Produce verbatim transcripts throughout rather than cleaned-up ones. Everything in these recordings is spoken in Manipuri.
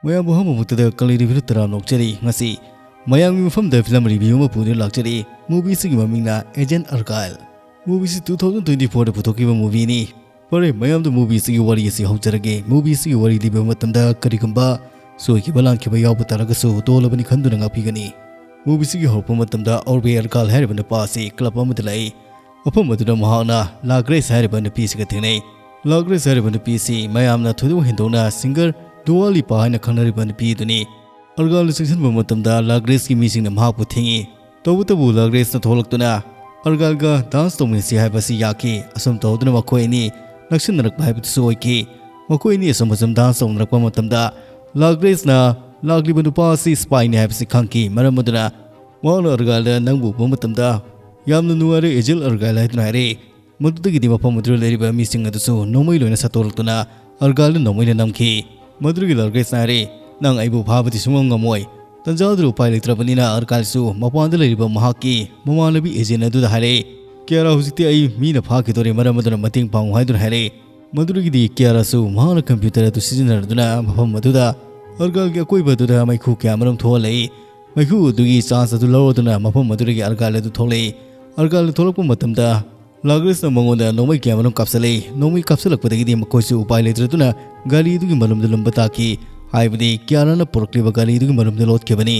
ꯃꯌꯥꯝꯕꯨ ꯑꯍꯥꯟꯕꯃꯛꯇꯗ ꯀꯪꯂꯩ ꯔꯤꯚ꯭ꯌꯨ ꯇꯔꯥꯝꯅ ꯑꯣꯛꯆꯔꯤ꯫ ꯉꯁꯤ ꯃꯌꯥꯝꯒꯤ ꯃꯐꯝꯗ ꯐꯤꯂꯝ ꯔꯤꯚ꯭ꯌꯨ ꯑꯃ ꯄꯨꯗꯨꯅ ꯂꯥꯛꯆꯔꯤ꯫ ꯃꯨꯚꯤꯁꯤꯒꯤ ꯃꯃꯤꯡꯅ ꯑꯦꯖꯦꯟꯠ ꯑꯔꯒꯥꯏꯜ꯫ ꯃꯨꯚꯤꯁꯤ ꯇꯨ ꯊꯥꯎꯖꯟ ꯇ꯭ꯋꯦꯟꯇꯤ ꯐꯣꯔꯗ ꯄꯨꯊꯣꯛꯈꯤꯕ ꯃꯨꯚꯤꯅꯤ꯫ ꯐꯔꯦ, ꯃꯌꯥꯝꯗ ꯃꯨꯚꯤꯁꯤꯒꯤ ꯋꯥꯔꯤ ꯑꯁꯤ ꯍꯧꯖꯔꯒꯦ꯫ ꯃꯨꯚꯤꯁꯤꯒꯤ ꯋꯥꯔꯤ ꯂꯤꯕ ꯃꯇꯝꯗ ꯀꯔꯤꯒꯨꯝꯕ ꯁꯣꯏꯈꯤꯕ ꯂꯥꯟꯈꯤꯕ ꯌꯥꯎꯕ ꯇꯥꯔꯒꯁꯨ ꯇꯣꯜꯂꯕꯅꯤ ꯈꯟꯗꯨꯅ ꯉꯥꯛꯄꯤꯒꯅꯤ꯫ ꯃꯨꯚꯤꯁꯤꯒꯤ ꯍꯧꯔꯛꯄ ꯃꯇꯝꯗ ꯑꯣꯔꯕꯦ ꯑꯔꯒꯥꯜ ꯍꯥꯏꯔꯤꯕ ꯅꯨꯄꯥ ꯑꯁꯤ ꯀ꯭ꯂꯕ ꯑꯃꯗ ꯂꯥꯛꯏ꯫ ꯃꯐꯝ ꯑꯗꯨꯗ ꯃꯍꯥꯛꯅ ꯂꯥꯒ꯭ꯔꯦꯁ ꯍꯥꯏꯔꯤꯕ ꯅꯨꯄꯤ ꯑꯁꯤꯒ ꯊꯦꯡꯅꯩ꯫ ꯂꯥꯒ꯭ꯔꯦꯁ ꯍꯥꯏꯔꯤꯕ ꯅꯨꯄꯤ ꯑꯁꯤ ꯃꯌꯥꯝꯅ ꯊꯣꯏꯗꯣꯛ ꯍꯦꯟꯗꯣꯛꯅ ꯁꯤꯡꯒꯔ ꯗꯨꯋꯥ ꯂꯤꯄꯥ ꯍꯥꯏꯅ ꯈꯪꯅꯔꯤꯕ ꯅꯨꯄꯤ ꯑꯗꯨꯅꯤ꯫ ꯑꯔꯒꯥꯜꯅ ꯆꯪꯁꯤꯟꯕ ꯃꯇꯝꯗ ꯂꯥꯒ꯭ꯔꯦꯁꯀꯤ ꯃꯤꯁꯤꯡꯅ ꯃꯍꯥꯛꯄꯨ ꯊꯤꯡꯏ꯫ ꯇꯧꯕꯇꯕꯨ ꯂꯥꯒ꯭ꯔꯦꯁꯅ ꯊꯣꯛꯂꯛꯇꯨꯅ ꯑꯔꯒꯥꯜꯒ ꯗꯥꯟꯁ ꯇꯧꯃꯤꯟꯅꯁꯤ ꯍꯥꯏꯕ ꯑꯁꯤ ꯌꯥꯈꯤ꯫ ꯑꯁꯨꯝ ꯇꯧꯗꯨꯅ ꯃꯈꯣꯏ ꯑꯅꯤ ꯅꯛꯁꯤꯟꯅꯔꯛꯄ ꯍꯥꯏꯕꯗꯨꯁꯨ ꯑꯣꯏꯈꯤ꯫ ꯃꯈꯣꯏ ꯑꯅꯤ ꯑꯁꯨꯝ ꯑꯁꯨꯝ ꯗꯥꯟꯁ ꯇꯧꯅꯔꯛꯄ ꯃꯇꯝꯗ ꯂꯥꯒ꯭ꯔꯦꯁꯅ ꯂꯥꯛꯂꯤꯕ ꯅꯨꯄꯥ ꯑꯁꯤ ꯁꯤꯄꯥꯏꯅꯤ ꯍꯥꯏꯕꯁꯤ ꯈꯪꯈꯤ꯫ ꯃꯔꯝ ꯑꯗꯨꯅ ꯃꯍꯥꯛꯅ ꯑꯔꯒꯥꯜꯗ ꯅꯪꯕꯨ ꯎꯕ ꯃꯇꯝꯗ ꯌꯥꯝꯅ ꯅꯨꯡꯉꯥꯏꯔꯦ ꯑꯦꯖꯦꯟꯠ ꯑꯔꯒꯥꯜ ꯍꯥꯏꯗꯨꯅ ꯍꯥꯏꯔꯛꯏ꯫ ꯃꯗꯨꯗꯒꯤꯗꯤ ꯃꯐꯝ ꯑꯗꯨꯗ ꯂꯩꯔꯤꯕ ꯃꯤꯁꯤꯡ ꯑꯗꯨꯁꯨ ꯅꯣꯡꯃꯩ ꯂꯣꯏꯅ ꯁꯠꯇꯣꯔꯛꯇꯨꯅ ꯑꯔꯒꯥꯜꯗ ꯅꯣꯡꯃꯩꯅ ꯅꯝꯈꯤ꯫ ꯃꯗꯨꯗꯒꯤ ꯂꯥꯒ꯭ꯔꯦꯁꯅ ꯍꯥꯏꯔꯦ, "ꯅꯪ ꯑꯩꯕꯨ ꯐꯥꯕꯗꯤ ꯁꯨꯡꯉꯝ ꯉꯝꯃꯣꯏ"꯫ ꯇꯟꯖꯥ ꯑꯗꯨꯗ ꯎꯄꯥꯏ ꯂꯩꯇ꯭ꯔꯕꯅꯤꯅ ꯑꯔꯒꯥꯜꯁꯨ ꯃꯄꯥꯟꯗ ꯂꯩꯔꯤꯕ ꯃꯍꯥꯛꯀꯤ ꯃꯃꯥꯟꯅꯕꯤ ꯑꯦꯖꯦꯟ ꯑꯗꯨꯗ ꯍꯥꯏꯔꯛꯏ, "ꯀꯤꯌꯥꯔꯥ, ꯍꯧꯖꯤꯛꯇꯤ ꯑꯩ ꯃꯤꯅ ꯐꯥꯈꯤꯗꯣꯔꯦ, ꯃꯔꯝ ꯑꯗꯨꯅ ꯃꯇꯦꯡ ꯄꯥꯡꯉꯨ" ꯍꯥꯏꯗꯨꯅ ꯍꯥꯏꯔꯛꯏ꯫ ꯃꯗꯨꯗꯒꯤꯗꯤ ꯀꯤꯌꯥꯔꯥꯁꯨ ꯃꯍꯥꯛꯅ ꯀꯝꯄ꯭ꯌꯨꯇꯔ ꯑꯗꯨ ꯁꯤꯖꯤꯟꯅꯔꯗꯨꯅ ꯃꯐꯝ ꯑꯗꯨꯗ ꯑꯔꯒꯥꯜꯒꯤ ꯑꯀꯣꯏꯕ ꯑꯗꯨꯗ ꯃꯩꯈꯨ ꯀꯌꯥ ꯃꯔꯨꯝ ꯊꯣꯛꯍꯜꯂꯛꯏ꯫ ꯃꯩꯈꯨ ꯑꯗꯨꯒꯤ ꯆꯥꯟꯁ ꯑꯗꯨ ꯂꯧꯔꯗꯨꯅ ꯃꯐꯝ ꯑꯗꯨꯗꯒꯤ ꯑꯔꯒꯥꯜ ꯑꯗꯨ ꯊꯣꯛꯂꯛꯏ꯫ ꯑꯔꯒꯥꯜ ꯊꯣꯛꯂꯛꯄ ꯃꯇꯝꯗ ꯂꯥꯒ꯭ꯔꯦꯁꯅ ꯃꯉꯣꯟꯗ ꯅꯣꯡꯃꯩ ꯀꯌꯥ ꯃꯔꯨꯝ ꯀꯥꯞꯁꯤꯜꯂꯛꯏ꯫ ꯅꯣꯡꯃꯩ ꯀꯥꯞꯁꯤꯜꯂꯛꯄꯗꯒꯤꯗꯤ ꯃꯈꯣꯏꯁꯨ ꯎꯄꯥꯏ ꯂꯩꯇ꯭ꯔꯗꯨꯅ ꯒꯥꯔꯤ ꯑꯗꯨꯒꯤ ꯃꯅꯨꯡꯗ ꯂꯨꯝꯕ ꯇꯥꯈꯤ꯫ ꯍꯥꯏꯕꯗꯤ ꯀꯤꯌꯥꯔꯥꯅ ꯄꯨꯔꯛꯂꯤꯕ ꯒꯥꯔꯤ ꯑꯗꯨꯒꯤ ꯃꯅꯨꯡꯗ ꯂꯣꯠꯈꯤꯕꯅꯤ꯫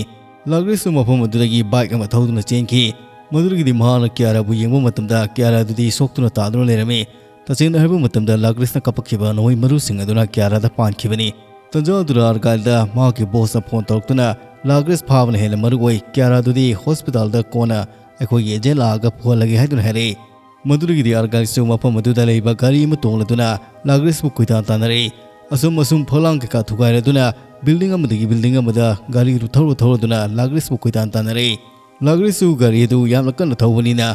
ꯂꯥꯒ꯭ꯔꯦꯁꯁꯨ ꯃꯐꯝ ꯑꯗꯨꯗꯒꯤ ꯕꯥꯏꯛ ꯑꯃ ꯊꯧꯗꯨꯅ ꯆꯦꯟꯈꯤ꯫ ꯃꯗꯨꯗꯒꯤꯗꯤ ꯃꯍꯥꯛꯅ ꯀꯤꯌꯥꯔꯥꯕꯨ ꯌꯦꯡꯕ ꯃꯇꯝꯗ ꯀꯤꯌꯥꯔꯥ ꯑꯗꯨꯗꯤ ꯁꯣꯛꯇꯨꯅ ꯇꯥꯗꯨꯅ ꯂꯩꯔꯝꯃꯤ꯫ ꯇꯁꯦꯡꯅ ꯍꯥꯏꯕ ꯃꯇꯝꯗ ꯂꯥꯒ꯭ꯔꯦꯁꯅ ꯀꯥꯞꯄꯛꯈꯤꯕ ꯅꯣꯡꯃꯩ ꯃꯔꯨꯁꯤꯡ ꯑꯗꯨꯅ ꯀꯤꯌꯥꯔꯥꯗ ꯄꯥꯟꯈꯤꯕꯅꯤ꯫ ꯇꯟꯖꯥ ꯑꯗꯨꯗ ꯑꯔꯒꯥꯜꯗ ꯃꯍꯥꯛꯀꯤ ꯕꯣꯁꯅ ꯐꯣꯟ ꯇꯧꯔꯛꯇꯨꯅ ꯂꯥꯒ꯭ꯔꯦꯁ ꯐꯥꯕꯅ ꯍꯦꯟꯅ ꯃꯔꯨ ꯑꯣꯏ, ꯀꯤꯌꯥꯔꯥꯗꯨꯗꯤ ꯍꯣꯁꯄꯤꯇꯥꯜꯗ ꯀꯣꯟꯅ ꯑꯩꯈꯣꯏꯒꯤ ꯑꯦꯖꯦꯟ ꯂꯥꯛꯑꯒ ꯄꯨꯍꯜꯂꯒꯦ ꯍꯥꯏꯗꯨꯅ ꯍꯥꯏꯔꯛꯏ꯫ ꯃꯗꯨꯗꯒꯤꯗꯤ ꯑꯔꯒꯥꯜꯁꯨ ꯃꯐꯝ ꯑꯗꯨꯗ ꯂꯩꯕ ꯒꯥꯔꯤ ꯑꯃ ꯇꯣꯡꯂꯗꯨꯅ ꯂꯥꯒ꯭ꯔꯦꯁꯄꯨ ꯀꯣꯏꯇꯥꯟ ꯇꯥꯟꯅꯔꯛꯏ꯫ ꯑꯁꯨꯝ ꯑꯁꯨꯝ ꯐꯛꯂꯥꯡ ꯀꯩꯀꯥ ꯊꯨꯒꯥꯏꯔꯗꯨꯅ ꯕꯤꯜꯗꯤꯡ ꯑꯃꯗꯒꯤ ꯕꯤꯜꯗꯤꯡ ꯑꯃꯗ ꯒꯥꯔꯤꯗꯨ ꯊꯧꯔ ꯊꯧꯔꯗꯨꯅ ꯂꯥꯒ꯭ꯔꯦꯁꯄꯨ ꯀꯣꯏꯇꯥꯟ ꯇꯥꯟꯅꯔꯛꯏ꯫ ꯂꯥꯒ꯭ꯔꯦꯁꯁꯨ ꯒꯥꯔꯤ ꯑꯗꯨ ꯌꯥꯝꯅ ꯀꯟꯅ ꯊꯧꯕꯅꯤꯅ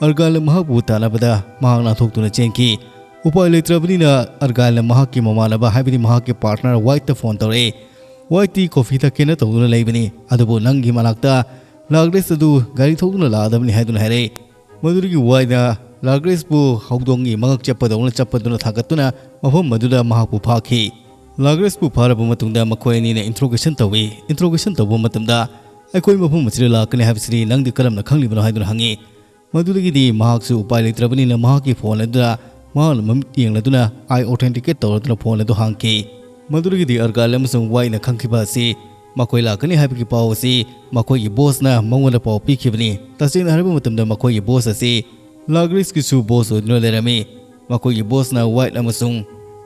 ꯑꯔꯒꯥꯜꯅ ꯃꯍꯥꯛꯄꯨ ꯇꯥꯟꯅꯕꯗ ꯃꯍꯥꯛ ꯅꯥꯟꯊꯣꯛꯇꯨꯅ ꯆꯦꯟꯈꯤ꯫ ꯎꯄꯥꯏ ꯂꯩꯇ꯭ꯔꯕꯅꯤꯅ ꯑꯔꯒꯥꯜꯅ ꯃꯍꯥꯛꯀꯤ ꯃꯃꯥꯟꯅꯕ, ꯍꯥꯏꯕꯗꯤ ꯃꯍꯥꯛꯀꯤ ꯄꯥꯔꯠꯅꯔ ꯋꯥꯏꯠꯇ ꯐꯣꯟ ꯇꯧꯔꯛꯏ꯫ "ꯋꯥꯏꯠꯇꯤ ꯀꯣꯐꯤ ꯊꯛꯀꯦꯅ ꯇꯧꯗꯨꯅ ꯂꯩꯕꯅꯤ, ꯑꯗꯨꯕꯨ ꯅꯪꯒꯤ ꯃꯅꯥꯛꯇ ꯂꯥꯒ꯭ꯔꯦꯁ ꯑꯗꯨ ꯒꯥꯔꯤ ꯊꯧꯗꯨꯅ ꯂꯥꯛꯑꯗꯕꯅꯤ" ꯍꯥꯏꯗꯨꯅ ꯍꯥꯏꯔꯛꯏ꯫ ꯃꯗꯨꯗꯒꯤ ꯋꯥꯏꯠꯅ ꯂꯥꯒ꯭ꯔꯦꯁꯄꯨ ꯍꯧꯗꯣꯡꯒꯤ ꯃꯉꯛ ꯆꯞꯄꯗꯧꯅ ꯆꯞꯄꯗꯨꯅ ꯊꯥꯡꯒꯠꯇꯨꯅ ꯃꯐꯝ ꯑꯗꯨꯗ ꯃꯍꯥꯛꯄꯨ ꯐꯥꯈꯤ꯫ ꯂꯥꯒ꯭ꯔꯦꯁꯄꯨ ꯐꯥꯔꯕ ꯃꯇꯨꯡꯗ ꯃꯈꯣꯏ ꯑꯅꯤꯅ ꯏꯟꯇ꯭ꯔꯣꯒꯦꯁꯟ ꯇꯧꯏ꯫ ꯏꯟꯇ꯭ꯔꯣꯒꯦꯁꯟ ꯇꯧꯕ ꯃꯇꯝꯗ, "ꯑꯩꯈꯣꯏ ꯃꯐꯝ ꯑꯁꯤꯗ ꯂꯥꯛꯀꯅꯤ ꯍꯥꯏꯕꯁꯤꯗꯤ ꯅꯪꯗꯤ ꯀꯔꯝꯅ ꯈꯪꯂꯤꯕꯅꯣ?" ꯍꯥꯏꯗꯨꯅ ꯍꯪꯉꯤ꯫ ꯃꯗꯨꯗꯒꯤꯗꯤ ꯃꯍꯥꯛꯁꯨ ꯎꯄꯥꯏ ꯂꯩꯇ꯭ꯔꯕꯅꯤꯅ ꯃꯍꯥꯛꯀꯤ ꯐꯣꯟ ꯑꯗꯨꯗ ꯃꯍꯥꯛꯅ ꯃꯃꯤꯠ ꯌꯦꯡꯂꯗꯨꯅ ꯑꯥꯏ ꯑꯣꯊꯦꯟꯇꯤꯀꯦꯠ ꯇꯧꯔꯗꯨꯅ ꯐꯣꯟ ꯑꯗꯨ ꯍꯥꯡꯈꯤ꯫ ꯃꯗꯨꯗꯒꯤꯗꯤ ꯑꯔꯒꯥꯏꯜ ꯑꯃꯁꯨꯡ ꯋꯥꯏꯠꯅ ꯈꯪꯈꯤꯕ ꯑꯁꯤ ꯃꯈꯣꯏ ꯂꯥꯛꯀꯅꯤ ꯍꯥꯏꯕꯒꯤ ꯄꯥꯎ ꯑꯁꯤ ꯃꯈꯣꯏꯒꯤ ꯕꯣꯁꯅ ꯃꯉꯣꯟꯗ ꯄꯥꯎ ꯄꯤꯈꯤꯕꯅꯤ꯫ ꯇꯁꯦꯡꯅ ꯍꯥꯏꯔꯕ ꯃꯇꯝꯗ ꯃꯈꯣꯏꯒꯤ ꯕꯣꯁ ꯑꯁꯤ ꯂꯥꯒ꯭ꯔꯤꯁꯀꯤꯁꯨ ꯕꯣꯁ ꯑꯣꯏꯗꯨꯅ ꯂꯩꯔꯝꯃꯤ꯫ ꯃꯈꯣꯏꯒꯤ ꯕꯣꯁꯅ ꯋꯥꯏꯠ ꯑꯃꯁꯨꯡ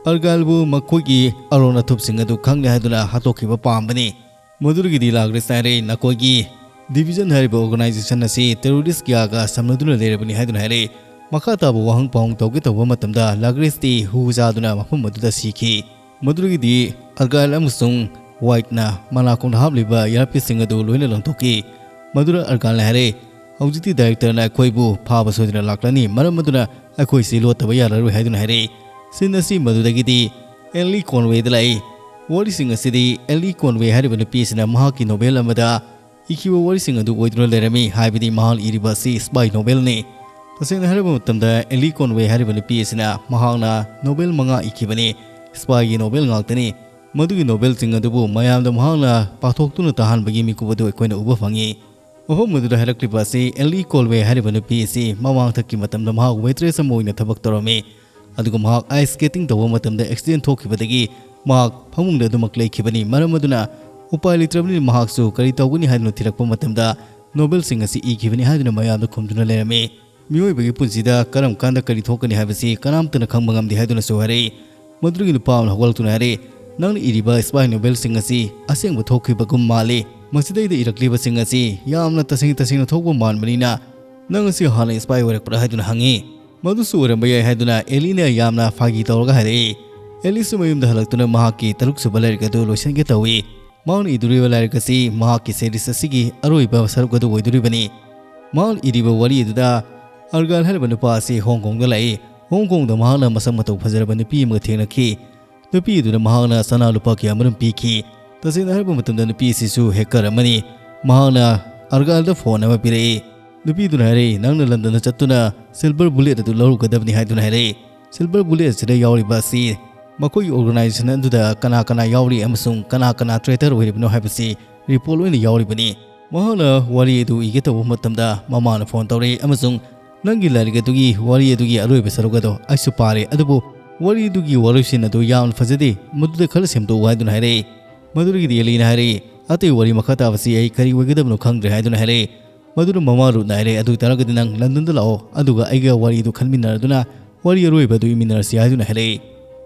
ꯑꯔꯒꯥꯏꯜꯕꯨ ꯃꯈꯣꯏꯒꯤ ꯑꯔꯣꯟ ꯑꯊꯨꯞꯁꯤꯡ ꯑꯗꯨ ꯈꯪꯂꯦ ꯍꯥꯏꯗꯨꯅ ꯍꯥꯠꯇꯣꯛꯈꯤꯕ ꯄꯥꯝꯕꯅꯤ꯫ ꯃꯗꯨꯗꯒꯤꯗꯤ ꯂꯥꯒ꯭ꯔꯤꯁꯅ ꯍꯥꯏꯔꯦ, "ꯅꯈꯣꯏꯒꯤ ꯗꯤꯚꯤꯖꯟ ꯍꯥꯏꯔꯤꯕ ꯑꯣꯔꯒꯅꯥꯏꯖꯦꯁꯟ ꯑꯁꯤ ꯇꯦꯔꯣꯔꯤꯁ ꯀꯌꯥꯒ ꯁꯝꯅꯗꯨꯅ ꯂꯩꯔꯕꯅꯤ" ꯍꯥꯏꯗꯨꯅ ꯍꯥꯏꯔꯦ꯫ ꯃꯈꯥ ꯇꯥꯕ ꯋꯥꯍꯪ ꯄꯥꯎꯍꯪ ꯇꯧꯒꯦ ꯇꯧꯕ ꯃꯇꯝꯗ ꯂꯥꯒ꯭ꯔꯤꯁꯇꯤ ꯍꯨ ꯆꯥꯗꯨꯅ ꯃꯐꯝ ꯑꯗꯨꯗ ꯁꯤꯈꯤ꯫ ꯃꯗꯨꯗꯒꯤꯗꯤ ꯑꯔꯒꯥꯏꯜ ꯑꯃꯁꯨꯡ ꯋꯥꯏꯠꯅ ꯃꯅꯥꯀꯣꯡꯗ ꯍꯥꯞꯂꯤꯕ ꯏꯌꯥꯔꯄꯤꯁꯁꯤꯡ ꯑꯗꯨ ꯂꯣꯏꯅ ꯂꯪꯊꯣꯛꯈꯤ꯫ ꯃꯗꯨꯗ ꯑꯔꯒꯥꯏꯜꯅ ꯍꯥꯏꯔꯦ, "ꯍꯧꯖꯤꯛꯇꯤ ꯗꯥꯏꯔꯦꯛꯇꯔꯅ ꯑꯩꯈꯣꯏꯕꯨ ꯐꯥꯕ ꯁꯣꯏꯗꯅ ꯂꯥꯛꯂꯅꯤ, ꯃꯔꯝ ꯑꯗꯨꯅ ꯑꯩꯈꯣꯏꯁꯤ ꯂꯣꯠꯇꯕ ꯌꯥꯔꯔꯣꯏ" ꯍꯥꯏꯗꯨꯅ ꯍꯥꯏꯔꯦ꯫ ꯁꯤꯟ ꯑꯁꯤ ꯃꯗꯨꯗꯒꯤꯗꯤ ꯑꯦꯂꯤ ꯀꯣꯟꯋꯦꯗ ꯂꯥꯛꯏ꯫ ꯋꯥꯔꯤꯁꯤꯡ ꯑꯁꯤꯗꯤ ꯑꯦꯂꯤ ꯀꯣꯟꯋꯦ ꯍꯥꯏꯔꯤꯕ ꯅꯨꯄꯤ ꯑꯁꯤꯅ ꯃꯍꯥꯛꯀꯤ ꯅꯣꯚꯦꯜ ꯑꯃꯗ ꯏꯈꯤꯕ ꯋꯥꯔꯤꯁꯤꯡ ꯑꯗꯨ ꯑꯣꯏꯗꯨꯅ ꯂꯩꯔꯝꯃꯤ, ꯍꯥꯏꯕꯗꯤ ꯃꯍꯥꯛꯅ ꯏꯔꯤꯕ ꯑꯁꯤ ꯁ꯭ꯄꯥꯏ ꯅꯣꯚꯦꯜꯅꯤ꯫ ꯇꯁꯦꯡꯅ ꯍꯥꯏꯔꯕ ꯃꯇꯝꯗ, ꯑꯦꯂꯤ ꯀꯣꯟꯋꯦ ꯍꯥꯏꯔꯤꯕ ꯅꯨꯄꯤ ꯑꯁꯤꯅ ꯃꯍꯥꯛꯅ ꯅꯣꯚꯦꯜ ꯃꯉꯥ ꯏꯈꯤꯕꯅꯤ꯫ ꯁ꯭ꯄꯥꯏꯒꯤ ꯅꯣꯚꯦꯜ ꯉꯥꯛꯇꯅꯤ꯫ ꯃꯗꯨꯒꯤ ꯅꯣꯚꯦꯜꯁꯤꯡ ꯑꯗꯨꯕꯨ ꯃꯌꯥꯝꯗ ꯃꯍꯥꯛꯅ ꯄꯥꯊꯣꯛꯇꯨꯅ ꯇꯥꯍꯟꯕꯒꯤ ꯃꯤꯀꯨꯞ ꯑꯗꯨ ꯑꯩꯈꯣꯏꯅ ꯎꯕ ꯐꯪꯉꯤ꯫ ꯃꯐꯝ ꯑꯗꯨꯗ ꯍꯥꯏꯔꯛꯂꯤꯕ ꯑꯁꯤ ꯑꯦꯂꯤ ꯀꯣꯜꯋꯦ ꯍꯥꯏꯔꯤꯕ ꯅꯨꯄꯤ ꯑꯁꯤ ꯃꯃꯥꯡꯊꯛꯀꯤ ꯃꯇꯝꯗ ꯃꯍꯥꯛ ꯋꯦꯇ꯭ꯔꯦꯁ ꯑꯃ ꯑꯣꯏꯅ ꯊꯕꯛ ꯇꯧꯔꯝꯃꯤ꯫ ꯑꯗꯨꯒ ꯃꯍꯥꯛ ꯑꯥꯏꯁ ꯁ꯭ꯀꯦꯇꯤꯡ ꯇꯧꯕ ꯃꯇꯝꯗ ꯑꯦꯛꯁꯤꯗꯦꯟ ꯊꯣꯛꯈꯤꯕꯗꯒꯤ ꯃꯍꯥꯛ ꯐꯃꯨꯡꯗ ꯑꯗꯨꯃꯛ ꯂꯩꯈꯤꯕꯅꯤ꯫ ꯃꯔꯝ ꯑꯗꯨꯅ ꯎꯄꯥꯏ ꯂꯩꯇ꯭ꯔꯕꯅꯤꯅ ꯃꯍꯥꯛꯁꯨ ꯀꯔꯤ ꯇꯧꯒꯅꯤ ꯍꯥꯏꯗꯨꯅ ꯊꯤꯔꯛꯄ ꯃꯇꯝꯗ ꯅꯣꯕꯦꯜꯁꯤꯡ ꯑꯁꯤ ꯏꯈꯤꯕꯅꯤ ꯍꯥꯏꯗꯨꯅ ꯃꯌꯥꯝꯗ ꯈꯨꯝꯗꯨꯅ ꯂꯩꯔꯝꯃꯤ꯫ ꯃꯤꯑꯣꯏꯕꯒꯤ ꯄꯨꯟꯁꯤꯗ ꯀꯔꯝ ꯀꯥꯟꯗ ꯀꯔꯤ ꯊꯣꯛꯀꯅꯤ ꯍꯥꯏꯕꯁꯤ ꯀꯅꯥꯝꯇꯅ ꯈꯪꯕ ꯉꯝꯗꯦ ꯍꯥꯏꯗꯨꯅꯁꯨ ꯍꯥꯏꯔꯛꯏ꯫ ꯃꯗꯨꯗꯒꯤ ꯅꯨꯄꯥ ꯑꯃꯅ ꯍꯧꯒꯠꯂꯛꯇꯨꯅ ꯍꯥꯏꯔꯛꯏ, "ꯅꯪꯅ ꯏꯔꯤꯕ ꯁ꯭ꯄꯥꯏ ꯅꯣꯕꯦꯜꯁꯤꯡ ꯑꯁꯤ ꯑꯁꯦꯡꯕ ꯊꯣꯛꯈꯤꯕꯒꯨꯝ ꯃꯥꯜꯂꯤ꯫ ꯃꯁꯤꯗꯩꯗ ꯏꯔꯛꯂꯤꯕꯁꯤꯡ ꯑꯁꯤ ꯌꯥꯝꯅ ꯇꯁꯦꯡ ꯇꯁꯦꯡꯅ ꯊꯣꯛꯄ ꯃꯥꯟꯕꯅꯤꯅ, ꯅꯪ ꯑꯁꯤ ꯍꯥꯟꯅ ꯁ꯭ꯄꯥꯏ ꯑꯣꯏꯔꯛꯄ꯭ꯔꯥ?" ꯍꯥꯏꯗꯨꯅ ꯍꯪꯉꯤ꯫ "ꯃꯗꯨꯁꯨ ꯑꯣꯏꯔꯝꯕ ꯌꯥꯏ," ꯍꯥꯏꯗꯨꯅ ꯑꯦꯂꯤꯅ ꯌꯥꯝꯅ ꯐꯥꯒꯤ ꯇꯧꯔꯒ ꯍꯥꯏꯔꯛꯏ꯫ ꯑꯦꯂꯤꯁꯨ ꯃꯌꯨꯝꯗ ꯍꯜꯂꯛꯇꯨꯅ ꯃꯍꯥꯛꯀꯤ ꯇꯔꯨꯛꯁꯨꯕ ꯂꯥꯏꯔꯤꯛ ꯑꯗꯨ ꯂꯣꯏꯁꯤꯟꯒꯦ ꯇꯧꯏ꯫ ꯃꯍꯥꯛꯅ ꯏꯗꯣꯔꯤꯕ ꯂꯥꯏꯔꯤꯛ ꯑꯁꯤ ꯃꯍꯥꯛꯀꯤ ꯁꯦꯔꯤꯁ ꯑꯁꯤꯒꯤ ꯑꯔꯣꯏꯕ ꯁꯔꯨꯛ ꯑꯗꯨ ꯑꯣꯏꯗꯣꯔꯤꯕꯅꯤ꯫ ꯃꯍꯥꯛꯅ ꯏꯔꯤꯕ ꯋꯥꯔꯤ ꯑꯗꯨꯗ ꯑꯔꯒꯥꯏꯜ ꯍꯥꯏꯔꯤꯕ ꯅꯨꯄꯥ ꯑꯁꯤ ꯍꯣꯡ ꯀꯣꯡꯗ ꯂꯥꯛꯏ꯫ ꯍꯣꯡ ꯀꯣꯡꯗ ꯃꯍꯥꯛꯅ ꯃꯁꯛ ꯃꯇꯧ ꯐꯖꯔꯕ ꯅꯨꯄꯤ ꯑꯃꯒ ꯊꯦꯡꯅꯈꯤ꯫ ꯅꯨꯄꯤ ꯑꯗꯨꯅ ꯃꯍꯥꯛꯅ ꯁꯅꯥ ꯂꯨꯄꯥ ꯀꯌꯥꯃꯔꯨꯝ ꯄꯤꯈꯤ꯫ ꯇꯁꯦꯡꯅ ꯍꯥꯏꯔꯕ ꯃꯇꯝꯗ, ꯅꯨꯄꯤ ꯑꯁꯤꯁꯨ ꯍꯦꯀꯔ ꯑꯃꯅꯤ꯫ ꯃꯍꯥꯛꯅ ꯑꯔꯒꯥꯏꯜꯗ ꯐꯣꯟ ꯑꯃ ꯄꯤꯔꯛꯏ꯫ ꯅꯨꯄꯤꯗꯨꯅ ꯍꯥꯏꯔꯛꯏ, "ꯅꯪꯅ ꯂꯟꯗꯟꯗ ꯆꯠꯇꯨꯅ ꯁꯤꯜꯚꯔ ꯕꯨꯂꯦꯠ ꯑꯗꯨ ꯂꯧꯔꯨꯒꯗꯕꯅꯤ," ꯍꯥꯏꯗꯨꯅ ꯍꯥꯏꯔꯛꯏ꯫ ꯁꯤꯜꯚꯔ ꯕꯨꯂꯦꯠ ꯑꯁꯤꯗ ꯌꯥꯎꯔꯤꯕ ꯑꯁꯤ ꯃꯈꯣꯏꯒꯤ organization ꯑꯗꯨꯗ ꯀꯅꯥ ꯀꯅꯥ ꯌꯥꯎꯔꯤ ꯑꯃꯁꯨꯡ ꯀꯅꯥ ꯀꯅꯥ traitor ꯑꯣꯏꯔꯤꯕꯅꯣ ꯍꯥꯏꯕꯁꯤ report ꯑꯣꯏꯅ ꯌꯥꯎꯔꯤꯕꯅꯤ꯫ ꯃꯍꯥꯛꯅ ꯋꯥꯔꯤ ꯑꯗꯨ ꯏꯒꯦ ꯇꯧꯕ ꯃꯇꯝꯗ ꯃꯃꯥꯅ phone ꯇꯧꯔꯛꯏ ꯑꯃꯁꯨꯡ "ꯅꯪꯒꯤ ꯂꯥꯏꯔꯤꯛ ꯑꯗꯨꯒꯤ ꯋꯥꯔꯤ ꯑꯗꯨꯒꯤ ꯑꯔꯣꯏꯕ ꯁꯔꯨꯛ ꯑꯗꯣ ꯑꯩꯁꯨ ꯄꯥꯔꯦ, ꯑꯗꯨꯕꯨ ꯋꯥꯔꯤ ꯑꯗꯨꯒꯤ ꯋꯥꯔꯣꯏꯁꯤꯟ ꯑꯗꯨ ꯌꯥꯝꯅ ꯐꯖꯗꯦ, ꯃꯗꯨꯗ ꯈꯔ ꯁꯦꯝꯗꯣꯛꯎ" ꯍꯥꯏꯗꯨꯅ ꯍꯥꯏꯔꯛꯏ꯫ ꯃꯗꯨꯗꯒꯤꯗꯤ ꯑꯦꯂꯤꯅ ꯍꯥꯏꯔꯛꯏ, "ꯑꯇꯩ ꯋꯥꯔꯤ ꯃꯈꯥ ꯇꯥꯕꯁꯤ ꯑꯩ ꯀꯔꯤ ꯑꯣꯏꯒꯗꯕꯅꯣ ꯈꯪꯗ꯭ꯔꯦ" ꯍꯥꯏꯗꯨꯅ ꯍꯥꯏꯔꯛꯏ꯫ ꯃꯗꯨꯅ ꯃꯃꯥ ꯔꯨꯠꯅ ꯍꯥꯏꯔꯛꯏ, "ꯑꯗꯨ ꯑꯣꯏꯇꯥꯔꯒꯗꯤ ꯅꯪ ꯂꯟꯗꯟꯗ ꯂꯥꯛꯑꯣ, ꯑꯗꯨꯒ ꯑꯩꯒ ꯋꯥꯔꯤꯗꯨ ꯈꯟꯃꯤꯟꯅꯔꯗꯨꯅ ꯋꯥꯔꯤ ꯑꯔꯣꯏꯕ ꯑꯗꯨ ꯏꯃꯤꯟꯅꯔꯁꯤ" ꯍꯥꯏꯗꯨꯅ ꯍꯥꯏꯔꯛꯏ꯫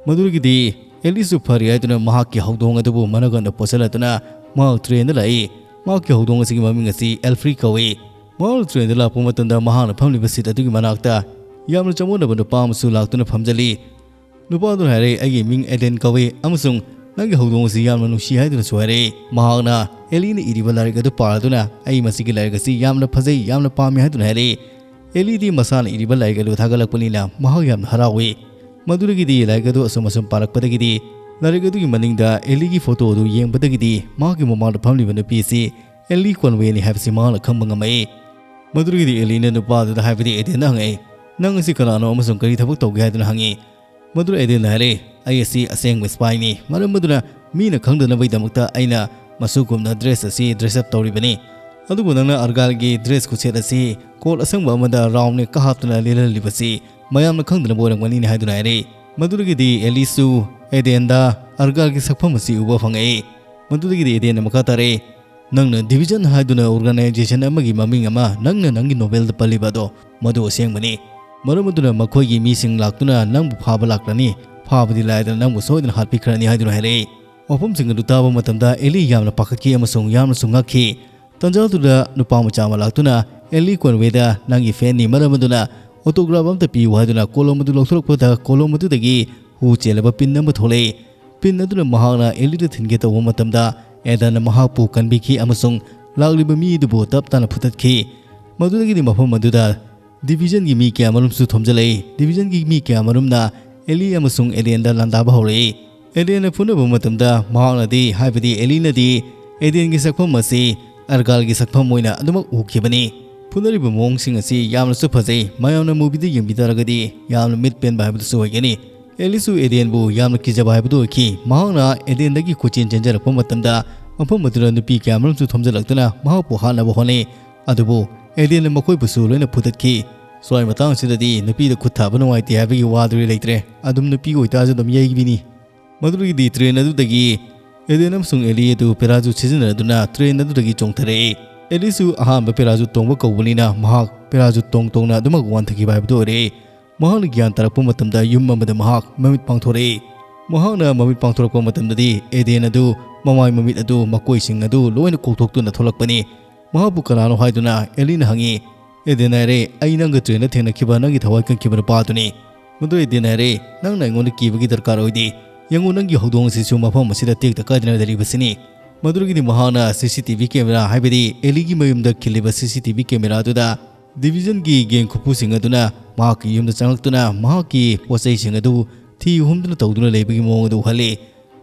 ꯃꯗꯨꯗꯒꯤꯗꯤ ꯑꯦꯂꯤꯁꯨ ꯐꯔꯦ ꯍꯥꯏꯗꯨꯅ ꯃꯍꯥꯛꯀꯤ ꯍꯧꯗꯣꯡ ꯑꯗꯨꯕꯨ ꯃꯅꯥꯀꯟꯗ ꯄꯣꯠꯁꯤꯜꯂꯗꯨꯅ ꯃꯍꯥꯛ trainꯗ ꯂꯥꯛꯏ꯫ ꯃꯍꯥꯛꯀꯤ ꯍꯧꯗꯣꯡ ꯑꯁꯤꯒꯤ ꯃꯃꯤꯡ ꯑꯁꯤ ꯑꯦꯜꯐ꯭ꯔꯤ ꯀꯧꯏ꯫ ꯃꯍꯥꯛ trainꯗ ꯂꯥꯛꯄ ꯃꯇꯝꯗ ꯃꯍꯥꯛꯅ ꯐꯝꯂꯤꯕ seat ꯑꯗꯨꯒꯤ ꯃꯅꯥꯛꯇ ꯌꯥꯝꯅ ꯆꯃꯝꯅꯕ ꯅꯨꯄꯥ ꯑꯃꯁꯨ ꯂꯥꯛꯇꯨꯅ ꯐꯝꯖꯜꯂꯤ꯫ ꯅꯨꯄꯥ ꯑꯗꯨꯅ ꯍꯥꯏꯔꯛꯏ, "ꯑꯩꯒꯤ ꯃꯤꯡ ꯑꯦꯗꯦꯟ ꯀꯧꯏ ꯑꯃꯁꯨꯡ ꯅꯪꯒꯤ ꯍꯧꯗꯣꯡ ꯑꯁꯤ ꯌꯥꯝꯅ ꯅꯨꯡꯁꯤ" ꯍꯥꯏꯗꯨꯅꯁꯨ ꯍꯥꯏꯔꯛꯏ꯫ ꯃꯍꯥꯛꯅ ꯑꯦꯂꯤꯅ ꯏꯔꯤꯕ ꯂꯥꯏꯔꯤꯛ ꯑꯗꯨ ꯄꯥꯔꯗꯨꯅ, "ꯑꯩ ꯃꯁꯤꯒꯤ ꯂꯥꯏꯔꯤꯛ ꯑꯁꯤ ꯌꯥꯝꯅ ꯐꯖꯩ, ꯌꯥꯝꯅ ꯄꯥꯝꯃꯤ" ꯍꯥꯏꯗꯨꯅ ꯍꯥꯏꯔꯛꯏ꯫ ꯑꯦꯂꯤꯗꯤ ꯃꯁꯥꯅ ꯏꯔꯤꯕ ꯂꯥꯏꯔꯤꯛ ꯑꯗꯨ ꯊꯥꯒꯠꯂꯛꯄꯅꯤꯅ ꯃꯍꯥꯛ ꯌꯥꯝꯅ ꯍꯔꯥꯎꯏ꯫ ꯃꯗꯨꯗꯒꯤꯗꯤ ꯂꯥꯏꯔꯤꯛ ꯑꯗꯨ ꯑꯁꯨꯝ ꯑꯁꯨꯝ ꯄꯥꯔꯛꯄꯗꯒꯤꯗꯤ ꯂꯥꯏꯔꯤꯛ ꯑꯗꯨꯒꯤ ꯃꯅꯤꯡꯗ ꯑꯦꯂꯤꯒꯤ photo ꯑꯗꯨ ꯌꯦꯡꯕꯗꯒꯤꯗꯤ ꯃꯍꯥꯛꯀꯤ ꯃꯃꯥꯡꯗ ꯐꯝꯂꯤꯕ ꯅꯨꯄꯤ ꯑꯁꯤ ꯑꯦꯂꯤ ꯀꯣꯟꯋꯦꯅꯤ ꯍꯥꯏꯕꯁꯤ ꯃꯍꯥꯛꯅ ꯈꯪꯕ ꯉꯝꯃꯛꯏ꯫ ꯃꯗꯨꯗꯒꯤꯗꯤ ꯑꯦꯂꯤꯅ ꯅꯨꯄꯥ ꯑꯗꯨꯗ ꯍꯥꯏꯕꯗꯤ ꯑꯦꯗꯦꯟꯗ ꯍꯪꯉꯛꯏ, "ꯅꯪ ꯑꯁꯤ ꯀꯅꯥꯅꯣ ꯑꯃꯁꯨꯡ ꯀꯔꯤ ꯊꯕꯛ ꯇꯧꯒꯦ?" ꯍꯥꯏꯗꯨꯅ ꯍꯪꯉꯤ꯫ ꯃꯗꯨꯗ ꯑꯦꯗꯦꯟꯅ ꯍꯥꯏꯔꯛꯏ, "ꯑꯩ ꯑꯁꯤ ꯑꯁꯦꯡꯕ spyꯅꯤ, ꯃꯔꯝ ꯑꯗꯨꯅ ꯃꯤꯅ ꯈꯪꯗꯅꯕꯒꯤꯗꯃꯛꯇ ꯑꯩꯅ ꯃꯁꯨꯒꯨꯝꯅ dress ꯑꯁꯤ dress up ꯇꯧꯔꯤꯕꯅꯤ꯫ ꯑꯗꯨꯕꯨ ꯅꯪꯅ ꯑꯔꯒꯥꯜꯒꯤ dress ꯈꯨꯠꯁꯦꯠ ꯑꯁꯤ ꯀꯣꯠ ꯑꯁꯪꯕ ꯑꯃꯗ round neck ꯀ ꯍꯥꯞꯇꯨꯅ ꯂꯤꯠꯍꯜꯂꯤꯕꯁꯤ ꯃꯌꯥꯝꯅ ꯈꯪꯗꯅꯕ ꯑꯣꯏꯔꯝꯒꯅꯤꯅ" ꯍꯥꯏꯗꯨꯅ ꯍꯥꯏꯔꯛꯏ꯫ ꯃꯗꯨꯗꯒꯤꯗꯤ ꯑꯦꯂꯤꯁꯁꯨ ꯑꯦꯗꯦꯟꯗ ꯑꯔꯒꯥꯜꯒꯤ ꯁꯛꯐꯝ ꯑꯁꯤ ꯎꯕ ꯐꯪꯉꯛꯏ꯫ ꯃꯗꯨꯗꯒꯤꯗꯤ ꯑꯦꯗꯦꯟꯅ ꯃꯈꯥ ꯇꯥꯔꯛꯏ, "ꯅꯪꯅ Division ꯍꯥꯏꯗꯨꯅ organization ꯑꯃꯒꯤ ꯃꯃꯤꯡ ꯑꯃ ꯅꯪꯅ ꯅꯪꯒꯤ novel ꯗ ꯄꯜꯂꯤꯕ ꯑꯗꯣ ꯃꯗꯨ ꯑꯁꯦꯡꯕꯅꯤ꯫ ꯃꯔꯝ ꯑꯗꯨꯅ ꯃꯈꯣꯏꯒꯤ ꯃꯤꯁꯤꯡ ꯂꯥꯛꯇꯨꯅ ꯅꯪꯕꯨ ꯐꯥꯕ ꯂꯥꯛꯂꯅꯤ, ꯐꯥꯕꯗꯤ ꯂꯥꯏꯗꯅ ꯅꯪꯕꯨ ꯁꯣꯏꯗꯅ ꯍꯥꯠꯄꯤꯈ꯭ꯔꯅꯤ" ꯍꯥꯏꯗꯨꯅ ꯍꯥꯏꯔꯛꯏ꯫ ꯋꯥꯐꯝꯁꯤꯡ ꯑꯗꯨ ꯇꯥꯕ ꯃꯇꯝꯗ ꯑꯦꯂꯤ ꯌꯥꯝꯅ ꯄꯥꯈꯠꯈꯤ ꯑꯃꯁꯨꯡ ꯌꯥꯝꯅꯁꯨ ꯉꯛꯈꯤ꯫ ꯇꯟꯖꯥꯗꯨꯗ ꯅꯨꯄꯥ ꯃꯆꯥ ꯑꯃ ꯂꯥꯛꯇꯨꯅ ꯑꯦꯂꯤ ꯀꯣꯟꯋꯦꯗ "ꯅꯪꯒꯤ fanꯅꯤ, ꯃꯔꯝ ꯑꯗꯨꯅ autograph ꯑꯃꯇ ꯄꯤꯌꯨ" ꯍꯥꯏꯗꯨꯅ ꯀꯣꯂꯣꯝ ꯑꯗꯨ ꯂꯧꯊꯣꯔꯛꯄꯗ ꯀꯣꯂꯣꯝ ꯑꯗꯨꯗꯒꯤ ꯍꯨ ꯆꯦꯜꯂꯕ pin ꯑꯃ ꯊꯣꯛꯂꯛꯏ꯫ Pin ꯑꯗꯨꯅ ꯃꯍꯥꯛꯅ ꯑꯦꯂꯤꯗ ꯊꯤꯟꯒꯦ ꯇꯧꯕ ꯃꯇꯝꯗ ꯑꯦꯗꯟꯅ ꯃꯍꯥꯛꯄꯨ ꯀꯟꯕꯤꯈꯤ ꯑꯃꯁꯨꯡ ꯂꯥꯛꯂꯤꯕ ꯃꯤ ꯑꯗꯨꯕꯨ ꯇꯞ ꯇꯥꯅ ꯐꯨꯊꯠꯈꯤ꯫ ꯃꯗꯨꯗꯒꯤꯗꯤ ꯃꯐꯝ ꯑꯗꯨꯗ Divisionꯒꯤ ꯃꯤ ꯀꯌꯥ ꯃꯔꯨꯝꯁꯨ ꯊꯣꯝꯖꯤꯜꯂꯛꯏ꯫ Divisionꯒꯤ ꯃꯤ ꯀꯌꯥ ꯃꯔꯨꯝꯅ ꯑꯦꯂꯤ ꯑꯃꯁꯨꯡ ꯑꯦꯗꯦꯟꯗ ꯂꯥꯟꯗꯥꯕ ꯍꯧꯔꯛꯏ꯫ ꯑꯦꯗꯦꯟꯅ ꯐꯨꯅꯕ ꯃꯇꯝꯗ ꯃꯍꯥꯛꯅꯗꯤ, ꯍꯥꯏꯕꯗꯤ ꯑꯦꯂꯤꯅꯗꯤ, ꯑꯦꯗꯦꯟꯒꯤ ꯁꯛꯐꯝ ꯑꯁꯤ ꯑꯔꯒꯥꯜꯒꯤ ꯁꯛꯐꯝ ꯑꯣꯏꯅ ꯑꯗꯨꯃꯛ ꯎꯈꯤꯕꯅꯤ꯫ ꯐꯨꯅꯔꯤꯕ ꯃꯑꯣꯡꯁꯤꯡ ꯑꯁꯤ ꯌꯥꯝꯅꯁꯨ ꯐꯖꯩ꯫ ꯃꯌꯥꯝꯅ movieꯗ ꯌꯦꯡꯕꯤ ꯇꯥꯔꯒꯗꯤ ꯌꯥꯝꯅ ꯃꯤꯠ ꯄꯦꯟꯕ ꯍꯥꯏꯕꯗꯨꯁꯨ ꯑꯣꯏꯒꯅꯤ꯫ ꯑꯦꯂꯤꯁꯁꯨ ꯑꯦꯗꯦꯟꯕꯨ ꯌꯥꯝꯅ ꯀꯤꯖꯕ ꯍꯥꯏꯕꯗꯨ ꯑꯣꯏꯈꯤ꯫ ꯃꯍꯥꯛꯅ ꯑꯦꯗꯦꯟꯗꯒꯤ ꯀꯣꯏꯆꯦꯟ ꯆꯦꯟꯖꯔꯛꯄ ꯃꯇꯝꯗ, ꯃꯐꯝ ꯑꯗꯨꯗ ꯅꯨꯄꯤ ꯀꯌꯥꯃꯔꯨꯝꯁꯨ ꯊꯣꯝꯖꯤꯜꯂꯛꯇꯨꯅ ꯃꯍꯥꯛꯄꯨ ꯍꯥꯠꯅꯕ ꯍꯣꯠꯅꯩ꯫ ꯑꯗꯨꯕꯨ ꯑꯦꯗꯦꯟꯅ ꯃꯈꯣꯏꯕꯨꯁꯨ ꯂꯣꯏꯅ ꯐꯨꯗꯠꯈꯤ꯫ ꯁ꯭ꯋꯥꯏ ꯃꯇꯥꯡꯁꯤꯗꯗꯤ ꯅꯨꯄꯤꯗ ꯈꯨꯠ ꯊꯥꯕ ꯅꯨꯡꯉꯥꯏꯇꯦ ꯍꯥꯏꯕꯒꯤ ꯋꯥꯗꯨꯗꯤ ꯂꯩꯇ꯭ꯔꯦ꯫ ꯑꯗꯨꯝ ꯅꯨꯄꯤ ꯑꯣꯏꯇꯥꯔꯁꯨ ꯑꯗꯨꯝ ꯌꯩꯕꯤꯅꯤ꯫ ꯃꯗꯨꯗꯒꯤꯗꯤ ꯇ꯭ꯔꯦꯟ ꯑꯗꯨꯗꯒꯤ ꯑꯦꯗꯦꯟ ꯑꯃꯁꯨꯡ ꯑꯦꯂꯤ ꯑꯗꯨ ꯄꯦꯔꯥꯖꯨꯠ ꯁꯤꯖꯤꯟꯅꯗꯨꯅ ꯇ꯭ꯔꯦꯟ ꯑꯗꯨꯗꯒꯤ ꯆꯣꯡꯊꯔꯛꯏ꯫ ꯑꯦꯂꯤꯁꯨ ꯑꯍꯥꯟꯕ ꯄꯦꯔꯥꯖꯨꯠ ꯇꯣꯡꯕ ꯀꯧꯕꯅꯤꯅ ꯃꯍꯥꯛ ꯄꯦꯔꯥꯖꯨꯠ ꯇꯣꯡ ꯇꯣꯡꯅ ꯑꯗꯨꯃꯛ ꯋꯥꯟꯊꯈꯤꯕ ꯍꯥꯏꯕꯗꯨ ꯑꯣꯏꯔꯦ꯫ ꯃꯍꯥꯛꯅ ꯒ꯭ꯌꯥꯟ ꯇꯥꯔꯛꯄ ꯃꯇꯝꯗ ꯌꯨꯝ ꯑꯃꯗ ꯃꯍꯥꯛ ꯃꯃꯤꯠ ꯄꯥꯡꯊꯣꯔꯛꯏ꯫ ꯃꯍꯥꯛꯅ ꯃꯃꯤꯠ ꯄꯥꯡꯊꯣꯔꯛꯄ ꯃꯇꯝꯗꯗꯤ ꯑꯦꯗꯦꯟ ꯑꯗꯨ ꯃꯃꯥꯏ ꯃꯃꯤꯠ ꯑꯗꯨ ꯃꯀꯣꯏꯁꯤꯡ ꯑꯗꯨ ꯂꯣꯏꯅ ꯀꯣꯛꯊꯣꯛꯇꯨꯅ ꯊꯣꯛꯂꯛꯄꯅꯤ꯫ ꯃꯍꯥꯛꯄꯨ ꯀꯅꯥꯅꯣ ꯍꯥꯏꯗꯨꯅ ꯑꯦꯂꯤꯅ ꯍꯪꯉꯤ꯫ ꯑꯦꯗꯦꯟ ꯍꯥꯏꯔꯦ, "ꯑꯩ ꯅꯪꯒ ꯇ꯭ꯔꯦꯟꯗ ꯊꯦꯡꯅꯈꯤꯕ ꯅꯪꯒꯤ ꯊꯋꯥꯏ ꯀꯟꯈꯤꯕ ꯅꯨꯄꯥꯗꯨꯅꯤ꯫" ꯃꯗꯨ ꯑꯦꯗꯦꯟ ꯍꯥꯏꯔꯦ, "ꯅꯪꯅ ꯑꯩꯉꯣꯟꯗ ꯀꯤꯕꯒꯤ ꯗꯔꯀꯥꯔ ꯑꯣꯏꯗꯦ꯫ ꯌꯦꯡꯉꯨ, ꯅꯪꯒꯤ ꯍꯧꯗꯣꯡ ꯑꯁꯤꯁꯨ ꯃꯐꯝ ꯑꯁꯤꯗ ꯇꯦꯛꯇ ꯀꯥꯏꯗꯅ ꯂꯩꯔꯤꯕꯁꯤꯅꯤ꯫" ꯃꯗꯨꯗꯒꯤꯗꯤ ꯃꯍꯥꯛꯅ ꯁꯤ ꯁꯤ ꯇꯤ ꯚꯤ ꯀꯦꯃꯦꯔꯥ, ꯍꯥꯏꯕꯗꯤ ꯑꯦꯂꯤꯒꯤ ꯃꯌꯨꯝꯗ ꯈꯤꯜꯂꯤꯕ ꯁꯤ ꯁꯤ ꯇꯤ ꯚꯤ ꯀꯦꯃꯦꯔꯥꯗꯨꯗ ꯗꯤꯚꯤꯖꯟꯒꯤ ꯒꯦꯡ ꯈꯨꯄꯨꯁꯤꯡ ꯑꯗꯨꯅ ꯃꯍꯥꯛꯀꯤ ꯌꯨꯝꯗ ꯆꯪꯂꯛꯇꯨꯅ ꯃꯍꯥꯛꯀꯤ ꯄꯣꯠ ꯆꯩꯁꯤꯡ ꯑꯗꯨ ꯊꯤ ꯍꯨꯝꯗꯨꯅ ꯇꯧꯗꯨꯅ ꯂꯩꯕꯒꯤ ꯃꯑꯣꯡ ꯑꯗꯨ ꯎꯍꯜꯂꯤ꯫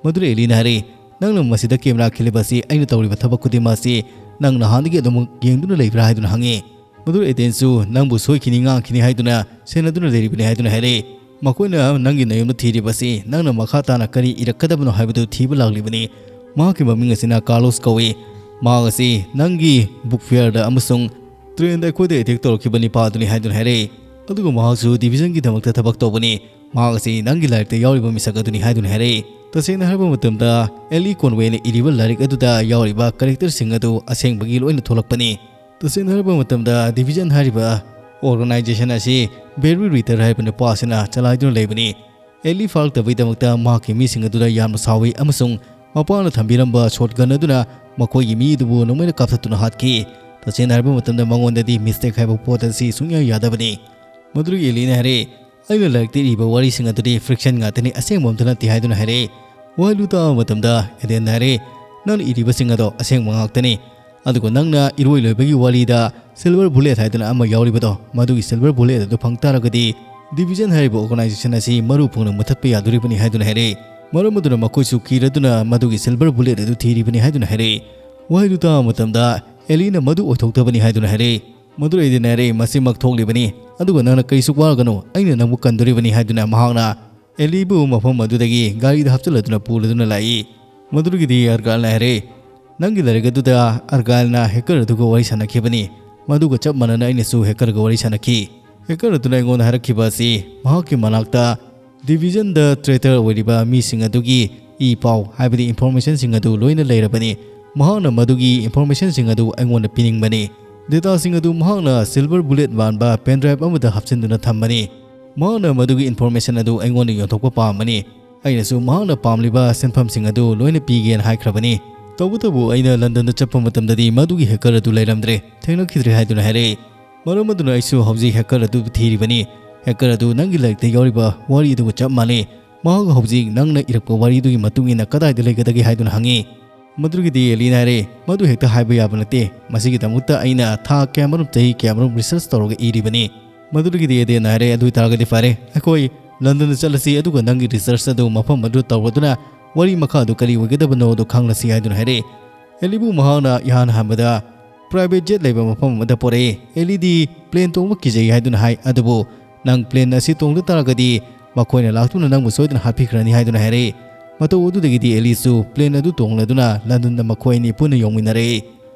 ꯃꯗꯨꯗ ꯑꯦꯂꯤꯅ ꯍꯥꯏꯔꯤ, "ꯅꯪꯅ ꯃꯁꯤꯗ ꯀꯦꯃꯦꯔꯥ ꯈꯤꯜꯂꯤꯕ ꯑꯁꯤ ꯑꯩꯅ ꯇꯧꯔꯤꯕ ꯊꯕꯛ ꯈꯨꯗꯤꯡꯃꯛ ꯑꯁꯤ ꯅꯪ ꯅꯍꯥꯟꯗꯒꯤ ꯑꯗꯨꯃꯛ ꯌꯦꯡꯗꯨꯅ ꯂꯩꯕ꯭ꯔꯥ?" ꯍꯥꯏꯗꯨꯅ ꯍꯪꯉꯤ꯫ ꯃꯗꯨꯗ ꯑꯦꯗꯦꯟꯁꯨ, "ꯅꯪꯕꯨ ꯁꯣꯏꯈꯤꯅꯤ, ꯉꯥꯡꯈꯤꯅꯤ ꯍꯥꯏꯗꯨꯅ ꯁꯦꯟꯅꯗꯨꯅ ꯂꯩꯔꯤꯕꯅꯤ" ꯍꯥꯏꯗꯨꯅ ꯍꯥꯏꯔꯛꯏ꯫ "ꯃꯈꯣꯏꯅ ꯅꯪꯒꯤ ꯅꯌꯨꯝꯗ ꯊꯤꯔꯤꯕ ꯑꯁꯤ ꯅꯪꯅ ꯃꯈꯥ ꯇꯥꯅ ꯀꯔꯤ ꯏꯔꯛꯀꯗꯕꯅꯣ ꯍꯥꯏꯕꯗꯨ ꯊꯤꯕ ꯂꯥꯛꯂꯤꯕꯅꯤ꯫ ꯃꯍꯥꯛꯀꯤ ꯃꯃꯤꯡ ꯑꯁꯤꯅ ꯀꯥꯔꯂꯣꯁ ꯀꯧꯏ꯫ ꯃꯍꯥꯛ ꯑꯁꯤ ꯅꯪꯒꯤ ꯕꯨꯛ ꯐꯤꯌꯔꯗ ꯑꯃꯁꯨꯡ ꯇ꯭ꯔꯦꯟꯗ ꯑꯩꯈꯣꯏꯗ ꯑꯦꯇꯦꯛ ꯇꯧꯔꯛꯈꯤꯕ ꯅꯤꯄꯥ ꯑꯗꯨꯅꯤ" ꯍꯥꯏꯗꯨꯅ ꯍꯥꯏꯔꯛꯏ꯫ "ꯑꯗꯨꯒ ꯃꯍꯥꯛꯁꯨ ꯗꯤꯚꯤꯖꯟꯒꯤꯗꯃꯛꯇ ꯊꯕꯛ ꯇꯧꯕꯅꯤ꯫ ꯃꯍꯥꯛ ꯑꯁꯤ ꯅꯪꯒꯤ ꯂꯥꯏꯔꯤꯛꯇ ꯌꯥꯎꯔꯤꯕ ꯃꯤꯁꯛ ꯑꯗꯨꯅꯤ" ꯍꯥꯏꯗꯨꯅ ꯍꯥꯏꯔꯛꯏ꯫ ꯇꯁꯦꯡꯅ ꯍꯥꯏꯔꯕ ꯃꯇꯝꯗ, ꯑꯦꯂꯤ ꯀꯣꯟꯋꯦꯅ ꯏꯔꯤꯕ ꯂꯥꯏꯔꯤꯛ ꯑꯗꯨꯗ ꯌꯥꯎꯔꯤꯕ ꯀꯦꯔꯦꯛꯇꯔꯁꯤꯡ ꯑꯗꯨ ꯑꯁꯦꯡꯕꯒꯤ ꯂꯣꯏꯅ ꯊꯣꯛꯂꯛꯄꯅꯤ꯫ ꯇꯁꯦꯡꯅ ꯍꯥꯏꯔꯕ ꯃꯇꯝꯗ, ꯗꯤꯚꯤꯖꯟ ꯍꯥꯏꯔꯤꯕ ꯑꯣꯔꯒꯅꯥꯏꯖꯦꯁꯟ ꯑꯁꯤ ꯕꯦꯔꯤ ꯔꯤꯇꯔ ꯍꯥꯏꯔꯤꯕ ꯅꯨꯄꯥ ꯑꯁꯤꯅ ꯆꯂꯥꯏꯗꯨꯅ ꯂꯩꯕꯅꯤ꯫ ꯑꯦꯂꯤ ꯐꯥꯔꯛꯇꯕꯒꯤꯗꯃꯛꯇ ꯃꯍꯥꯛꯀꯤ ꯃꯤꯁꯤꯡ ꯑꯗꯨꯗ ꯌꯥꯝꯅ ꯁꯥꯎꯏ ꯑꯃꯁꯨꯡ ꯃꯄꯥꯅ ꯊꯝꯕꯤꯔꯝꯕ ꯁꯣꯠꯒꯟ ꯑꯗꯨꯅ ꯃꯈꯣꯏꯒꯤ ꯃꯤ ꯑꯗꯨꯕꯨ ꯅꯣꯡꯃꯩꯅ ꯀꯥꯞꯊꯠꯇꯨꯅ ꯍꯥꯠꯈꯤ꯫ ꯇꯁꯦꯡꯅ ꯍꯥꯏꯔꯕ ꯃꯇꯝꯗ, ꯃꯉꯣꯟꯗꯗꯤ ꯃꯤꯁꯇꯦꯛ ꯍꯥꯏꯕ ꯄꯣꯠ ꯑꯁꯤ ꯁꯨꯡꯌꯥ ꯌꯥꯗꯕꯅꯤ꯫ ꯃꯗꯨꯗꯒꯤ ꯑꯦꯂꯤꯅ ꯍꯥꯏꯔꯛꯏ, "ꯑꯩꯅ ꯂꯥꯏꯔꯤꯛꯇ ꯏꯔꯤꯕ ꯋꯥꯔꯤꯁꯤꯡ ꯑꯗꯨꯗꯤ ꯐꯤꯛꯁꯟ ꯉꯥꯛꯇꯅꯤ, ꯑꯁꯦꯡꯕ ꯑꯝꯇ ꯅꯠꯇꯦ" ꯍꯥꯏꯗꯨꯅ ꯍꯥꯏꯔꯛꯏ꯫ ꯋꯥꯍꯩꯗꯨ ꯇꯥꯕ ꯃꯇꯝꯗ ꯑꯦꯗꯦꯟꯅ ꯍꯥꯏꯔꯛꯏ, "ꯅꯪꯅ ꯏꯔꯤꯕꯁꯤꯡ ꯑꯗꯣ ꯑꯁꯦꯡꯕ ꯉꯥꯛꯇꯅꯤ꯫ ꯑꯗꯨꯒ ꯅꯪꯅ ꯏꯔꯣꯏ ꯂꯣꯏꯕꯒꯤ ꯋꯥꯔꯤꯗ ꯁꯤꯜꯚꯔ ꯕꯨꯂꯦꯠ ꯍꯥꯏꯗꯨꯅ ꯑꯃ ꯌꯥꯎꯔꯤꯕꯗꯣ, ꯃꯗꯨꯒꯤ ꯁꯤꯜꯚꯔ ꯕꯨꯂꯦꯠ ꯑꯗꯨ ꯐꯪ ꯇꯥꯔꯒꯗꯤ ꯗꯤꯚꯤꯖꯟ ꯍꯥꯏꯔꯤꯕ ꯑꯣꯔꯒꯅꯥꯏꯖꯦꯁꯟ ꯑꯁꯤ ꯃꯔꯨ ꯐꯪꯅ ꯃꯨꯊꯠꯄ ꯌꯥꯗꯣꯔꯤꯕꯅꯤ" ꯍꯥꯏꯗꯨꯅ ꯍꯥꯏꯔꯛꯏ꯫ ꯃꯔꯝ ꯑꯗꯨꯅ ꯃꯈꯣꯏꯁꯨ ꯀꯤꯔꯗꯨꯅ ꯃꯗꯨꯒꯤ ꯁꯤꯜꯚꯔ ꯕꯨꯂꯦꯠ ꯑꯗꯨ ꯊꯤꯔꯤꯕꯅꯤ ꯍꯥꯏꯗꯨꯅ ꯍꯥꯏꯔꯛꯏ꯫ ꯋꯥꯍꯩꯗꯨ ꯇꯥꯕ ꯃꯇꯝꯗ ꯑꯦꯂꯤꯅ ꯃꯗꯨ ꯑꯣꯏꯊꯣꯛꯇꯕꯅꯤ ꯍꯥꯏꯗꯨꯅ ꯍꯥꯏꯔꯛꯏ꯫ ꯃꯗꯨꯗ ꯑꯦꯗꯦꯟꯅ ꯍꯥꯏꯔꯛꯏ, "ꯃꯁꯤꯃꯛ ꯊꯣꯛꯂꯤꯕꯅꯤ, ꯑꯗꯨꯒ ꯅꯪꯅ ꯀꯔꯤꯁꯨ ꯋꯥꯒꯅꯨ, ꯑꯩꯅ ꯅꯪꯕꯨ ꯀꯟꯗꯣꯔꯤꯕꯅꯤ" ꯍꯥꯏꯗꯨꯅ ꯃꯍꯥꯛꯅ ꯑꯦꯂꯤꯕꯨ ꯃꯐꯝ ꯑꯗꯨꯗꯒꯤ ꯒꯥꯔꯤꯗ ꯍꯥꯞꯆꯤꯜꯂꯗꯨꯅ ꯄꯨꯔꯗꯨꯅ ꯂꯥꯛꯏ꯫ ꯃꯗꯨꯗꯒꯤꯗꯤ ꯑꯔꯒꯥꯜꯅ ꯍꯥꯏꯔꯦ, "ꯅꯪꯒꯤ ꯂꯥꯏꯔꯤꯛ ꯑꯗꯨꯗ ꯑꯔꯒꯥꯜꯅ ꯍꯦꯀꯔ ꯑꯗꯨꯒ ꯋꯥꯔꯤ ꯁꯥꯟꯅꯈꯤꯕꯅꯤ꯫ ꯃꯗꯨꯒ ꯆꯞ ꯃꯥꯟꯅꯅ ꯑꯩꯅꯁꯨ ꯍꯦꯀꯔꯒ ꯋꯥꯔꯤ ꯁꯥꯟꯅꯈꯤ꯫ ꯍꯦꯀꯔ ꯑꯗꯨꯅ ꯑꯩꯉꯣꯟꯗ ꯍꯥꯏꯔꯛꯈꯤꯕ ꯑꯁꯤ ꯃꯍꯥꯛꯀꯤ ꯃꯅꯥꯛꯇ ꯗꯤꯚꯤꯖꯟꯗ ꯇ꯭ꯔꯦꯇꯔ ꯑꯣꯏꯔꯤꯕ ꯃꯤꯁꯤꯡ ꯑꯗꯨꯒꯤ ꯏ ꯄꯥꯎ, ꯍꯥꯏꯕꯗꯤ ꯏꯟꯐꯣꯔꯃꯦꯁꯟꯁꯤꯡ ꯑꯗꯨ ꯂꯣꯏꯅ ꯂꯩꯔꯕꯅꯤ꯫ ꯃꯍꯥꯛꯅ ꯃꯗꯨꯒꯤ ꯏꯟꯐꯣꯔꯃꯦꯁꯟꯁꯤꯡ ꯑꯗꯨ ꯑꯩꯉꯣꯟꯗ ꯄꯤꯅꯤꯡꯕꯅꯤ꯫ ꯗꯦꯇꯥꯁꯤꯡ ꯑꯗꯨ ꯃꯍꯥꯛꯅ ꯁꯤꯜꯚꯔ ꯕꯨꯂꯦꯠ ꯃꯥꯟꯕ ꯄꯦꯟ ꯗ꯭ꯔꯥꯏꯚ ꯑꯃꯗ ꯍꯥꯞꯆꯤꯟꯗꯨꯅ ꯊꯝꯕꯅꯤ꯫ ꯃꯍꯥꯛꯅ ꯃꯗꯨꯒꯤ ꯏꯟꯐꯣꯔꯃꯦꯁꯟ ꯑꯗꯨ ꯑꯩꯉꯣꯟꯗ ꯌꯣꯟꯊꯣꯛꯄ ꯄꯥꯝꯕꯅꯤ꯫ ꯑꯩꯅꯁꯨ ꯃꯍꯥꯛꯅ ꯄꯥꯝꯂꯤꯕ ꯁꯦꯟꯐꯝꯁꯤꯡ ꯑꯗꯨ ꯂꯣꯏꯅ ꯄꯤꯒꯦꯅ ꯍꯥꯏꯈ꯭ꯔꯕꯅꯤ꯫ ꯇꯧꯕꯇꯕꯨ ꯑꯩꯅ ꯂꯟꯗꯟꯗ ꯆꯠꯄ ꯃꯇꯝꯗꯗꯤ ꯃꯗꯨꯒꯤ ꯍꯦꯀꯔ ꯑꯗꯨ ꯂꯩꯔꯝꯗ꯭ꯔꯦ, ꯊꯦꯡꯅꯈꯤꯗ꯭ꯔꯦ" ꯍꯥꯏꯗꯨꯅ ꯍꯥꯏꯔꯛꯏ꯫ "ꯃꯔꯝ ꯑꯗꯨꯅ ꯑꯩꯁꯨ ꯍꯧꯖꯤꯛ ꯍꯦꯀꯔ ꯑꯗꯨ ꯊꯤꯔꯤꯕꯅꯤ꯫ ꯍꯦꯀꯔ ꯑꯗꯨ ꯅꯪꯒꯤ ꯂꯥꯏꯔꯤꯛꯇ ꯌꯥꯎꯔꯤꯕ ꯋꯥꯔꯤ ꯑꯗꯨꯒ ꯆꯞ ꯃꯥꯟꯅꯩ꯫ ꯃꯍꯥꯛ ꯍꯧꯖꯤꯛ ꯅꯪꯅ ꯏꯔꯛꯄ ꯋꯥꯔꯤꯗꯨꯒꯤ ꯃꯇꯨꯡ ꯏꯟꯅ ꯀꯗꯥꯏꯗ ꯂꯩꯒꯗꯒꯦ?" ꯍꯥꯏꯗꯨꯅ ꯍꯪꯉꯤ꯫ ꯃꯗꯨꯗꯒꯤꯗꯤ ꯑꯦꯂꯤꯅ ꯍꯥꯏꯔꯦ, "ꯃꯗꯨ ꯍꯦꯛꯇ ꯍꯥꯏꯕ ꯌꯥꯕ ꯅꯠꯇꯦ꯫ ꯃꯁꯤꯒꯤꯗꯃꯛꯇ ꯑꯩꯅ ꯊꯥ ꯀꯌꯥꯃꯔꯨꯝ, ꯆꯍꯤ ꯀꯌꯥꯃꯔꯨꯝ ꯔꯤꯁꯔꯆ ꯇꯧꯔꯒ ꯏꯔꯤꯕꯅꯤ꯫" ꯃꯗꯨꯗꯒꯤꯗꯤ ꯑꯦꯗꯦꯟꯅ ꯍꯥꯏꯔꯦ, "ꯑꯗꯨ ꯑꯣꯏꯇꯥꯔꯒꯗꯤ ꯐꯔꯦ, ꯑꯩꯈꯣꯏ ꯂꯟꯗꯟꯗ ꯆꯠꯂꯁꯤ, ꯑꯗꯨꯒ ꯅꯪꯒꯤ ꯔꯤꯁꯔꯆ ꯑꯗꯨ ꯃꯐꯝ ꯑꯗꯨ ꯇꯧꯔꯗꯨꯅ ꯋꯥꯔꯤ ꯃꯈꯥ ꯑꯗꯨ ꯀꯔꯤ ꯑꯣꯏꯒꯗꯕꯅꯣꯗꯨ ꯈꯪꯂꯁꯤ" ꯍꯥꯏꯗꯨꯅ ꯍꯥꯏꯔꯦ꯫ ꯑꯦꯂꯤꯕꯨ ꯃꯍꯥꯛꯅ ꯏꯍꯥꯟ ꯍꯥꯟꯕꯗ ꯄ꯭ꯔꯥꯏꯚꯦꯠ ꯖꯦꯠ ꯂꯩꯕ ꯃꯐꯝ ꯑꯃꯗ ꯄꯣꯔꯛꯏ꯫ ꯑꯦꯂꯤꯗꯤ ꯄ꯭ꯂꯦꯟ ꯇꯣꯡꯕ ꯀꯤꯖꯩ ꯍꯥꯏꯗꯨꯅ ꯍꯥꯏ, ꯑꯗꯨꯕꯨ "ꯅꯪ ꯄ꯭ꯂꯦꯟ ꯑꯁꯤ ꯇꯣꯡꯗ ꯇꯥꯔꯒꯗꯤ ꯃꯈꯣꯏꯅ ꯂꯥꯛꯇꯨꯅ ꯅꯪꯕꯨ ꯁꯣꯏꯗꯅ ꯍꯥꯠꯄꯤꯈ꯭ꯔꯅꯤ" ꯍꯥꯏꯗꯨꯅ ꯍꯥꯏꯔꯛꯏ꯫ ꯃꯇꯧ ꯑꯗꯨꯗꯒꯤꯗꯤ ꯑꯦꯂꯤꯁꯨ ꯄ꯭ꯂꯦꯟ ꯑꯗꯨ ꯇꯣꯡꯂꯗꯨꯅ ꯂꯟꯗꯟꯗ ꯃꯈꯣꯏ ꯑꯅꯤ ꯄꯨꯟꯅ ꯌꯧꯃꯤꯟꯅꯔꯛꯏ꯫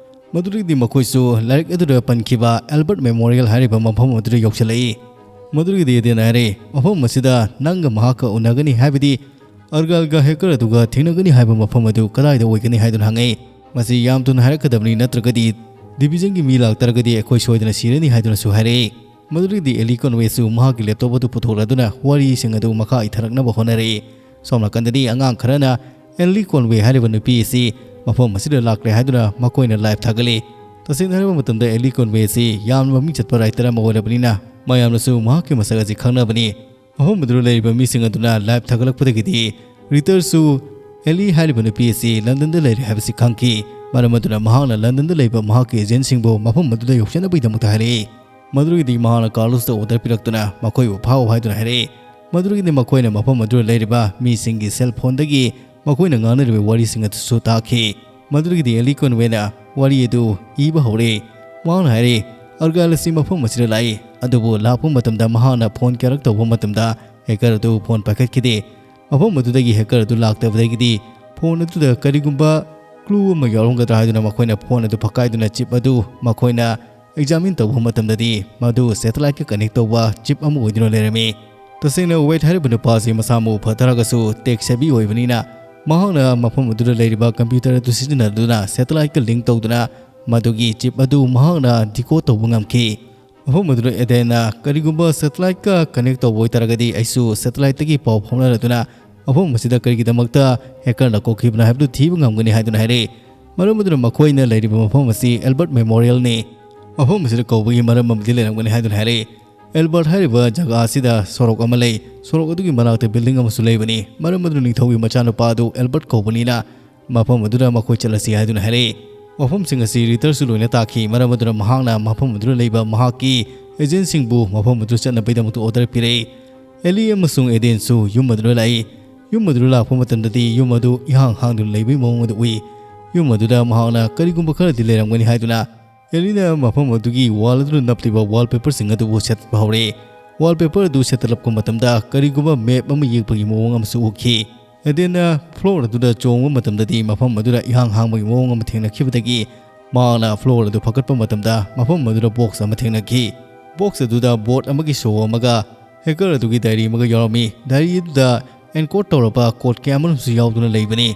ꯃꯗꯨꯗꯒꯤꯗꯤ ꯃꯈꯣꯏꯁꯨ ꯂꯥꯏꯔꯤꯛ ꯑꯗꯨꯗ ꯄꯟꯈꯤꯕ ꯑꯦꯜꯕꯔꯠ ꯃꯦꯃꯣꯔꯤꯌꯦꯜ ꯍꯥꯏꯔꯤꯕ ꯃꯐꯝ ꯑꯗꯨꯗ ꯌꯧꯁꯤꯜꯂꯛꯏ꯫ ꯃꯗꯨꯗꯒꯤꯗꯤ ꯑꯦꯗꯦꯟꯅ ꯍꯥꯏꯔꯛꯏ, "ꯃꯐꯝ ꯑꯁꯤꯗ ꯅꯪꯒ ꯃꯍꯥꯛꯀ ꯎꯅꯒꯅꯤ, ꯍꯥꯏꯕꯗꯤ ꯑꯔꯒꯥꯜꯒ ꯍꯦꯀꯔ ꯑꯗꯨꯒ ꯊꯦꯡꯅꯒꯅꯤ ꯍꯥꯏꯕ ꯃꯐꯝ ꯑꯗꯨ ꯀꯗꯥꯏꯗ ꯑꯣꯏꯒꯅꯤ?" ꯍꯥꯏꯗꯨꯅ ꯍꯪꯉꯛꯏ꯫ "ꯃꯁꯤ ꯌꯥꯝ ꯊꯨꯅ ꯍꯥꯏꯔꯛꯀꯗꯕꯅꯤ, ꯅꯠꯇ꯭ꯔꯒꯗꯤ ꯗꯤꯚꯤꯖꯟꯒꯤ ꯃꯤ ꯂꯥꯛꯇꯥꯔꯒꯗꯤ ꯑꯩꯈꯣꯏ ꯁꯣꯏꯗꯅ ꯁꯤꯔꯅꯤ" ꯍꯥꯏꯗꯨꯅꯁꯨ ꯍꯥꯏꯔꯛꯏ꯫ ꯃꯗꯨꯗꯒꯤꯗꯤ ꯑꯦꯂꯤ ꯀꯣꯟꯋꯦꯁꯨ ꯃꯍꯥꯛꯀꯤ ꯂꯦꯞꯇꯣꯞ ꯑꯗꯨ ꯄꯨꯊꯣꯛꯂꯗꯨꯅ ꯋꯥꯔꯤꯁꯤꯡ ꯑꯗꯨ ꯃꯈꯥ ꯏꯊꯔꯛꯅꯕ ꯍꯣꯠꯅꯔꯛꯏ꯫ ꯁꯣꯝ ꯅꯥꯀꯟꯗꯗꯤ ꯑꯉꯥꯡ ꯈꯔꯅ ꯑꯦꯂꯤ ꯀꯣꯟꯋꯦ ꯍꯥꯏꯔꯤꯕ ꯅꯨꯄꯤ ꯑꯁꯤ ꯃꯐꯝ ꯑꯁꯤꯗ ꯂꯥꯛꯂꯦ ꯍꯥꯏꯗꯨꯅ ꯃꯈꯣꯏꯅ ꯂꯥꯏꯚ ꯊꯥꯒꯠꯂꯤ꯫ ꯇꯁꯦꯡꯅ ꯍꯥꯏꯔꯕ ꯃꯇꯝꯗ ꯑꯦꯂꯤ ꯀꯣꯟꯋꯦ ꯑꯁꯤ ꯌꯥꯝꯅ ꯃꯃꯤꯡ ꯆꯠꯄ ꯔꯥꯏꯇꯔ ꯑꯃ ꯑꯣꯏꯔꯕꯅꯤꯅ ꯃꯌꯥꯝꯅꯁꯨ ꯃꯍꯥꯛꯀꯤ ꯃꯁꯛ ꯑꯁꯤ ꯈꯪꯅꯕꯅꯤ꯫ ꯃꯐꯝ ꯑꯗꯨꯗ ꯂꯩꯔꯤꯕ ꯃꯤꯁꯤꯡ ꯑꯗꯨꯅ ꯂꯥꯏꯚ ꯊꯥꯒꯠꯂꯛꯄꯗꯒꯤꯗꯤ ꯔꯤꯇꯔꯁꯨ ꯑꯦꯂꯤ ꯍꯥꯏꯔꯤꯕ ꯅꯨꯄꯤ ꯑꯁꯤ ꯂꯟꯗꯟꯗ ꯂꯩꯔꯦ ꯍꯥꯏꯕꯁꯤ ꯈꯪꯈꯤ꯫ ꯃꯔꯝ ꯑꯗꯨꯅ ꯃꯍꯥꯛꯅ ꯂꯟꯗꯟꯗ ꯂꯩꯕ ꯃꯍꯥꯛꯀꯤ ꯑꯦꯖꯦꯟꯁꯤꯡꯕꯨ ꯃꯐꯝ ꯑꯗꯨꯗ ꯌꯧꯁꯤꯟꯅꯕꯒꯤꯗꯃꯛꯇ ꯍꯥꯏꯔꯛꯏ꯫ ꯃꯗꯨꯗꯒꯤꯗꯤ ꯃꯍꯥꯛꯅ ꯀꯥꯔꯂꯣꯁꯇ ꯑꯣꯔꯗꯔ ꯄꯤꯔꯛꯇꯨꯅ ꯃꯈꯣꯏꯕꯨ ꯐꯥꯎ ꯍꯥꯏꯗꯨꯅ ꯍꯥꯏꯔꯛꯏ꯫ ꯃꯗꯨꯗꯒꯤꯗꯤ ꯃꯈꯣꯏꯅ ꯃꯐꯝ ꯑꯗꯨꯗ ꯂꯩꯔꯤꯕ ꯃꯤꯁꯤꯡꯒꯤ ꯁꯦꯜ ꯐꯣꯟꯗꯒꯤ ꯃꯈꯣꯏꯅ ꯉꯥꯡꯅꯔꯤꯕ ꯋꯥꯔꯤꯁꯤꯡ ꯑꯗꯨꯁꯨ ꯇꯥꯈꯤ꯫ ꯃꯗꯨꯗꯒꯤꯗꯤ ꯑꯦꯂꯤ ꯀꯣꯟꯋꯦꯅ ꯋꯥꯔꯤ ꯑꯗꯨ ꯏꯕ ꯍꯧꯔꯦ꯫ ꯃꯍꯥꯛꯅ ꯍꯥꯏꯔꯦ, "ꯑꯔꯒꯥꯏꯜ ꯑꯁꯤ ꯃꯐꯝ ꯑꯁꯤꯗ ꯂꯥꯛꯏ, ꯑꯗꯨꯕꯨ ꯂꯥꯛꯄ ꯃꯇꯝꯗ ꯃꯍꯥꯛꯅ ꯐꯣꯟ ꯀꯌꯥꯔꯛ ꯇꯧꯕ ꯃꯇꯝꯗ ꯍꯦꯀꯔ ꯑꯗꯨ ꯐꯣꯟ ꯄꯥꯏꯈꯠꯈꯤꯗꯦ꯫ ꯃꯐꯝ ꯑꯗꯨꯗꯒꯤ ꯍꯦꯀꯔ ꯑꯗꯨ ꯂꯥꯛꯇꯕꯗꯒꯤꯗꯤ ꯐꯣꯟ ꯑꯗꯨꯗ ꯀꯔꯤꯒꯨꯝꯕ ꯀ꯭ꯂꯨ ꯑꯃ ꯌꯥꯎꯔꯝꯒꯗ꯭ꯔꯥ ꯍꯥꯏꯗꯨꯅ ꯃꯈꯣꯏꯅ ꯐꯣꯟ ꯑꯗꯨ ꯐꯛꯀꯥꯏꯗꯨꯅ ꯆꯤꯞ ꯑꯗꯨ ꯃꯈꯣꯏꯅ ꯑꯦꯛꯖꯥꯃꯤꯟ ꯇꯧꯕ ꯃꯇꯝꯗꯗꯤ ꯃꯗꯨ ꯁꯦꯇꯦꯂꯥꯏꯠꯀ ꯀꯅꯦꯛ ꯇꯧꯕ ꯆꯤꯞ ꯑꯃ ꯑꯣꯏꯗꯨꯅ ꯂꯩꯔꯝꯃꯤ꯫ ꯇꯁꯦꯡꯅ ꯋꯦꯠ ꯍꯥꯏꯔꯤꯕ ꯅꯨꯄꯥ ꯑꯁꯤ ꯃꯁꯥ ꯃꯎ ꯐꯠꯇ꯭ꯔꯒꯁꯨ ꯇꯦꯛ ꯁꯦꯕꯤ ꯑꯣꯏꯕꯅꯤꯅ ꯃꯍꯥꯛꯅ ꯃꯐꯝ ꯑꯗꯨꯗ ꯂꯩꯔꯤꯕ ꯀꯝꯄ꯭ꯌꯨꯇꯔ ꯑꯗꯨ ꯁꯤꯖꯤꯟꯅꯗꯨꯅ ꯁꯦꯇꯦꯂꯥꯏꯠꯀ ꯂꯤꯡ ꯇꯧꯗꯨꯅ ꯃꯗꯨꯒꯤ ꯆꯤꯞ ꯑꯗꯨ ꯃꯍꯥꯛꯅ ꯗꯤꯀꯣꯗ ꯇꯧꯕ ꯉꯝꯈꯤ꯫ ꯃꯐꯝ ꯑꯗꯨꯗ ꯑꯦꯗꯦꯟꯅ ꯀꯔꯤꯒꯨꯝꯕ ꯁꯦꯇꯦꯂꯥꯏꯠꯀ ꯀꯅꯦꯛ ꯇꯧꯕ ꯑꯣꯏꯇꯥꯔꯒꯗꯤ ꯑꯩꯁꯨ ꯁꯦꯇꯦꯂꯥꯏꯠꯇꯒꯤ ꯄꯥꯎ ꯐꯥꯎꯅꯔꯗꯨꯅ ꯃꯐꯝ ꯑꯁꯤꯗ ꯀꯔꯤꯒꯤꯗꯃꯛꯇ ꯍꯦꯀꯔꯅ ꯀꯣꯛꯈꯤꯕꯅꯣ ꯍꯥꯏꯕꯗꯨ ꯊꯤꯕ ꯉꯝꯒꯅꯤ ꯍꯥꯏꯗꯨꯅ ꯍꯥꯏꯔꯛꯏ꯫ ꯃꯔꯝ ꯑꯗꯨꯅ ꯃꯈꯣꯏꯅ ꯂꯩꯔꯤꯕ ꯃꯐꯝ ꯑꯁꯤ ꯑꯦꯜꯕꯔꯠ ꯃꯦꯃꯣꯔꯤꯌꯦꯜꯅꯤ꯫ ꯃꯐꯝ ꯑꯁꯤꯗ ꯀꯧꯕꯒꯤ ꯃꯔꯝ ꯑꯃꯗꯤ ꯂꯩꯔꯝꯒꯅꯤ ꯍꯥꯏꯗꯨꯅ ꯍꯥꯏꯔꯛꯏ꯫ ꯑꯦꯜꯕꯔꯠ ꯍꯥꯏꯔꯤꯕ ꯖꯒꯥ ꯑꯁꯤꯗ ꯁꯣꯔꯣꯛ ꯑꯃ ꯂꯩ꯫ ꯁꯣꯔꯣꯛ ꯑꯗꯨꯒꯤ ꯃꯅꯥꯛꯇ ꯕꯤꯜꯗꯤꯡ ꯑꯃꯁꯨ ꯂꯩꯕꯅꯤ꯫ ꯃꯔꯝ ꯑꯗꯨꯅ ꯅꯤꯡꯊꯧꯒꯤ ꯃꯆꯥꯅꯨꯄꯥ ꯑꯗꯨ ꯑꯦꯜꯕꯔꯠ ꯀꯧꯕꯅꯤꯅ ꯃꯐꯝ ꯑꯗꯨꯗ ꯃꯈꯣꯏ ꯆꯠꯂꯁꯤ ꯍꯥꯏꯗꯨꯅ ꯍꯥꯏꯔꯛꯏ꯫ ꯋꯥꯐꯝꯁꯤꯡ ꯑꯁꯤ ꯔꯤꯇꯔꯁꯨ ꯂꯣꯏꯅ ꯇꯥꯈꯤ꯫ ꯃꯔꯝ ꯑꯗꯨꯅ ꯃꯍꯥꯛꯅ ꯃꯐꯝ ꯑꯗꯨꯗ ꯂꯩꯕ ꯃꯍꯥꯛꯀꯤ ꯑꯦꯖꯦꯟꯁꯤꯡꯕꯨ ꯃꯐꯝ ꯑꯗꯨꯗ ꯆꯠꯅꯕꯒꯤꯗꯃꯛꯇ ꯑꯣꯔꯗꯔ ꯄꯤꯔꯛꯏ꯫ ꯑꯦꯂꯤ ꯑꯃꯁꯨꯡ ꯑꯦꯗꯦꯟꯁꯨ ꯌꯨꯝ ꯑꯗꯨꯗ ꯂꯥꯛꯏ꯫ ꯌꯨꯝ ꯑꯗꯨꯗ ꯂꯥꯛꯄ ꯃꯇꯝꯗꯗꯤ ꯌꯨꯝ ꯑꯗꯨ ꯏꯍꯥꯡ ꯍꯥꯡꯗꯨꯅ ꯂꯩꯕꯒꯤ ꯃꯑꯣꯡ ꯑꯗꯨ ꯎꯏ꯫ ꯌꯨꯝ ꯑꯗꯨꯗ ꯃꯍꯥꯛꯅ ꯀꯔꯤꯒꯨꯝꯕ ꯈꯔꯗꯤ ꯂꯩꯔꯝꯒꯅꯤ ꯍꯥꯏꯗꯨꯅ ꯑꯦꯂꯤꯅ ꯃꯐꯝ ꯑꯗꯨꯒꯤ ꯋꯥꯜ ꯑꯗꯨꯗ ꯅꯞꯂꯤꯕ ꯋꯥꯜꯄꯦꯄꯔꯁꯤꯡ ꯑꯗꯨꯕꯨ ꯁꯦꯠꯇꯠꯄ ꯍꯧꯔꯛꯏ꯫ ꯋꯥꯜꯄꯦꯄꯔ ꯑꯗꯨ ꯁꯦꯠꯇꯠꯂꯛꯄ ꯃꯇꯝꯗ ꯀꯔꯤꯒꯨꯝꯕ ꯃꯦꯞ ꯑꯃ ꯌꯦꯛꯄꯒꯤ ꯃꯑꯣꯡ ꯑꯃꯁꯨ ꯎꯈꯤ꯫ ꯑꯦꯗꯦꯟꯅ ꯐ꯭ꯂꯣꯔ ꯑꯗꯨꯗ ꯆꯣꯡꯕ ꯃꯇꯝꯗꯗꯤ ꯃꯐꯝ ꯑꯗꯨꯗ ꯏꯍꯥꯡ ꯍꯥꯡꯕꯒꯤ ꯃꯑꯣꯡ ꯑꯃ ꯊꯦꯡꯅꯈꯤꯕꯗꯒꯤ ꯃꯍꯥꯛꯅ ꯐ꯭ꯂꯣꯔ ꯑꯗꯨ ꯐꯒꯠꯄ ꯃꯇꯝꯗ ꯃꯐꯝ ꯑꯗꯨꯗ ꯕꯣꯛꯁ ꯑꯃ ꯊꯦꯡꯅꯈꯤ꯫ ꯕꯣꯛꯁ ꯑꯗꯨꯗ ꯕꯣꯠ ꯑꯃꯒꯤ ꯁꯣ ꯑꯃꯒ ꯍꯦꯀꯔ ꯑꯗꯨꯒꯤ ꯗꯥꯏꯔꯤ ꯑꯃꯒ ꯌꯥꯎꯔꯝꯃꯤ꯫ ꯗꯥꯏꯔꯤ ꯑꯗꯨꯗ ꯑꯦꯟꯀꯣꯗ ꯇꯧꯔꯕ ꯀꯣꯗ ꯀꯌꯥ ꯑꯃꯔꯣꯝꯁꯨ ꯌꯥꯎꯗꯨꯅ ꯂꯩꯕꯅꯤ꯫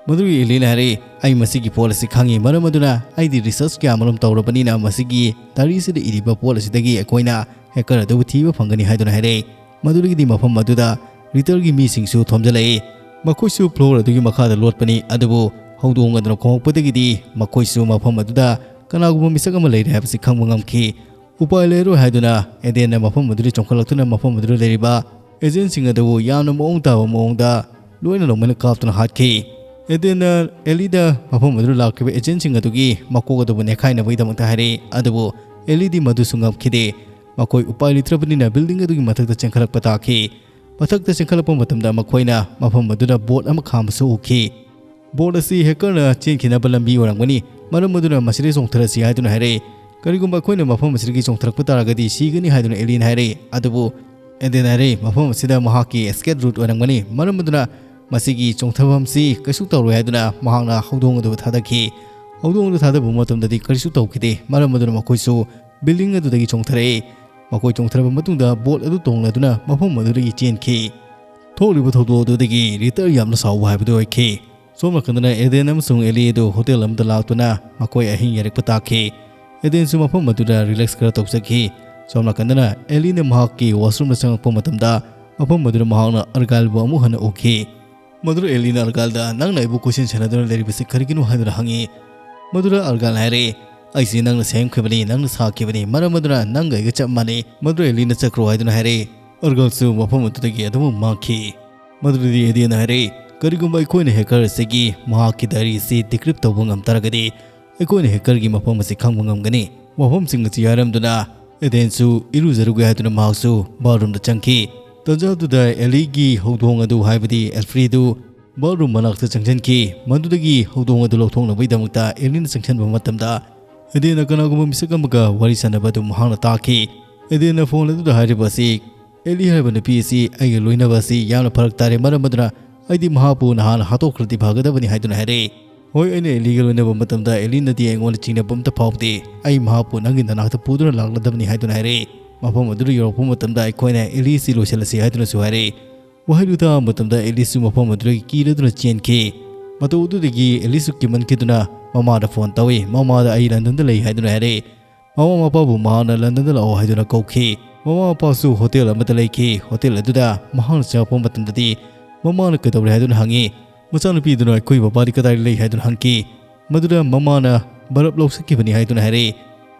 ꯃꯗꯨꯒꯤ ꯑꯦꯂꯤꯅ ꯍꯥꯏꯔꯛꯏ, "ꯑꯩ ꯃꯁꯤꯒꯤ ꯐꯣꯜ ꯑꯁꯤ ꯈꯪꯉꯤ, ꯃꯔꯝ ꯑꯗꯨꯅ ꯑꯩꯗꯤ ꯔꯤꯁꯔꯆ ꯀꯌꯥ ꯑꯃꯔꯣꯝ ꯇꯧꯔꯕꯅꯤꯅ ꯃꯁꯤꯒꯤ ꯗꯥꯏꯔꯤ ꯑꯁꯤꯗ ꯏꯔꯤꯕ ꯄꯣꯠ ꯑꯁꯤꯗꯒꯤ ꯑꯩꯈꯣꯏꯅ ꯍꯦꯀꯔ ꯑꯗꯨꯕꯨ ꯊꯤꯕ ꯐꯪꯒꯅꯤ" ꯍꯥꯏꯗꯨꯅ ꯍꯥꯏꯔꯛꯏ꯫ ꯃꯗꯨꯗꯒꯤꯗꯤ ꯃꯐꯝ ꯑꯗꯨꯗ ꯔꯤꯇꯔꯒꯤ ꯃꯤꯁꯤꯡꯁꯨ ꯊꯣꯝꯖꯤꯜꯂꯛꯏ꯫ ꯃꯈꯣꯏꯁꯨ ꯐ꯭ꯂꯣꯔ ꯑꯗꯨꯒꯤ ꯃꯈꯥꯗ ꯂꯣꯠꯄꯅꯤ, ꯑꯗꯨꯕꯨ ꯍꯧꯗꯣꯡ ꯑꯗꯨꯅ ꯈꯣꯡꯂꯛꯄꯗꯒꯤꯗꯤ ꯃꯈꯣꯏꯁꯨ ꯃꯐꯝ ꯑꯗꯨꯗ ꯀꯅꯥꯒꯨꯝꯕ ꯃꯤꯁꯛ ꯑꯃ ꯂꯩꯔꯦ ꯍꯥꯏꯕꯁꯤ ꯈꯪꯕ ꯉꯝꯈꯤ꯫ ꯎꯄꯥꯏ ꯂꯩꯔꯣꯏ ꯍꯥꯏꯗꯨꯅ ꯑꯦꯗꯦꯟꯅ ꯃꯐꯝ ꯑꯗꯨꯗ ꯆꯣꯡꯈꯠꯂꯛꯇꯨꯅ ꯃꯐꯝ ꯑꯗꯨꯗ ꯂꯩꯔꯤꯕ ꯑꯦꯖꯦꯟꯁꯤꯡ ꯑꯗꯨꯕꯨ ꯌꯥꯝꯅ ꯃꯑꯣꯡ ꯇꯥꯕ ꯃꯑꯣꯡꯗ ꯂꯣꯏꯅ ꯂꯣꯏꯅꯃꯛ ꯀꯥꯞꯇꯨꯅ ꯍꯥꯠꯈꯤ꯫ ꯑꯦꯗꯦꯟꯅ ꯑꯦꯂꯤꯗ ꯃꯐꯝ ꯑꯗꯨꯗ ꯂꯥꯛꯈꯤꯕ ꯑꯦꯖꯦꯟꯁꯤꯡ ꯑꯗꯨꯒꯤ ꯃꯀꯣꯛ ꯑꯗꯨꯕꯨ ꯅꯦꯈꯥꯏꯅꯕꯒꯤꯗꯃꯛꯇ ꯍꯥꯏꯔꯛꯏ, ꯑꯗꯨꯕꯨ ꯑꯦꯂꯤꯗꯤ ꯃꯗꯨꯁꯨ ꯉꯝꯈꯤꯗꯦ꯫ ꯃꯈꯣꯏ ꯎꯄꯥꯏ ꯂꯩꯇ꯭ꯔꯕꯅꯤꯅ ꯕꯤꯜꯗꯤꯡ ꯑꯗꯨꯒꯤ ꯃꯊꯛꯇ ꯆꯦꯟꯈꯠꯂꯛꯄ ꯇꯥꯈꯤ꯫ ꯃꯊꯛꯇ ꯆꯦꯟꯈꯠꯂꯛꯄ ꯃꯇꯝꯗ ꯃꯈꯣꯏꯅ ꯃꯐꯝ ꯑꯗꯨꯗ ꯕꯣꯠ ꯑꯃ ꯈꯥꯝꯕꯁꯨ ꯎꯈꯤ꯫ ꯕꯣꯠ ꯑꯁꯤ ꯍꯦꯀꯔꯅ ꯆꯦꯟꯈꯤꯅꯕ ꯂꯝꯕꯤ ꯑꯣꯏꯔꯝꯒꯅꯤ, ꯃꯔꯝ ꯑꯗꯨꯅ ꯃꯁꯤꯗ ꯆꯣꯡꯊꯔꯁꯤ ꯍꯥꯏꯗꯨꯅ ꯍꯥꯏꯔꯛꯏ꯫ ꯀꯔꯤꯒꯨꯝꯕ ꯑꯩꯈꯣꯏꯅ ꯃꯐꯝ ꯑꯁꯤꯗꯒꯤ ꯆꯣꯡꯊꯔꯛꯄ ꯇꯥꯔꯒꯗꯤ ꯁꯤꯒꯅꯤ ꯍꯥꯏꯗꯨꯅ ꯑꯦꯂꯤꯅ ꯍꯥꯏꯔꯛꯏ꯫ ꯑꯗꯨꯕꯨ ꯑꯦꯗꯦꯟ ꯍꯥꯏꯔꯦ, "ꯃꯐꯝ ꯑꯁꯤꯗ ꯃꯍꯥꯛꯀꯤ escape route ꯑꯣꯏꯔꯝꯒꯅꯤ, ꯃꯔꯝ ꯑꯗꯨꯅ ꯃꯁꯤꯒꯤ ꯆꯣꯡꯊꯐꯝꯁꯤ ꯀꯩꯁꯨ ꯇꯧꯔꯣꯏ" ꯍꯥꯏꯗꯨꯅ ꯃꯍꯥꯛꯅ ꯍꯧꯗꯣꯡ ꯑꯗꯨ ꯊꯥꯗꯈꯤ꯫ ꯍꯧꯗꯣꯡ ꯑꯗꯨ ꯊꯥꯗꯕ ꯃꯇꯝꯗꯗꯤ ꯀꯔꯤꯁꯨ ꯇꯧꯈꯤꯗꯦ, ꯃꯔꯝ ꯑꯗꯨꯅ ꯃꯈꯣꯏꯁꯨ building ꯑꯗꯨꯗꯒꯤ ꯆꯣꯡꯊꯔꯛꯏ꯫ ꯃꯈꯣꯏ ꯆꯣꯡꯊꯔꯕ ꯃꯇꯨꯡꯗ boat ꯑꯗꯨ ꯇꯣꯡꯂꯗꯨꯅ ꯃꯐꯝ ꯑꯗꯨꯗꯒꯤ ꯆꯦꯟꯈꯤ꯫ ꯊꯣꯛꯂꯤꯕ ꯊꯧꯗꯣꯛ ꯑꯗꯨꯗꯒꯤ ꯔꯤꯇꯔ ꯌꯥꯝꯅ ꯁꯥꯎꯕ ꯍꯥꯏꯕꯗꯨ ꯑꯣꯏꯈꯤ꯫ ꯁꯣꯝ ꯅꯥꯀꯟꯗꯅ ꯑꯦꯗꯦꯟ ꯑꯃꯁꯨꯡ ꯑꯦꯂꯤ ꯑꯗꯨ ꯍꯣꯇꯦꯜ ꯑꯃꯗ ꯂꯥꯛꯇꯨꯅ ꯃꯈꯣꯏ ꯑꯍꯤꯡ ꯌꯥꯔꯛꯄ ꯇꯥꯈꯤ꯫ ꯑꯦꯗꯦꯟꯁꯨ ꯃꯐꯝ ꯑꯗꯨꯗ relax ꯈꯔ ꯇꯧꯖꯈꯤ꯫ ꯁꯣꯝ ꯅꯥꯀꯟꯗꯅ ꯑꯦꯂꯤꯅ ꯃꯍꯥꯛꯀꯤ washroomꯗ ꯆꯪꯂꯛꯄ ꯃꯇꯝꯗ ꯃꯐꯝ ꯑꯗꯨꯗ ꯃꯍꯥꯛꯅ ꯑꯔꯒꯥꯏꯜꯕꯨ ꯑꯃꯨꯛ ꯍꯟꯅ ꯎꯈꯤ꯫ ꯃꯗꯨꯗ ꯑꯦꯂꯤꯅ ꯑꯔꯒꯥꯏꯜꯗ, "ꯅꯪꯅ ꯑꯩꯕꯨ ꯀꯣꯏꯁꯦꯟ ꯁꯦꯟꯅꯗꯨꯅ ꯂꯩꯔꯤꯕꯁꯤ ꯀꯔꯤꯒꯤꯅꯣ?" ꯍꯥꯏꯗꯨꯅ ꯍꯪꯉꯤ꯫ ꯃꯗꯨꯗ ꯑꯔꯒꯥꯏꯜ ꯍꯥꯏꯔꯦ, "ꯑꯩꯁꯤ ꯅꯪꯅ ꯁꯦꯝꯈꯤꯕꯅꯤ, ꯅꯪꯅ ꯁꯥꯈꯤꯕꯅꯤ, ꯃꯔꯝ ꯑꯗꯨꯅ ꯅꯪꯒ ꯑꯩꯒ ꯆꯞ ꯃꯥꯟꯅꯩ"꯫ ꯃꯗꯨꯗ ꯑꯦꯂꯤꯅ ꯆꯠꯈ꯭ꯔꯣ ꯍꯥꯏꯗꯨꯅ ꯍꯥꯏꯔꯦ꯫ ꯑꯔꯒꯥꯜꯁꯨ ꯃꯐꯝ ꯑꯗꯨꯗꯒꯤ ꯑꯗꯨꯃꯛ ꯃꯥꯡꯈꯤ꯫ ꯃꯗꯨꯗꯗꯤ ꯑꯦꯗꯦꯟꯅ ꯍꯥꯏꯔꯛꯏ, "ꯀꯔꯤꯒꯨꯝꯕ ꯑꯩꯈꯣꯏꯅ ꯍꯦꯀꯔ ꯑꯁꯤꯒꯤ ꯃꯍꯥꯛꯀꯤ diary ꯑꯁꯤ decrypt ꯇꯧꯕ ꯉꯝ ꯇꯥꯔꯒꯗꯤ, ꯑꯩꯈꯣꯏꯅ ꯍꯦꯀꯔꯒꯤ ꯃꯐꯝ ꯑꯁꯤ ꯈꯪꯕ ꯉꯝꯒꯅꯤ"꯫ ꯋꯥꯐꯝꯁꯤꯡ ꯑꯁꯤ ꯍꯥꯏꯔꯝꯗꯨꯅ ꯑꯦꯗꯦꯟꯁꯨ ꯏꯔꯨꯖꯔꯨꯒꯦ ꯍꯥꯏꯗꯨꯅ ꯃꯍꯥꯛꯁꯨ bathroomꯗ ꯆꯪꯈꯤ꯫ ꯇꯟꯖꯥ ꯑꯗꯨꯗ ꯑꯦꯂꯤꯒꯤ ꯍꯧꯗꯣꯡ ꯑꯗꯨ, ꯍꯥꯏꯕꯗꯤ ꯑꯦꯜꯐ꯭ꯔꯤꯗꯨ, bathroom ꯃꯅꯥꯛꯇ ꯆꯪꯁꯤꯟꯈꯤ꯫ ꯃꯗꯨꯗꯒꯤ ꯍꯧꯗꯣꯡ ꯑꯗꯨ ꯂꯧꯊꯣꯛꯅꯕꯒꯤꯗꯃꯛꯇ ꯑꯦꯂꯤꯅ ꯆꯪꯁꯤꯟꯕ ꯃꯇꯝꯗ, ꯑꯦꯗꯦꯟꯅ ꯀꯅꯥꯒꯨꯝꯕ ꯃꯤꯁꯛ ꯑꯃꯒ ꯋꯥꯔꯤ ꯁꯥꯟꯅꯕ ꯑꯗꯨ ꯃꯍꯥꯛꯅ ꯇꯥꯈꯤ꯫ ꯑꯦꯗꯦꯟꯅ phone ꯑꯗꯨꯗ ꯍꯥꯏꯔꯤꯕ ꯑꯁꯤ, "ꯑꯦꯂꯤ ꯍꯥꯏꯕ ꯅꯨꯄꯤ ꯑꯁꯤ ꯑꯩꯒ ꯂꯣꯏꯅꯕ ꯑꯁꯤ ꯌꯥꯝꯅ ꯐꯔꯛ ꯇꯥꯔꯦ, ꯃꯔꯝ ꯑꯗꯨꯅ ꯑꯩꯗꯤ ꯃꯍꯥꯛꯄꯨ ꯅꯍꯥꯟ ꯍꯥꯠꯇꯣꯛꯈ꯭ꯔꯗꯤ ꯐꯒꯗꯕꯅꯤ" ꯍꯥꯏꯗꯨꯅ ꯍꯥꯏꯔꯛꯏ꯫ "ꯍꯣꯏ, ꯑꯩꯅ ꯑꯦꯂꯤꯒ ꯂꯣꯏꯅꯕ ꯃꯇꯝꯗ ꯑꯦꯂꯤꯅꯗꯤ ꯑꯩꯉꯣꯟꯗ ꯆꯤꯡꯅꯕ ꯑꯝꯇ ꯐꯥꯎꯗꯦ꯫ ꯑꯩ ꯃꯍꯥꯛꯄꯨ ꯅꯪꯒꯤ ꯅꯅꯥꯛꯇ ꯄꯨꯗꯨꯅ ꯂꯥꯛꯂꯗꯕꯅꯤ" ꯍꯥꯏꯗꯨꯅ ꯍꯥꯏꯔꯛꯏ꯫ ꯃꯐꯝ ꯑꯗꯨꯗ ꯌꯧꯔꯛꯄ ꯃꯇꯝꯗ ꯑꯩꯈꯣꯏꯅ ꯑꯦꯂꯤꯁꯤ ꯂꯣꯏꯁꯤꯜꯂꯁꯤ ꯍꯥꯏꯗꯨꯅꯁꯨ ꯍꯥꯏꯔꯛꯏ꯫ ꯋꯥꯍꯩꯗꯨ ꯇꯥꯕ ꯃꯇꯝꯗ ꯑꯦꯂꯤꯁꯁꯨ ꯃꯐꯝ ꯑꯗꯨꯗꯒꯤ ꯀꯤꯔꯗꯨꯅ ꯆꯦꯟꯈꯤ꯫ ꯃꯇꯧ ꯑꯗꯨꯗꯒꯤ ꯑꯦꯂꯤꯁꯁꯨ ꯀꯤꯃꯟꯈꯤꯗꯨꯅ ꯃꯃꯥꯗ phone ꯇꯧꯏ꯫ ꯃꯃꯥꯗ "ꯑꯩ ꯂꯟꯗꯟꯗ ꯂꯩ" ꯍꯥꯏꯗꯨꯅ ꯍꯥꯏꯔꯛꯏ꯫ ꯃꯃꯥ ꯃꯄꯥꯕꯨ ꯃꯍꯥꯛꯅ ꯂꯟꯗꯟꯗ ꯂꯥꯛꯑꯣ ꯍꯥꯏꯗꯨꯅ ꯀꯧꯈꯤ꯫ ꯃꯃꯥ ꯃꯄꯥꯁꯨ ꯍꯣꯇꯦꯜ ꯑꯃꯗ ꯂꯩꯈꯤ꯫ ꯍꯣꯇꯦꯜ ꯑꯗꯨꯗ ꯃꯍꯥꯛꯅ ꯆꯪꯉꯛꯄ ꯃꯇꯝꯗꯗꯤ ꯃꯃꯥꯅ "ꯀꯩꯗꯧꯔꯦ?" ꯍꯥꯏꯗꯨꯅ ꯍꯪꯉꯤ꯫ ꯃꯆꯥꯅꯨꯄꯤꯗꯨꯅ "ꯑꯩꯈꯣꯏ ꯕꯕꯥꯗꯤ ꯀꯗꯥꯏꯗ ꯂꯩ?" ꯍꯥꯏꯗꯨꯅ ꯍꯪꯈꯤ꯫ ꯃꯗꯨꯗ ꯃꯃꯥꯅ "ꯕꯔꯞ ꯂꯧꯖꯈꯤꯕꯅꯤ" ꯍꯥꯏꯗꯨꯅ ꯍꯥꯏꯔꯛꯏ꯫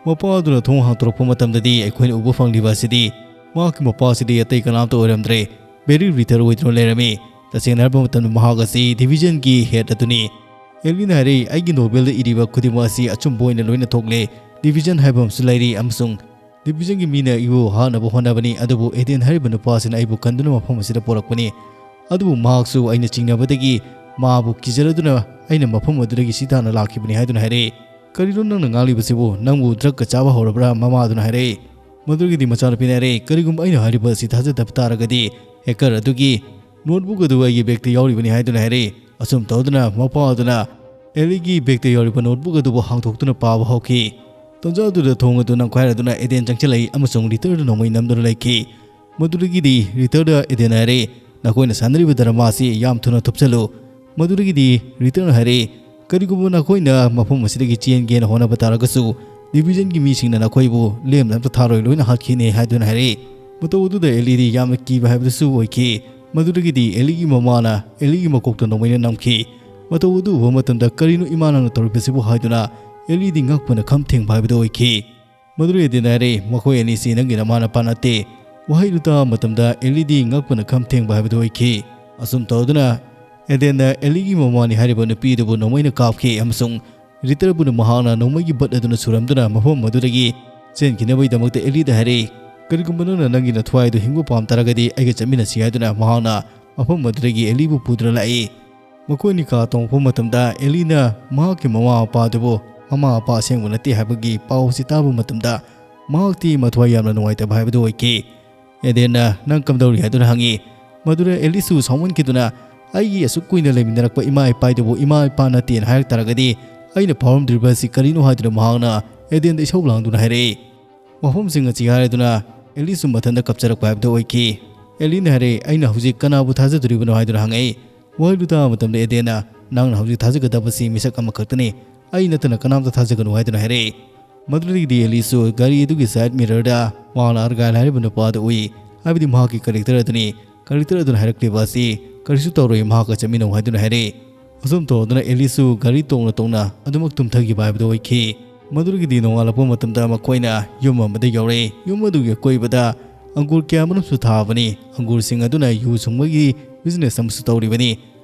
ꯃꯄꯥ ꯑꯗꯨꯅ ꯊꯣꯡ ꯍꯥꯡꯗꯣꯔꯛꯄ ꯃꯇꯝꯗꯗꯤ ꯑꯩꯈꯣꯏꯅ ꯎꯕ ꯐꯪꯂꯤꯕ ꯑꯁꯤꯗꯤ ꯃꯍꯥꯛꯀꯤ ꯃꯄꯥꯁꯤꯗꯤ ꯑꯇꯩ ꯀꯅꯥꯝꯇ ꯑꯣꯏꯔꯝꯗ꯭ꯔꯦ, ꯕꯦꯔꯤ ꯔꯤꯇꯔ ꯑꯣꯏꯗꯨꯅ ꯂꯩꯔꯝꯃꯤ꯫ ꯇꯁꯦꯡꯅ ꯍꯥꯏꯔꯕ ꯃꯇꯝꯗ ꯃꯍꯥꯛ ꯑꯁꯤ divisionꯒꯤ head ꯑꯗꯨꯅꯤ꯫ ꯑꯦꯂꯤꯅ ꯍꯥꯏꯔꯛꯏ, "ꯑꯩꯒꯤ novelꯗ ꯏꯔꯤꯕ ꯈꯨꯗꯤꯡꯃꯛ ꯑꯁꯤ ꯑꯆꯨꯝꯕ ꯑꯣꯏꯅ ꯂꯣꯏꯅ ꯊꯣꯛꯂꯦ꯫ Division ꯍꯥꯏꯕ ꯑꯃꯁꯨ ꯂꯩꯔꯤ ꯑꯃꯁꯨꯡ divisionꯒꯤ ꯃꯤꯅ ꯑꯩꯕꯨ ꯍꯥꯠꯅꯕ ꯍꯣꯠꯅꯕꯅꯤ, ꯑꯗꯨꯕꯨ ꯑꯦꯗꯦꯟ ꯍꯥꯏꯔꯤꯕ ꯅꯨꯄꯥꯁꯤꯅ ꯑꯩꯕꯨ ꯀꯟꯗꯨꯅ ꯃꯐꯝ ꯑꯁꯤꯗ ꯄꯨꯔꯛꯄꯅꯤ꯫ ꯑꯗꯨꯕꯨ ꯃꯍꯥꯛꯁꯨ ꯑꯩꯅ ꯆꯤꯡꯅꯕꯗꯒꯤ ꯃꯥꯕꯨ ꯀꯤꯖꯔꯗꯨꯅ ꯑꯩꯅ ꯃꯐꯝ ꯑꯗꯨꯗꯒꯤ ꯁꯤꯊꯥꯅ ꯂꯥꯛꯈꯤꯕꯅꯤ" ꯍꯥꯏꯗꯨꯅ ꯍꯥꯏꯔꯛꯏ꯫ "ꯀꯔꯤꯅꯣ ꯅꯪꯅ ꯉꯥꯡꯂꯤꯕꯁꯤꯕꯨ? ꯅꯪꯕꯨ drugꯀ ꯆꯥꯕ ꯍꯧꯔꯕ꯭ꯔꯥ?" ꯃꯃꯥ ꯑꯗꯨꯅ ꯍꯥꯏꯔꯛꯏ꯫ ꯃꯗꯨꯗꯒꯤꯗꯤ ꯃꯆꯥꯅꯨꯄꯤꯅ ꯍꯥꯏꯔꯦ, "ꯀꯔꯤꯒꯨꯝꯕ ꯑꯩꯅ ꯍꯥꯏꯔꯤꯕ ꯑꯁꯤ ꯊꯥꯖꯗꯕ ꯇꯥꯔꯒꯗꯤ, ꯍꯦꯀꯔ ꯑꯗꯨꯒꯤ ꯅꯣꯠꯕꯨꯛ ꯑꯗꯨ ꯑꯩꯒꯤ ꯕꯦꯒꯇ ꯌꯥꯎꯔꯤꯕꯅꯤ" ꯍꯥꯏꯗꯨꯅ ꯍꯥꯏꯔꯦ꯫ ꯑꯁꯨꯝ ꯇꯧꯗꯨꯅ ꯃꯄꯥ ꯑꯗꯨꯅ ꯑꯦꯂꯤꯒꯤ ꯕꯦꯒꯇ ꯌꯥꯎꯔꯤꯕ ꯅꯣꯠꯕꯨꯛ ꯑꯗꯨꯕꯨ ꯍꯥꯡꯗꯣꯛꯇꯨꯅ ꯄꯥꯕ ꯍꯧꯈꯤ꯫ ꯇꯟꯖꯥ ꯑꯗꯨꯗ ꯊꯣꯡ ꯑꯗꯨ ꯅꯝꯈꯥꯏꯔꯗꯨꯅ ꯑꯦꯗꯦꯟ ꯆꯪꯁꯤꯜꯂꯛꯏ ꯑꯃꯁꯨꯡ ꯔꯤꯇꯔꯗ ꯅꯣꯡꯃꯩ ꯅꯝꯗꯨꯅ ꯂꯩꯈꯤ꯫ ꯃꯗꯨꯗꯒꯤꯗꯤ ꯔꯤꯇꯔꯗ ꯑꯦꯗꯦꯟ ꯍꯥꯏꯔꯦ, "ꯅꯈꯣꯏꯅ ꯁꯥꯟꯅꯔꯤꯕ ꯗ꯭ꯔꯃꯥ ꯑꯁꯤ ꯌꯥꯝ ꯊꯨꯅ ꯊꯨꯞꯆꯜꯂꯨ"꯫ ꯃꯗꯨꯗꯒꯤꯗꯤ ꯔꯤꯇꯔꯗ ꯍꯥꯏꯔꯦ, "ꯀꯔꯤꯒꯨꯝꯕ ꯅꯈꯣꯏꯅ ꯃꯐꯝ ꯑꯁꯤꯗꯒꯤ ꯆꯦꯟꯒꯦꯅ ꯍꯣꯠꯅꯕ ꯇꯥꯔꯒꯁꯨ, ꯗꯤꯚꯤꯖꯟꯒꯤ ꯃꯤꯁꯤꯡꯅ ꯅꯈꯣꯏꯕꯨ ꯂꯦꯝꯅ ꯑꯝꯇ ꯊꯥꯔꯣꯏ, ꯂꯣꯏꯅ ꯍꯥꯠꯈꯤꯅꯤ" ꯍꯥꯏꯗꯨꯅ ꯍꯥꯏꯔꯛꯏ꯫ ꯃꯇꯧ ꯑꯗꯨꯗ ꯑꯦꯂꯤꯗꯤ ꯌꯥꯝꯅ ꯀꯤꯕ ꯍꯥꯏꯕꯗꯨꯁꯨ ꯑꯣꯏꯈꯤ꯫ ꯃꯗꯨꯗꯒꯤꯗꯤ ꯑꯦꯂꯤꯒꯤ ꯃꯃꯥꯅ ꯑꯦꯂꯤꯒꯤ ꯃꯀꯣꯛꯇ ꯅꯣꯡꯃꯩꯅ ꯅꯝꯈꯤ꯫ ꯃꯇꯧ ꯑꯗꯨ ꯎꯕ ꯃꯇꯝꯗ, "ꯀꯔꯤꯅꯣ ꯏꯃꯥ ꯅꯪꯅ ꯇꯧꯔꯤꯕꯁꯤꯕꯨ?" ꯍꯥꯏꯗꯨꯅ ꯑꯦꯂꯤꯗꯤ ꯉꯛꯄꯅ ꯈꯝ ꯊꯦꯡꯕ ꯍꯥꯏꯕꯗꯨ ꯑꯣꯏꯈꯤ꯫ ꯃꯗꯨꯗꯒꯤ ꯑꯦꯗꯦꯟ ꯍꯥꯏꯔꯦ, "ꯃꯈꯣꯏ ꯑꯅꯤꯁꯤ ꯅꯪꯒꯤ ꯅꯃꯥ ꯅꯄꯥ ꯅꯠꯇꯦ"꯫ ꯋꯥꯍꯩꯗꯨ ꯇꯥꯕ ꯃꯇꯝꯗ ꯑꯦꯂꯤꯗꯤ ꯉꯛꯄꯅ ꯈꯝ ꯊꯦꯡꯕ ꯍꯥꯏꯕꯗꯨ ꯑꯣꯏꯈꯤ꯫ ꯑꯁꯨꯝ ꯇꯧꯗꯨꯅ ꯑꯦꯗꯦꯟꯅ ꯑꯦꯂꯤꯒꯤ ꯃꯃꯥꯅꯤ ꯍꯥꯏꯔꯤꯕ ꯅꯨꯄꯤ ꯑꯗꯨꯕꯨ ꯅꯣꯡꯃꯩꯅ ꯀꯥꯞꯈꯤ ꯑꯃꯁꯨꯡ ꯔꯤꯇꯔꯕꯨꯅ ꯃꯍꯥꯛꯅ ꯅꯣꯡꯃꯩꯒꯤ ꯕꯠ ꯑꯗꯨꯅ ꯁꯨꯔꯝꯗꯨꯅ ꯃꯐꯝ ꯑꯗꯨꯗꯒꯤ ꯆꯦꯟꯈꯤꯅꯕꯒꯤꯗꯃꯛꯇ ꯑꯦꯂꯤꯗ ꯍꯥꯏꯔꯛꯏ, "ꯀꯔꯤꯒꯨꯝꯕ ꯅꯪꯅ ꯅꯪꯒꯤ ꯅꯊ꯭ꯋꯥꯏ ꯑꯗꯨ ꯍꯤꯡꯕ ꯄꯥꯝ ꯇꯥꯔꯒꯗꯤ ꯑꯩꯒ ꯆꯠꯃꯤꯟꯅꯁꯤ" ꯍꯥꯏꯗꯨꯅ ꯃꯍꯥꯛꯅ ꯃꯐꯝ ꯑꯗꯨꯗꯒꯤ ꯑꯦꯂꯤꯕꯨ ꯄꯨꯗꯨꯅ ꯂꯥꯛꯏ꯫ ꯃꯈꯣꯏ ꯑꯅꯤ ꯀꯥ ꯇꯣꯡꯂꯛꯄ ꯃꯇꯝꯗ ꯑꯦꯂꯤꯅ ꯃꯍꯥꯛꯀꯤ ꯃꯃꯥ ꯃꯄꯥ ꯑꯗꯨꯕꯨ ꯃꯃꯥ ꯃꯄꯥ ꯑꯁꯦꯡꯕ ꯅꯠꯇꯦ ꯍꯥꯏꯕꯒꯤ ꯄꯥꯎ ꯑꯁꯤ ꯇꯥꯕ ꯃꯇꯝꯗ ꯃꯍꯥꯛꯇꯤ ꯃꯊ꯭ꯋꯥꯏ ꯌꯥꯝꯅ ꯅꯨꯡꯉꯥꯏꯇꯕ ꯍꯥꯏꯕꯗꯨ ꯑꯣꯏꯈꯤ꯫ ꯑꯦꯗꯦꯟꯅ, "ꯅꯪ ꯀꯝꯗꯧꯔꯤ?" ꯍꯥꯏꯗꯨꯅ ꯍꯪꯉꯤ꯫ ꯃꯗꯨꯗ ꯑꯦꯂꯤꯁꯨ ꯁꯥꯎꯃꯟꯈꯤꯗꯨꯅ, "ꯑꯩꯒꯤ ꯑꯁꯨꯛ ꯀꯨꯏꯅ ꯂꯩꯃꯤꯟꯅꯔꯛꯄ ꯏꯃꯥ ꯏꯄꯥ ꯑꯗꯨꯕꯨ ꯏꯃꯥ ꯏꯄꯥ ꯅꯠꯇꯦꯅ ꯍꯥꯏꯔꯛ ꯇꯥꯔꯒꯗꯤ ꯑꯩꯅ ꯐꯥꯎꯔꯝꯗ꯭ꯔꯤꯕ ꯑꯁꯤ ꯀꯔꯤꯅꯣ?" ꯍꯥꯏꯗꯨꯅ ꯃꯍꯥꯛꯅ ꯑꯦꯗꯦꯟꯗ ꯏꯁꯧ ꯂꯥꯡꯗꯨꯅ ꯍꯥꯏꯔꯛꯏ꯫ ꯋꯥꯐꯝꯁꯤꯡ ꯑꯁꯤ ꯍꯥꯏꯔꯗꯨꯅ ꯑꯦꯂꯤꯁꯨ ꯃꯊꯟꯇ ꯀꯞꯆꯔꯛꯄ ꯍꯥꯏꯕꯗꯨ ꯑꯣꯏꯈꯤ꯫ ꯑꯦꯂꯤꯅ ꯍꯥꯏꯔꯦ, "ꯑꯩꯅ ꯍꯧꯖꯤꯛ ꯀꯅꯥꯕꯨ ꯊꯥꯖꯗꯣꯔꯤꯕꯅꯣ?" ꯍꯥꯏꯗꯨꯅ ꯍꯪꯉꯛꯏ꯫ ꯋꯥꯍꯩꯗꯨ ꯇꯥꯕ ꯃꯇꯝꯗ ꯑꯦꯗꯦꯟꯅ, "ꯅꯪꯅ ꯍꯧꯖꯤꯛ ꯊꯥꯖꯒꯗꯕꯁꯤ ꯃꯤꯁꯛ ꯑꯃꯈꯛꯇꯅꯤ꯫ ꯑꯩ ꯅꯠꯇꯅ ꯀꯅꯥꯝꯇ ꯊꯥꯖꯒꯅꯨ" ꯍꯥꯏꯗꯨꯅ ꯍꯥꯏꯔꯛꯏ꯫ ꯃꯗꯨꯗꯒꯤꯗꯤ ꯑꯦꯂꯤꯁꯨ ꯒꯥꯔꯤ ꯑꯗꯨꯒꯤ ꯁꯥꯏꯗ ꯃꯤꯔꯔꯗ ꯃꯍꯥꯛꯅ ꯑꯥꯔꯒꯥꯏꯜ ꯍꯥꯏꯔꯤꯕ ꯅꯨꯄꯥ ꯑꯗꯨ ꯎꯏ, ꯍꯥꯏꯕꯗꯤ ꯃꯍꯥꯛꯀꯤ ꯀꯦꯔꯦꯛꯇꯔ ꯑꯗꯨꯅꯤ꯫ ꯀꯦꯔꯦꯛꯇꯔ ꯑꯗꯨꯅ ꯍꯥꯏꯔꯛꯂꯤꯕ ꯑꯁꯤ, "ꯀꯔꯤꯁꯨ ꯇꯧꯔꯣꯏ, ꯃꯍꯥꯛꯀ ꯆꯠꯃꯤꯟꯅꯧ" ꯍꯥꯏꯗꯨꯅ ꯍꯥꯏꯔꯛꯏ꯫ ꯑꯁꯨꯝ ꯇꯧꯗꯨꯅ ꯑꯦꯂꯤꯁꯁꯨ ꯒꯥꯔꯤ ꯇꯣꯡꯅ ꯇꯣꯡꯅ ꯑꯗꯨꯃꯛ ꯇꯨꯝꯊꯈꯤꯕ ꯍꯥꯏꯕꯗꯨ ꯑꯣꯏꯈꯤ꯫ ꯃꯗꯨꯗꯒꯤꯗꯤ ꯅꯣꯡꯉꯥꯜꯂꯛꯄ ꯃꯇꯝꯗ ꯃꯈꯣꯏꯅ ꯌꯨꯝ ꯑꯃꯗ ꯌꯧꯔꯛꯏ꯫ ꯌꯨꯝ ꯑꯗꯨꯒꯤ ꯑꯀꯣꯏꯕꯗ ꯑꯪꯒꯨꯔ ꯀꯌꯥ ꯃꯔꯨꯝꯁꯨ ꯊꯥꯕꯅꯤ꯫ ꯑꯪꯒꯨꯔꯁꯤꯡ ꯑꯗꯨꯅ ꯌꯨ ꯁꯨꯡꯕꯒꯤ ꯕꯤꯖꯤꯅꯦꯁ ꯑꯃꯁꯨ ꯇꯧꯔꯤꯕꯅꯤ꯫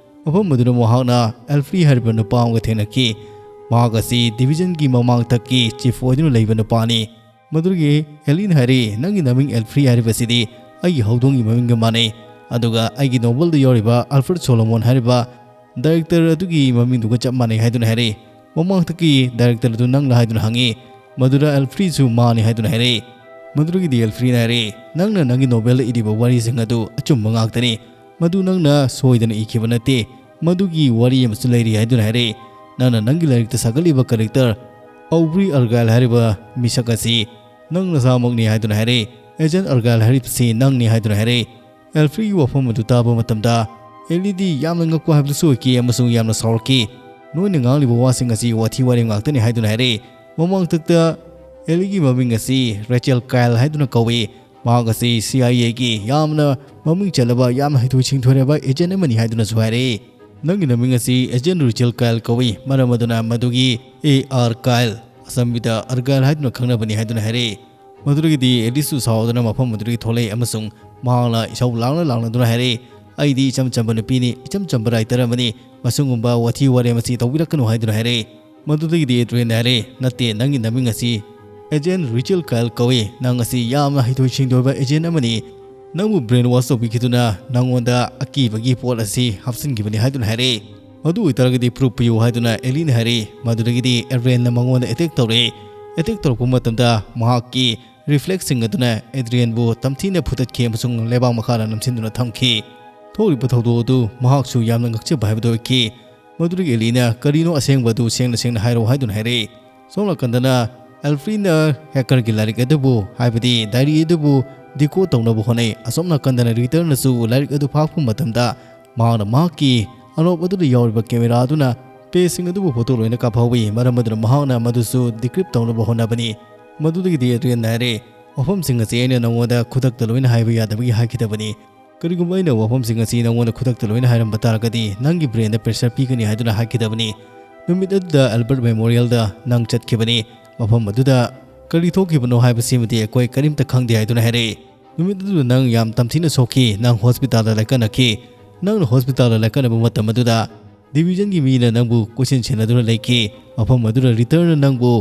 ꯃꯐꯝ ꯑꯗꯨꯗ ꯃꯍꯥꯛꯅ ꯑꯦꯜꯐ꯭ꯔꯤ ꯍꯥꯏꯔꯤꯕ ꯅꯨꯄꯥ ꯑꯃꯒ ꯊꯦꯡꯅꯈꯤ꯫ ꯃꯍꯥꯛ ꯑꯁꯤ ꯗꯤꯚꯤꯖꯟꯒꯤ ꯃꯃꯥꯡꯊꯛꯀꯤ ꯆꯤꯐ ꯑꯣꯏꯗꯨꯅ ꯂꯩꯕ ꯅꯨꯄꯥꯅꯤ꯫ ꯃꯗꯨꯗꯒꯤ ꯑꯦꯂꯤꯅ ꯍꯥꯏꯔꯤ, "ꯅꯪꯒꯤ ꯅꯃꯤꯡ ꯑꯦꯜꯐ꯭ꯔꯤ ꯍꯥꯏꯔꯤꯕꯁꯤꯗꯤ ꯑꯩꯒꯤ ꯍꯧꯗꯣꯡꯒꯤ ꯃꯃꯤꯡꯒ ꯃꯥꯟꯅꯩ, ꯑꯗꯨꯒ ꯑꯩꯒꯤ ꯅꯣꯕꯦꯜꯗ ꯌꯥꯎꯔꯤꯕ ꯑꯜꯐ꯭ꯔꯦꯗ ꯁꯣꯂꯣꯃꯣꯟ ꯍꯥꯏꯔꯤꯕ ꯗꯥꯏꯔꯦꯛꯇꯔ ꯑꯗꯨꯒꯤ ꯃꯃꯤꯡꯗꯨꯒ ꯆꯞ ꯃꯥꯟꯅꯩ" ꯍꯥꯏꯗꯨꯅ ꯍꯥꯏꯔꯤ꯫ ꯃꯃꯥꯡꯊꯛꯀꯤ ꯗꯥꯏꯔꯦꯛꯇꯔ ꯑꯗꯨ ꯅꯪꯂ ꯍꯥꯏꯗꯨꯅ ꯍꯪꯉꯤ꯫ ꯃꯗꯨꯗ ꯑꯦꯜꯐ꯭ꯔꯤꯁꯨ ꯃꯥꯅꯤ ꯍꯥꯏꯗꯨꯅ ꯍꯥꯏꯔꯛꯏ꯫ ꯃꯗꯨꯗꯒꯤꯗꯤ ꯑꯦꯜꯐ꯭ꯔꯤꯅ ꯍꯥꯏꯔꯦ, "ꯅꯪꯅ ꯅꯪꯒꯤ ꯅꯣꯕꯦꯜꯗ ꯏꯔꯤꯕ ꯋꯥꯔꯤꯁꯤꯡ ꯑꯗꯨ ꯑꯆꯨꯝꯕ ꯉꯥꯛꯇꯅꯤ꯫ ꯃꯗꯨ ꯅꯪꯅ ꯁꯣꯏꯗꯅ ꯏꯈꯤꯕ ꯅꯠꯇꯦ꯫ ꯃꯗꯨꯒꯤ ꯋꯥꯔꯤ ꯑꯃꯁꯨ ꯂꯩꯔꯤ" ꯍꯥꯏꯗꯨꯅ ꯍꯥꯏꯔꯦ꯫ "ꯅꯪꯅ ꯅꯪꯒꯤ ꯂꯥꯏꯔꯤꯛꯇ ꯁꯥꯒꯠꯂꯤꯕ ꯀꯦꯔꯦꯛꯇꯔ ꯑꯧꯕ꯭ꯔꯤ ꯑꯔꯒꯥꯏꯜ ꯍꯥꯏꯔꯤꯕ ꯃꯤꯁꯛ ꯑꯁꯤ ꯅꯪ ꯅꯁꯥꯃꯛꯅꯤ" ꯍꯥꯏꯗꯨꯅ ꯍꯥꯏꯔꯦ꯫ "ꯑꯦꯖꯦꯟ ꯑꯔꯒꯥꯏꯜ ꯍꯥꯏꯔꯤꯕꯁꯤ ꯅꯪꯅꯤ" ꯍꯥꯏꯗꯨꯅ ꯍꯥꯏꯔꯦ꯫ ꯑꯦꯜꯐ꯭ꯔꯤꯒꯤ ꯋꯥꯐꯝ ꯑꯗꯨ ꯇꯥꯕ ꯃꯇꯝꯗ ꯑꯦꯂꯤꯗꯤ ꯌꯥꯝꯅ ꯉꯛꯄ ꯍꯥꯏꯕꯗꯨꯁꯨ ꯑꯣꯏꯈꯤ ꯑꯃꯁꯨꯡ ꯌꯥꯝꯅ ꯁꯥꯎꯔꯛꯈꯤ꯫ "ꯅꯣꯏꯅ ꯉꯥꯡꯂꯤꯕ ꯋꯥꯁꯤꯡ ꯑꯁꯤ ꯋꯥꯊꯤ ꯋꯥꯔꯦꯝ ꯉꯥꯛꯇꯅꯤ" ꯍꯥꯏꯗꯨꯅ ꯍꯥꯏꯔꯦ꯫ ꯃꯃꯥꯡꯊꯛꯇ ꯑꯦꯂꯤꯒꯤ ꯃꯃꯤꯡ ꯑꯁꯤ ꯔꯦꯆꯦꯜ ꯀꯥꯏꯜ ꯍꯥꯏꯗꯨꯅ ꯀꯧꯏ꯫ ꯃꯍꯥꯛ ꯑꯁꯤ ꯁꯤ ꯑꯥꯏ ꯑꯦꯒꯤ ꯌꯥꯝꯅ ꯃꯃꯤꯡ ꯆꯠꯂꯕ, ꯌꯥꯝꯅ ꯍꯩꯊꯣꯏ ꯁꯤꯡꯊꯣꯏꯔꯕ ꯑꯦꯖꯦꯟ ꯑꯃꯅꯤ ꯍꯥꯏꯗꯨꯅꯁꯨ ꯍꯥꯏꯔꯛꯏ꯫ "ꯅꯪꯒꯤ ꯅꯃꯤꯡ ꯑꯁꯤ ꯑꯦꯖꯦꯟ ꯔꯤꯆꯦꯜ ꯀꯥꯏꯜ ꯀꯧꯏ, ꯃꯔꯝ ꯑꯗꯨꯅ ꯃꯗꯨꯒꯤ ꯑꯦ ꯑꯥꯔ ꯀꯥꯏꯜ, ꯑꯆꯝꯕꯤꯗ ꯑꯔꯒꯥꯏꯜ ꯍꯥꯏꯗꯨꯅ ꯈꯪꯅꯕꯅꯤ" ꯍꯥꯏꯗꯨꯅ ꯍꯥꯏꯔꯛꯏ꯫ ꯃꯗꯨꯗꯒꯤꯗꯤ ꯑꯦꯂꯤꯁꯁꯨ ꯁꯥꯎꯗꯨꯅ ꯃꯐꯝ ꯑꯗꯨꯗꯒꯤ ꯊꯣꯛꯂꯛꯏ ꯑꯃꯁꯨꯡ ꯃꯍꯥꯛꯅ ꯏꯁꯧ ꯂꯥꯡꯅ ꯂꯥꯡꯅꯗꯨꯅ ꯍꯥꯏꯔꯛꯏ, "ꯑꯩꯗꯤ ꯏꯆꯝ ꯆꯝꯕ ꯅꯨꯄꯤꯅꯤ, ꯏꯆꯝ ꯆꯝꯕ ꯔꯥꯏꯇꯔ ꯑꯃꯅꯤ, ꯃꯁꯤꯒꯨꯝꯕ ꯋꯥꯊꯤ ꯋꯥꯔꯦꯝ ꯑꯁꯤ ꯇꯧꯕꯤꯔꯛꯀꯅꯨ" ꯍꯥꯏꯗꯨꯅ ꯍꯥꯏꯔꯛꯏ꯫ ꯃꯗꯨꯗꯒꯤꯗꯤ ꯑꯦꯗ꯭ꯔꯤꯌꯟꯅ ꯍꯥꯏꯔꯛꯏ, "ꯅꯠꯇꯦ, ꯅꯪꯒꯤ ꯅꯃꯤꯡ ꯑꯁꯤ ꯑꯦꯖꯦꯟ ꯔꯤꯆꯦꯜ ꯀꯥꯏꯜ ꯀꯧꯏ꯫ ꯅꯪ ꯑꯁꯤ ꯌꯥꯝꯅ ꯍꯩꯊꯣꯏ ꯁꯤꯡꯊꯣꯏꯕ ꯑꯦꯖꯦꯟ ꯑꯃꯅꯤ꯫ ꯅꯪꯕꯨ ꯕ꯭ꯔꯦꯟ ꯋꯥꯁ ꯇꯧꯕꯤꯈꯤꯗꯨꯅ ꯅꯪꯉꯣꯟꯗ ꯑꯀꯤꯕꯒꯤ ꯄꯣꯠ ꯑꯁꯤ ꯍꯥꯞꯆꯤꯟꯈꯤꯕꯅꯤ" ꯍꯥꯏꯗꯨꯅ ꯍꯥꯏꯔꯛꯏ꯫ "ꯑꯗꯨ ꯑꯣꯏꯇꯥꯔꯒꯗꯤ ꯄ꯭ꯔꯨꯐ ꯄꯤꯌꯨ" ꯍꯥꯏꯗꯨꯅ ꯑꯦꯂꯤꯅ ꯍꯥꯏꯔꯛꯏ꯫ ꯃꯗꯨꯗꯒꯤꯗꯤ ꯑꯦꯗ꯭ꯔꯤꯌꯟꯅ ꯃꯉꯣꯟꯗ ꯑꯦꯇꯦꯛ ꯇꯧꯔꯛꯏ꯫ ꯑꯦꯇꯦꯛ ꯇꯧꯔꯛꯄ ꯃꯇꯝꯗ ꯃꯍꯥꯛꯀꯤ ꯔꯤꯐ꯭ꯂꯦꯛꯁꯁꯤꯡ ꯑꯗꯨꯅ ꯑꯦꯗ꯭ꯔꯤꯌꯟꯕꯨ ꯇꯝꯊꯤꯅ ꯐꯨꯗꯠꯈꯤ ꯑꯃꯁꯨꯡ ꯂꯩꯕꯥꯛ ꯃꯈꯥꯗ ꯅꯝꯁꯤꯟꯗꯨꯅ ꯊꯝꯈꯤ꯫ ꯊꯣꯛꯂꯤꯕ ꯊꯧꯗꯣꯛ ꯑꯗꯨ ꯃꯍꯥꯛꯁꯨ ꯌꯥꯝꯅ ꯉꯛꯆꯕ ꯍꯥꯏꯕꯗꯨ ꯑꯣꯏꯈꯤ꯫ ꯃꯗꯨꯗꯒꯤ ꯑꯦꯂꯤꯅ, "ꯀꯔꯤꯅꯣ ꯑꯁꯦꯡꯕ ꯑꯗꯨ ꯁꯦꯡꯅ ꯁꯦꯡꯅ ꯍꯥꯏꯔꯛꯎ" ꯍꯥꯏꯗꯨꯅ ꯍꯥꯏꯔꯛꯏ꯫ ꯁꯣꯝ ꯅꯥꯀꯟꯗꯅ ꯑꯦꯜꯐ꯭ꯔꯤꯅ ꯍꯦꯀꯔꯒꯤ ꯂꯥꯏꯔꯤꯛ ꯑꯗꯨꯕꯨ, ꯍꯥꯏꯕꯗꯤ ꯗꯥꯏꯔꯤ ꯑꯗꯨꯕꯨ ꯗꯤꯀꯣꯗ ꯇꯧꯅꯕ ꯍꯣꯠꯅꯩ꯫ ꯑꯁꯣꯝ ꯅꯥꯀꯟꯗꯅ ꯔꯤꯇꯔꯅꯁꯨ ꯂꯥꯏꯔꯤꯛ ꯑꯗꯨ ꯐꯥꯛꯄ ꯃꯇꯝꯗ ꯃꯍꯥꯛꯅ ꯃꯍꯥꯛꯀꯤ ꯑꯅꯣꯞ ꯑꯗꯨꯗ ꯌꯥꯎꯔꯤꯕ ꯀꯦꯃꯦꯔꯥ ꯑꯗꯨꯅ ꯄꯦꯖꯁꯤꯡ ꯑꯗꯨꯕꯨ ꯐꯣꯇꯣ ꯂꯣꯏꯅ ꯀꯥꯞꯍꯧꯏ꯫ ꯃꯔꯝ ꯑꯗꯨꯅ ꯃꯍꯥꯛꯅ ꯃꯗꯨꯁꯨ ꯗꯤꯀ꯭ꯔꯤꯞ ꯇꯧꯅꯕ ꯍꯣꯠꯅꯕꯅꯤ꯫ ꯃꯗꯨꯗꯒꯤꯗꯤ ꯑꯦꯗ꯭ꯔꯤꯌꯟꯅ ꯍꯥꯏꯔꯦ, "ꯋꯥꯐꯝꯁꯤꯡ ꯑꯁꯤ ꯑꯩꯅ ꯅꯉꯣꯟꯗ ꯈꯨꯗꯛꯇ ꯂꯣꯏꯅ ꯍꯥꯏꯕ ꯌꯥꯗꯕꯒꯤ ꯍꯥꯏꯈꯤꯗꯕꯅꯤ꯫ ꯀꯔꯤꯒꯨꯝꯕ ꯑꯩꯅ ꯋꯥꯐꯝꯁꯤꯡ ꯑꯁꯤ ꯅꯉꯣꯟꯗ ꯈꯨꯗꯛꯇ ꯂꯣꯏꯅ ꯍꯥꯏꯔꯝꯕ ꯇꯥꯔꯒꯗꯤ ꯅꯪꯒꯤ ꯕ꯭ꯔꯦꯟꯗ ꯄ꯭ꯔꯦꯁꯔ ꯄꯤꯒꯅꯤ ꯍꯥꯏꯗꯨꯅ ꯍꯥꯏꯈꯤꯗꯕꯅꯤ꯫ ꯅꯨꯃꯤꯠ ꯑꯗꯨꯗ ꯑꯦꯜꯕꯔꯠ ꯃꯦꯃꯣꯔꯤꯌꯦꯜꯗ ꯅꯪ ꯆꯠꯈꯤꯕꯅꯤ꯫ ꯃꯐꯝ ꯑꯗꯨꯗ ꯀꯔꯤ ꯊꯣꯛꯈꯤꯕꯅꯣ ꯍꯥꯏꯕꯁꯤꯃꯗꯤ ꯑꯩꯈꯣꯏ ꯀꯔꯤꯝꯇ ꯈꯪꯗꯦ" ꯍꯥꯏꯗꯨꯅ ꯍꯥꯏꯔꯛꯏ꯫ ꯅꯨꯃꯤꯠ ꯑꯗꯨꯗ ꯅꯪ ꯌꯥꯝ ꯇꯝꯊꯤꯅ ꯁꯣꯛꯈꯤ꯫ ꯅꯪ ꯍꯣꯁꯄꯤꯇꯥꯜꯗ ꯂꯥꯏꯀꯠꯅꯈꯤ꯫ ꯅꯪꯅ ꯍꯣꯁꯄꯤꯇꯥꯜꯗ ꯂꯥꯏꯀꯠꯅꯕ ꯃꯇꯝ ꯑꯗꯨꯗ ꯗꯤꯚꯤꯖꯟꯒꯤ ꯃꯤꯅ ꯅꯪꯕꯨ ꯀꯣꯏꯁꯦꯟ ꯁꯦꯟꯅꯗꯨꯅ ꯂꯩꯈꯤ꯫ ꯃꯐꯝ ꯑꯗꯨꯗ ꯔꯤꯇꯔꯅ ꯅꯪꯕꯨ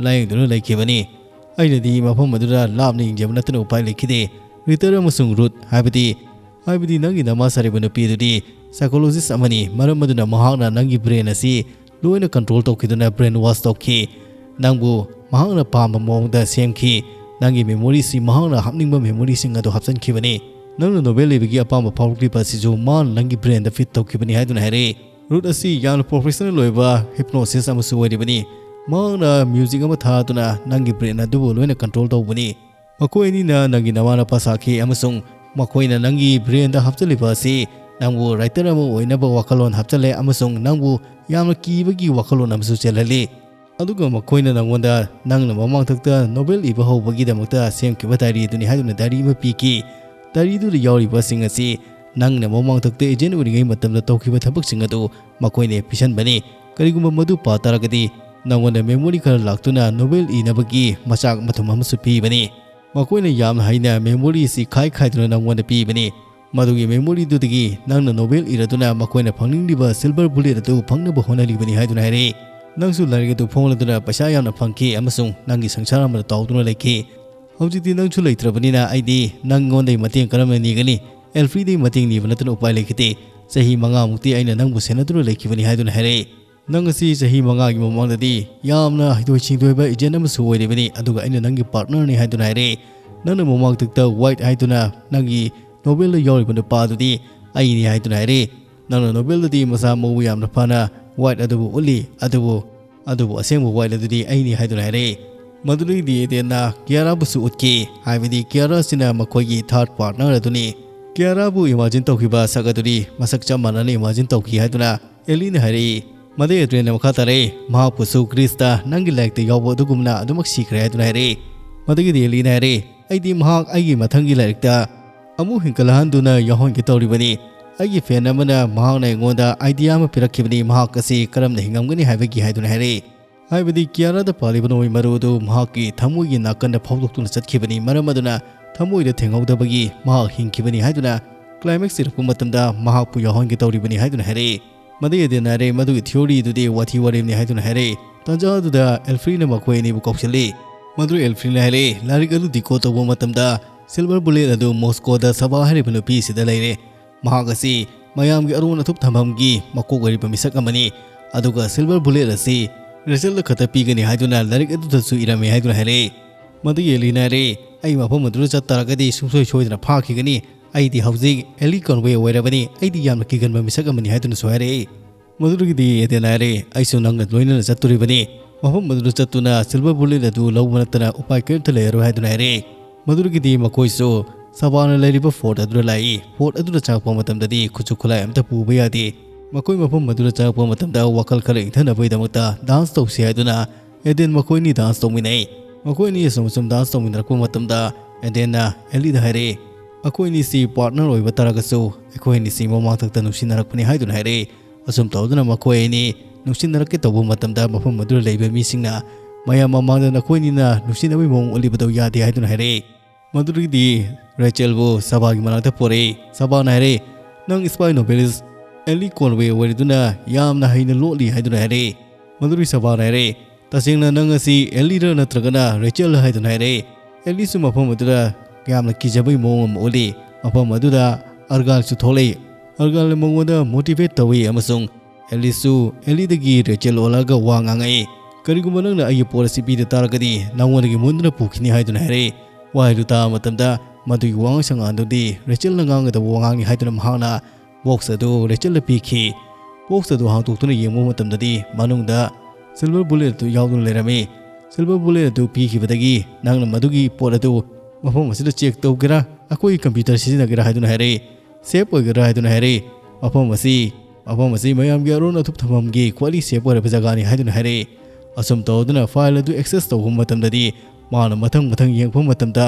ꯂꯥꯌꯦꯡꯗꯨꯅ ꯂꯩꯈꯤꯕꯅꯤ꯫ ꯑꯩꯅꯗꯤ ꯃꯐꯝ ꯑꯗꯨꯗ ꯂꯥꯞꯅ ꯌꯦꯡꯖꯕ ꯅꯠꯇꯅ ꯎꯄꯥꯏ ꯂꯩꯈꯤꯗꯦ꯫ ꯔꯤꯇꯔ ꯑꯃꯁꯨꯡ ꯔꯨꯠ, ꯍꯥꯏꯕꯗꯤ, ꯍꯥꯏꯕꯗꯤ ꯅꯪꯒꯤ ꯅꯃꯥ ꯁꯥꯔꯤꯕ ꯅꯨꯄꯤ ꯑꯗꯨꯗꯤ ꯁꯥꯏꯀꯣꯂꯣꯖꯤꯁ ꯑꯃꯅꯤ, ꯃꯔꯝ ꯑꯗꯨꯅ ꯃꯍꯥꯛꯅ ꯅꯪꯒꯤ ꯕ꯭ꯔꯦꯟ ꯑꯁꯤ ꯂꯣꯏꯅ ꯀꯟꯇ꯭ꯔꯣꯜ ꯇꯧꯈꯤꯗꯨꯅ ꯕ꯭ꯔꯦꯟ ꯋꯥꯁ ꯇꯧꯈꯤ꯫ ꯅꯪꯕꯨ ꯃꯍꯥꯛꯅ ꯄꯥꯝꯕ ꯃꯑꯣꯡꯗ ꯁꯦꯝꯈꯤ꯫ ꯅꯪꯒꯤ memoryꯁꯤ ꯃꯍꯥꯛꯅ ꯍꯥꯞꯅꯤꯡꯕ memoryꯁꯤꯡ ꯑꯗꯨ ꯍꯥꯞꯆꯤꯟꯈꯤꯕꯅꯤ꯫ ꯅꯪꯅ novel ꯏꯕꯒꯤ ꯑꯄꯥꯝꯕ ꯐꯥꯎꯔꯛꯂꯤꯕ ꯑꯁꯤꯁꯨ ꯃꯍꯥꯛꯅ ꯅꯪꯒꯤ brainꯗ fit ꯇꯧꯈꯤꯕꯅꯤ ꯍꯥꯏꯗꯨꯅ ꯍꯥꯏꯔꯛꯏ꯫ ꯔꯨꯠ ꯑꯁꯤ ꯌꯥꯝꯅ professional ꯑꯣꯏꯕ hypnotist ꯑꯃꯁꯨ ꯑꯣꯏꯔꯤꯕꯅꯤ꯫ ꯃꯍꯥꯛꯅ music ꯑꯃ ꯊꯥꯗꯨꯅ ꯅꯪꯒꯤ brain ꯑꯗꯨꯕꯨ ꯂꯣꯏꯅ control ꯇꯧꯕꯅꯤ꯫ ꯃꯈꯣꯏ ꯑꯅꯤꯅ ꯅꯪꯒꯤ ꯅꯃꯥ ꯅꯄꯥ ꯁꯥꯈꯤ ꯑꯃꯁꯨꯡ ꯃꯈꯣꯏꯅ ꯅꯪꯒꯤ brainꯗ ꯍꯥꯞꯆꯤꯜꯂꯤꯕ ꯑꯁꯤ ꯅꯪꯕꯨ writer ꯑꯃ ꯑꯣꯏꯅꯕ ꯋꯥꯈꯜꯂꯣꯟ ꯍꯥꯞꯆꯤꯜꯂꯦ ꯑꯃꯁꯨꯡ ꯅꯪꯕꯨ ꯌꯥꯝꯅ ꯀꯤꯕꯒꯤ ꯋꯥꯈꯜꯂꯣꯟ ꯑꯃꯁꯨ ꯆꯦꯜꯍꯜꯂꯤ꯫ ꯑꯗꯨꯒ ꯃꯈꯣꯏꯅ ꯅꯪꯉꯣꯟꯗ ꯅꯪꯅ ꯃꯃꯥꯡꯊꯛꯇ novel ꯏꯕ ꯍꯧꯕꯒꯤꯗꯃꯛꯇ ꯁꯦꯝꯈꯤꯕ diary ꯑꯗꯨꯅꯤ ꯍꯥꯏꯗꯨꯅ diary ꯑꯃ ꯄꯤꯈꯤ꯫ Diaryꯗꯨꯗ ꯌꯥꯎꯔꯤꯕꯁꯤꯡ ꯑꯁꯤ ꯅꯪꯅ ꯃꯃꯥꯡꯊꯛꯇ agent ꯑꯣꯏꯔꯤꯉꯩ ꯃꯇꯝꯗ ꯇꯧꯈꯤꯕ ꯊꯕꯛꯁꯤꯡ ꯑꯗꯨ ꯃꯈꯣꯏꯅ ꯄꯤꯁꯟꯕꯅꯤ꯫ ꯀꯔꯤꯒꯨꯝꯕ ꯃꯗꯨ ꯄꯥ ꯇꯥꯔꯒꯗꯤ ꯅꯪꯉꯣꯟꯗ memory ꯈꯔ ꯂꯥꯛꯇꯨꯅ novel ꯏꯅꯕꯒꯤ ꯃꯆꯥꯛ ꯃꯊꯨꯝ ꯑꯃꯁꯨ ꯄꯤꯕꯅꯤ꯫ ꯃꯈꯣꯏꯅ ꯌꯥꯝꯅ ꯍꯩꯅ memory ꯑꯁꯤ ꯈꯥꯏ ꯈꯥꯏꯗꯨꯅ ꯅꯪꯉꯣꯟꯗ ꯄꯤꯕꯅꯤ꯫ ꯃꯗꯨꯒꯤ memoryꯗꯨꯗꯒꯤ ꯅꯪꯅ novel ꯏꯔꯗꯨꯅ ꯃꯈꯣꯏꯅ ꯐꯪꯅꯤꯡꯂꯤꯕ silver bullet ꯑꯗꯨ ꯐꯪꯅꯕ ꯍꯣꯠꯅꯔꯤꯕꯅꯤ ꯍꯥꯏꯗꯨꯅ ꯍꯥꯏꯔꯛꯏ꯫ ꯅꯪꯁꯨ ꯂꯥꯏꯔꯤꯛ ꯑꯗꯨ ꯐꯣꯡꯂꯗꯨꯅ ꯄꯩꯁꯥ ꯌꯥꯝꯅ ꯐꯪꯈꯤ ꯑꯃꯁꯨꯡ ꯅꯪꯒꯤ ꯁꯪꯁꯥꯔ ꯑꯃꯗ ꯇꯥꯎꯗꯨꯅ ꯂꯩꯈꯤ꯫ ꯍꯧꯖꯤꯛꯇꯤ ꯅꯪꯁꯨ ꯂꯩꯇ꯭ꯔꯕꯅꯤꯅ ꯑꯩꯗꯤ ꯅꯪꯉꯣꯟꯗꯒꯤ ꯃꯇꯦꯡ ꯀꯔꯝꯅ ꯅꯤꯒꯅꯤ? ꯑꯦꯜꯐ꯭ꯔꯤꯗꯒꯤ ꯃꯇꯦꯡ ꯅꯤꯕ ꯅꯠꯇꯅ ꯎꯄꯥꯏ ꯂꯩꯈꯤꯗꯦ꯫ ꯆꯍꯤ ꯃꯉꯥꯃꯨꯛꯇꯤ ꯑꯩꯅ ꯅꯪꯕꯨ ꯁꯦꯟꯅꯗꯨꯅ ꯂꯩꯈꯤꯕꯅꯤ ꯍꯥꯏꯗꯨꯅ ꯍꯥꯏꯔꯛꯏ꯫ ꯅꯪ ꯑꯁꯤ ꯆꯍꯤ ꯃꯉꯥꯒꯤ ꯃꯃꯥꯡꯗꯗꯤ ꯌꯥꯝꯅ ꯍꯩꯊꯣꯏ ꯁꯤꯡꯊꯣꯏꯕ agent ꯑꯃꯁꯨ ꯑꯣꯏꯔꯤꯕꯅꯤ, ꯑꯗꯨꯒ ꯑꯩꯅ ꯅꯪꯒꯤ partnerꯅꯤ ꯍꯥꯏꯗꯨꯅ ꯍꯥꯏꯔꯛꯏ꯫ ꯅꯪꯅ ꯃꯃꯥꯡꯊꯛꯇ White ꯍꯥꯏꯗꯨꯅ ꯅꯪꯒꯤ novelꯗ ꯌꯥꯎꯔꯤꯕ ꯅꯨꯄꯥ ꯑꯗꯨꯗꯤ ꯑꯩꯅꯤ ꯍꯥꯏꯗꯨꯅ ꯍꯥꯏꯔꯛꯏ꯫ ꯅꯪꯅ novelꯗꯗꯤ ꯃꯁꯥ ꯃꯎ ꯌꯥꯝꯅ ꯐꯅ White ꯑꯗꯨꯕꯨ ꯎꯠꯂꯤ, ꯑꯗꯨꯕꯨ, ꯑꯗꯨꯕꯨ ꯑꯁꯦꯡꯕ White ꯑꯗꯨꯗꯤ ꯑꯩꯅꯤ ꯍꯥꯏꯗꯨꯅ ꯍꯥꯏꯔꯛꯏ꯫ ꯃꯗꯨꯗꯒꯤꯗꯤ ꯑꯦꯗꯦꯟꯅ ꯀꯤꯌꯥꯔꯥꯕꯨꯁꯨ ꯎꯠꯈꯤ, ꯍꯥꯏꯕꯗꯤ ꯀꯤꯌꯥꯔꯥꯁꯤꯅ ꯃꯈꯣꯏꯒꯤ third partner ꯑꯗꯨꯅꯤ꯫ ꯀꯤꯌꯥꯔꯥꯕꯨ imagine ꯇꯧꯈꯤꯕ ꯁꯛ ꯑꯗꯨꯗꯤ ꯃꯁꯛ ꯆꯞ ꯃꯥꯟꯅꯅ imagine ꯇꯧꯈꯤ ꯍꯥꯏꯗꯨꯅ ꯑꯦꯂꯤꯅ ꯍꯥꯏꯔꯛꯏ꯫ ꯃꯗꯩ ꯑꯦꯗ꯭ꯔꯤꯌꯟꯅ ꯃꯈꯥ ꯇꯥꯔꯛꯏ, "ꯃꯍꯥꯛꯄꯨꯁꯨ ꯒ꯭ꯔꯤꯁꯇ ꯅꯪꯒꯤ ꯂꯥꯏꯔꯤꯛꯇ ꯌꯥꯎꯕ ꯑꯗꯨꯒꯨꯝꯅ ꯑꯗꯨꯃꯛ ꯁꯤꯈ꯭ꯔꯦ" ꯍꯥꯏꯗꯨꯅ ꯍꯥꯏꯔꯛꯏ꯫ ꯃꯗꯒꯤꯗꯤ ꯑꯦꯂꯤꯅ ꯍꯥꯏꯔꯛꯏ, "ꯑꯩꯗꯤ ꯃꯍꯥꯛ ꯑꯩꯒꯤ ꯃꯊꯪꯒꯤ ꯂꯥꯏꯔꯤꯛꯇ ꯑꯃꯨꯛ ꯍꯤꯡꯒꯠꯂꯛꯍꯟꯗꯨꯅ ꯌꯥꯎꯍꯟꯒꯦ ꯇꯧꯔꯤꯕꯅꯤ꯫ ꯑꯩꯒꯤ fan ꯑꯃꯅ ꯃꯍꯥꯛꯅ ꯑꯩꯉꯣꯟꯗ idea ꯑꯃ ꯄꯤꯔꯛꯈꯤꯕꯅꯤ, ꯃꯍꯥꯛ ꯑꯁꯤ ꯀꯔꯝꯅ ꯍꯤꯡꯉꯝꯒꯅꯤ ꯍꯥꯏꯕꯒꯤ" ꯍꯥꯏꯗꯨꯅ ꯍꯥꯏꯔꯛꯏ꯫ ꯍꯥꯏꯕꯗꯤ ꯀꯤꯌꯥꯔꯥꯗ ꯄꯥꯜꯂꯤꯕ ꯅꯣꯡꯃꯩ ꯃꯔꯨ ꯑꯗꯨ ꯃꯍꯥꯛꯀꯤ ꯊꯃꯣꯏꯒꯤ ꯅꯥꯀꯟꯗ ꯐꯥꯎꯗꯣꯛꯇꯨꯅ ꯆꯠꯈꯤꯕꯅꯤ, ꯃꯔꯝ ꯑꯗꯨꯅ ꯊꯃꯣꯏꯗ ꯊꯦꯡꯍꯧꯗꯕꯒꯤ ꯃꯍꯥꯛ ꯍꯤꯡꯈꯤꯕꯅꯤ ꯍꯥꯏꯗꯨꯅ climax ꯏꯔꯛꯄ ꯃꯇꯝꯗ ꯃꯍꯥꯛꯄꯨ ꯌꯥꯎꯍꯟꯒꯦ ꯇꯧꯔꯤꯕꯅꯤ ꯍꯥꯏꯗꯨꯅ ꯍꯥꯏꯔꯛꯏ꯫ ꯃꯗꯨꯒꯤ ꯑꯦꯗꯦꯟꯅ ꯍꯥꯏꯔꯛꯏ, "ꯃꯗꯨꯒꯤ theory ꯑꯗꯨꯗꯤ ꯋꯥꯊꯤ ꯋꯥꯔꯦꯝꯅꯤ" ꯍꯥꯏꯗꯨꯅ ꯍꯥꯏꯔꯛꯏ꯫ ꯇꯥꯟꯖꯥ ꯑꯗꯨꯗ ꯑꯦꯜꯐ꯭ꯔꯤꯅ ꯃꯈꯣꯏ ꯑꯅꯤꯕꯨ ꯀꯧꯁꯤꯜꯂꯤ꯫ ꯃꯗꯨ ꯑꯦꯜꯐ꯭ꯔꯤꯅ ꯍꯥꯏꯔꯛꯏ, "ꯂꯥꯏꯔꯤꯛ ꯑꯗꯨ decode ꯇꯧꯕ ꯃꯇꯝꯗ silver bullet ꯑꯗꯨ ꯃꯣꯁꯀꯣꯗ ꯁꯕꯥ ꯍꯥꯏꯔꯤꯕ ꯅꯨꯄꯤ ꯑꯁꯤꯗ ꯂꯩꯔꯦ꯫ ꯃꯍꯥꯛ ꯑꯁꯤ ꯃꯌꯥꯝꯒꯤ ꯑꯔꯣꯟ ꯑꯊꯨꯞ ꯊꯝꯐꯝꯒꯤ ꯃꯀꯣꯛ ꯑꯣꯏꯔꯤꯕ ꯃꯤꯁꯛ ꯑꯃꯅꯤ꯫ ꯑꯗꯨꯒ silver bullet ꯑꯁꯤ ꯔꯦꯆꯦꯜꯗ ꯈꯛꯇ ꯄꯤꯒꯅꯤ" ꯍꯥꯏꯗꯨꯅ ꯂꯥꯏꯔꯤꯛ ꯑꯗꯨꯗꯁꯨ ꯏꯔꯝꯃꯤ ꯍꯥꯏꯗꯨꯅ ꯍꯥꯏꯔꯛꯏ꯫ ꯃꯗꯨꯒꯤ ꯑꯦꯂꯤꯅ ꯍꯥꯏꯔꯦ, "ꯑꯩ ꯃꯐꯝ ꯑꯗꯨꯗ ꯆꯠꯇꯥꯔꯒꯗꯤ ꯁꯨꯡꯁꯣꯏ ꯁꯣꯏꯗꯅ ꯐꯥꯈꯤꯒꯅꯤ꯫ ꯑꯩꯗꯤ ꯍꯧꯖꯤꯛ ꯑꯦꯂꯤ ꯀꯣꯟꯋꯦ ꯑꯣꯏꯔꯕꯅꯤ꯫ ꯑꯩꯗꯤ ꯌꯥꯝꯅ ꯀꯤꯒꯟꯕ ꯃꯤꯁꯛ ꯑꯃꯅꯤ" ꯍꯥꯏꯗꯨꯅꯁꯨ ꯍꯥꯏꯔꯛꯏ꯫ ꯃꯗꯨꯗꯒꯤꯗꯤ ꯑꯦꯗꯦꯟ ꯍꯥꯏꯔꯦ, "ꯑꯩꯁꯨ ꯅꯪꯒ ꯂꯣꯏꯅꯅ ꯆꯠꯇꯣꯔꯤꯕꯅꯤ꯫ ꯃꯐꯝ ꯑꯗꯨꯗ ꯆꯠꯇꯨꯅ ꯁꯤꯜꯚꯔ ꯕꯨꯂꯦꯠ ꯑꯗꯨ ꯂꯧꯕ ꯅꯠꯇꯅ ꯎꯄꯥꯏ ꯀꯔꯤꯝꯇ ꯂꯩꯔꯔꯣꯏ" ꯍꯥꯏꯗꯨꯅ ꯍꯥꯏꯔꯦ꯫ ꯃꯗꯨꯗꯒꯤꯗꯤ ꯃꯈꯣꯏꯁꯨ ꯁꯕꯥꯅ ꯂꯩꯔꯤꯕ ꯐꯣꯔꯠ ꯑꯗꯨꯗ ꯂꯥꯛꯏ꯫ ꯐꯣꯔꯠ ꯑꯗꯨꯗ ꯆꯪꯉꯛꯄ ꯃꯇꯝꯗꯗꯤ ꯈꯨꯠꯁꯨ ꯈꯨꯠꯂꯥꯏ ꯑꯃꯠꯇ ꯄꯨꯕ ꯌꯥꯗꯦ꯫ ꯃꯈꯣꯏ ꯃꯐꯝ ꯑꯗꯨꯗ ꯆꯪꯉꯛꯄ ꯃꯇꯝꯗ ꯋꯥꯈꯜ ꯈꯔ ꯏꯪꯊꯅꯕꯒꯤꯗꯃꯛꯇ ꯗꯥꯟꯁ ꯇꯧꯁꯤ ꯍꯥꯏꯗꯨꯅ ꯑꯦꯗꯦꯟ ꯃꯈꯣꯏ ꯑꯅꯤ ꯗꯥꯟꯁ ꯇꯧꯃꯤꯟꯅꯩ꯫ ꯃꯈꯣꯏ ꯑꯅꯤ ꯑꯁꯨꯝ ꯑꯁꯨꯝ ꯗꯥꯟꯁ ꯇꯧꯃꯤꯟꯅꯔꯛꯄ ꯃꯇꯝꯗ ꯑꯦꯗꯦꯟꯅ ꯑꯦꯂꯤꯗ ꯍꯥꯏꯔꯦ, "ꯑꯩꯈꯣꯏ ꯑꯅꯤꯁꯤ ꯄꯥꯔꯠꯅꯔ ꯑꯣꯏꯕ ꯇꯥꯔꯒꯁꯨ ꯑꯩꯈꯣꯏ ꯑꯅꯤꯁꯤ ꯃꯃꯥꯡꯊꯛꯇ ꯅꯨꯡꯁꯤꯅꯔꯛꯄꯅꯤ" ꯍꯥꯏꯗꯨꯅ ꯍꯥꯏꯔꯦ꯫ ꯑꯁꯨꯝ ꯇꯧꯗꯨꯅ ꯃꯈꯣꯏ ꯑꯅꯤ ꯅꯨꯡꯁꯤꯅꯔꯛꯀꯦ ꯇꯧꯕ ꯃꯇꯝꯗ ꯃꯐꯝ ꯑꯗꯨꯗ ꯂꯩꯕ ꯃꯤꯁꯤꯡꯅ ꯃꯌꯥꯝ ꯃꯃꯥꯡꯗ ꯅꯈꯣꯏ ꯑꯅꯤꯅ ꯅꯨꯡꯁꯤꯅꯕꯒꯤ ꯃꯑꯣꯡ ꯎꯠꯂꯤꯕꯗꯨ ꯌꯥꯗꯦ ꯍꯥꯏꯗꯨꯅ ꯍꯥꯏꯔꯛꯏ꯫ ꯃꯗꯨꯗꯒꯤꯗꯤ ꯔꯦꯆꯦꯜꯕꯨ ꯁꯕꯥꯒꯤ ꯃꯅꯥꯛꯇ ꯄꯨꯔꯛꯏ꯫ ꯁꯕꯥꯅ ꯍꯥꯏꯔꯛꯏ, "ꯅꯪ ꯁ꯭ꯄꯥꯏ ꯅꯣꯕꯦꯂꯤꯁ ꯑꯦꯂꯤ ꯀꯣꯟꯋꯦ ꯑꯣꯏꯔꯗꯨꯅ ꯌꯥꯝꯅ ꯍꯩꯅ ꯂꯣꯠꯂꯤ" ꯍꯥꯏꯗꯨꯅ ꯍꯥꯏꯔꯛꯏ꯫ ꯃꯗꯨꯗꯒꯤ ꯁꯕꯥꯅ ꯍꯥꯏꯔꯛꯏ, "ꯇꯁꯦꯡꯅ ꯅꯪ ꯑꯁꯤ ꯑꯦꯂꯤꯔ ꯅꯠꯇ꯭ꯔꯒꯅ ꯔꯦꯆꯦꯜꯔ?" ꯍꯥꯏꯗꯨꯅ ꯍꯥꯏꯔꯛꯏ꯫ ꯑꯦꯂꯤꯁꯨ ꯃꯐꯝ ꯑꯗꯨꯗ ꯌꯥꯝꯅ ꯀꯤꯖꯕꯒꯤ ꯃꯑꯣꯡ ꯑꯃ ꯎꯠꯂꯤ꯫ ꯃꯐꯝ ꯑꯗꯨꯗ ꯑꯔꯒꯥꯟꯁꯨ ꯊꯣꯛꯂꯛꯏ꯫ ꯑꯔꯒꯥꯟꯅ ꯃꯉꯣꯟꯗ ꯃꯣꯇꯤꯚꯦꯠ ꯇꯧꯏ ꯑꯃꯁꯨꯡ ꯑꯦꯂꯤꯁꯁꯨ ꯑꯦꯂꯤꯗꯒꯤ ꯔꯦꯆꯦꯜ ꯑꯣꯜꯂꯛꯑꯒ ꯋꯥ ꯉꯥꯡꯉꯛꯏ꯫ "ꯀꯔꯤꯒꯨꯝꯕ ꯅꯪꯅ ꯑꯩꯒꯤ ꯄꯣꯠ ꯑꯁꯤ ꯄꯤꯗ ꯇꯥꯔꯒꯗꯤ ꯅꯉꯣꯟꯗꯒꯤ ꯃꯨꯟꯗꯨꯅ ꯄꯨꯈꯤꯅꯤ" ꯍꯥꯏꯗꯨꯅ ꯍꯥꯏꯔꯛꯏ꯫ ꯋꯥꯍꯩꯗꯨ ꯇꯥꯕ ꯃꯇꯝꯗ ꯃꯗꯨꯒꯤ ꯋꯥꯉꯥꯡ ꯁꯉꯥꯡꯗꯨꯗꯤ ꯔꯦꯆꯦꯜꯅ ꯉꯥꯡꯒꯗꯕ ꯋꯥꯉꯥꯡꯅꯤ ꯍꯥꯏꯗꯨꯅ ꯃꯍꯥꯛꯅ ꯕꯣꯛꯁ ꯑꯗꯨ ꯔꯦꯆꯦꯜꯗ ꯄꯤꯈꯤ꯫ ꯕꯣꯛꯁ ꯑꯗꯨ ꯍꯥꯡꯗꯣꯛꯇꯨꯅ ꯌꯦꯡꯕ ꯃꯇꯝꯗꯗꯤ ꯃꯅꯨꯡꯗ ꯁꯤꯜꯚꯔ ꯕꯨꯂꯦꯠ ꯑꯗꯨ ꯌꯥꯎꯗꯨꯅ ꯂꯩꯔꯝꯃꯤ꯫ ꯁꯤꯜꯚꯔ ꯕꯨꯂꯦꯠ ꯑꯗꯨ ꯄꯤꯈꯤꯕꯗꯒꯤ ꯅꯪꯅ ꯃꯗꯨꯒꯤ ꯄꯣꯠ ꯑꯗꯨ ꯃꯐꯝ ꯑꯁꯤꯗ ꯆꯦꯛ ꯇꯧꯒꯦꯔꯥ, ꯑꯩꯈꯣꯏꯒꯤ ꯀꯝꯄ꯭ꯌꯨꯇꯔ ꯁꯤꯖꯤꯟꯅꯒꯦꯔꯥ ꯍꯥꯏꯗꯨꯅ ꯍꯥꯏꯔꯛꯏ꯫ "ꯁꯦꯐ ꯑꯣꯏꯒꯗ꯭ꯔꯥ?" ꯍꯥꯏꯗꯨꯅ ꯍꯥꯏꯔꯛꯏ꯫ "ꯃꯐꯝ ꯑꯁꯤ, ꯃꯐꯝ ꯑꯁꯤ ꯃꯌꯥꯝꯒꯤ ꯑꯔꯣꯟ ꯑꯊꯨꯞ ꯊꯝꯐꯝꯒꯤ ꯈ꯭ꯋꯥꯏꯗꯒꯤ ꯁꯦꯐ ꯑꯣꯏꯔꯕ ꯖꯒꯥꯅꯤ" ꯍꯥꯏꯗꯨꯅ ꯍꯥꯏꯔꯛꯏ꯫ ꯑꯁꯨꯝ ꯇꯧꯗꯨꯅ ꯐꯥꯏꯜ ꯑꯗꯨ ꯑꯦꯛꯁꯦꯁ ꯇꯧꯕ ꯃꯇꯝꯗꯗꯤ ꯃꯥꯅ ꯃꯊꯪ ꯃꯊꯪ ꯌꯦꯡꯉꯛꯄ ꯃꯇꯝꯗ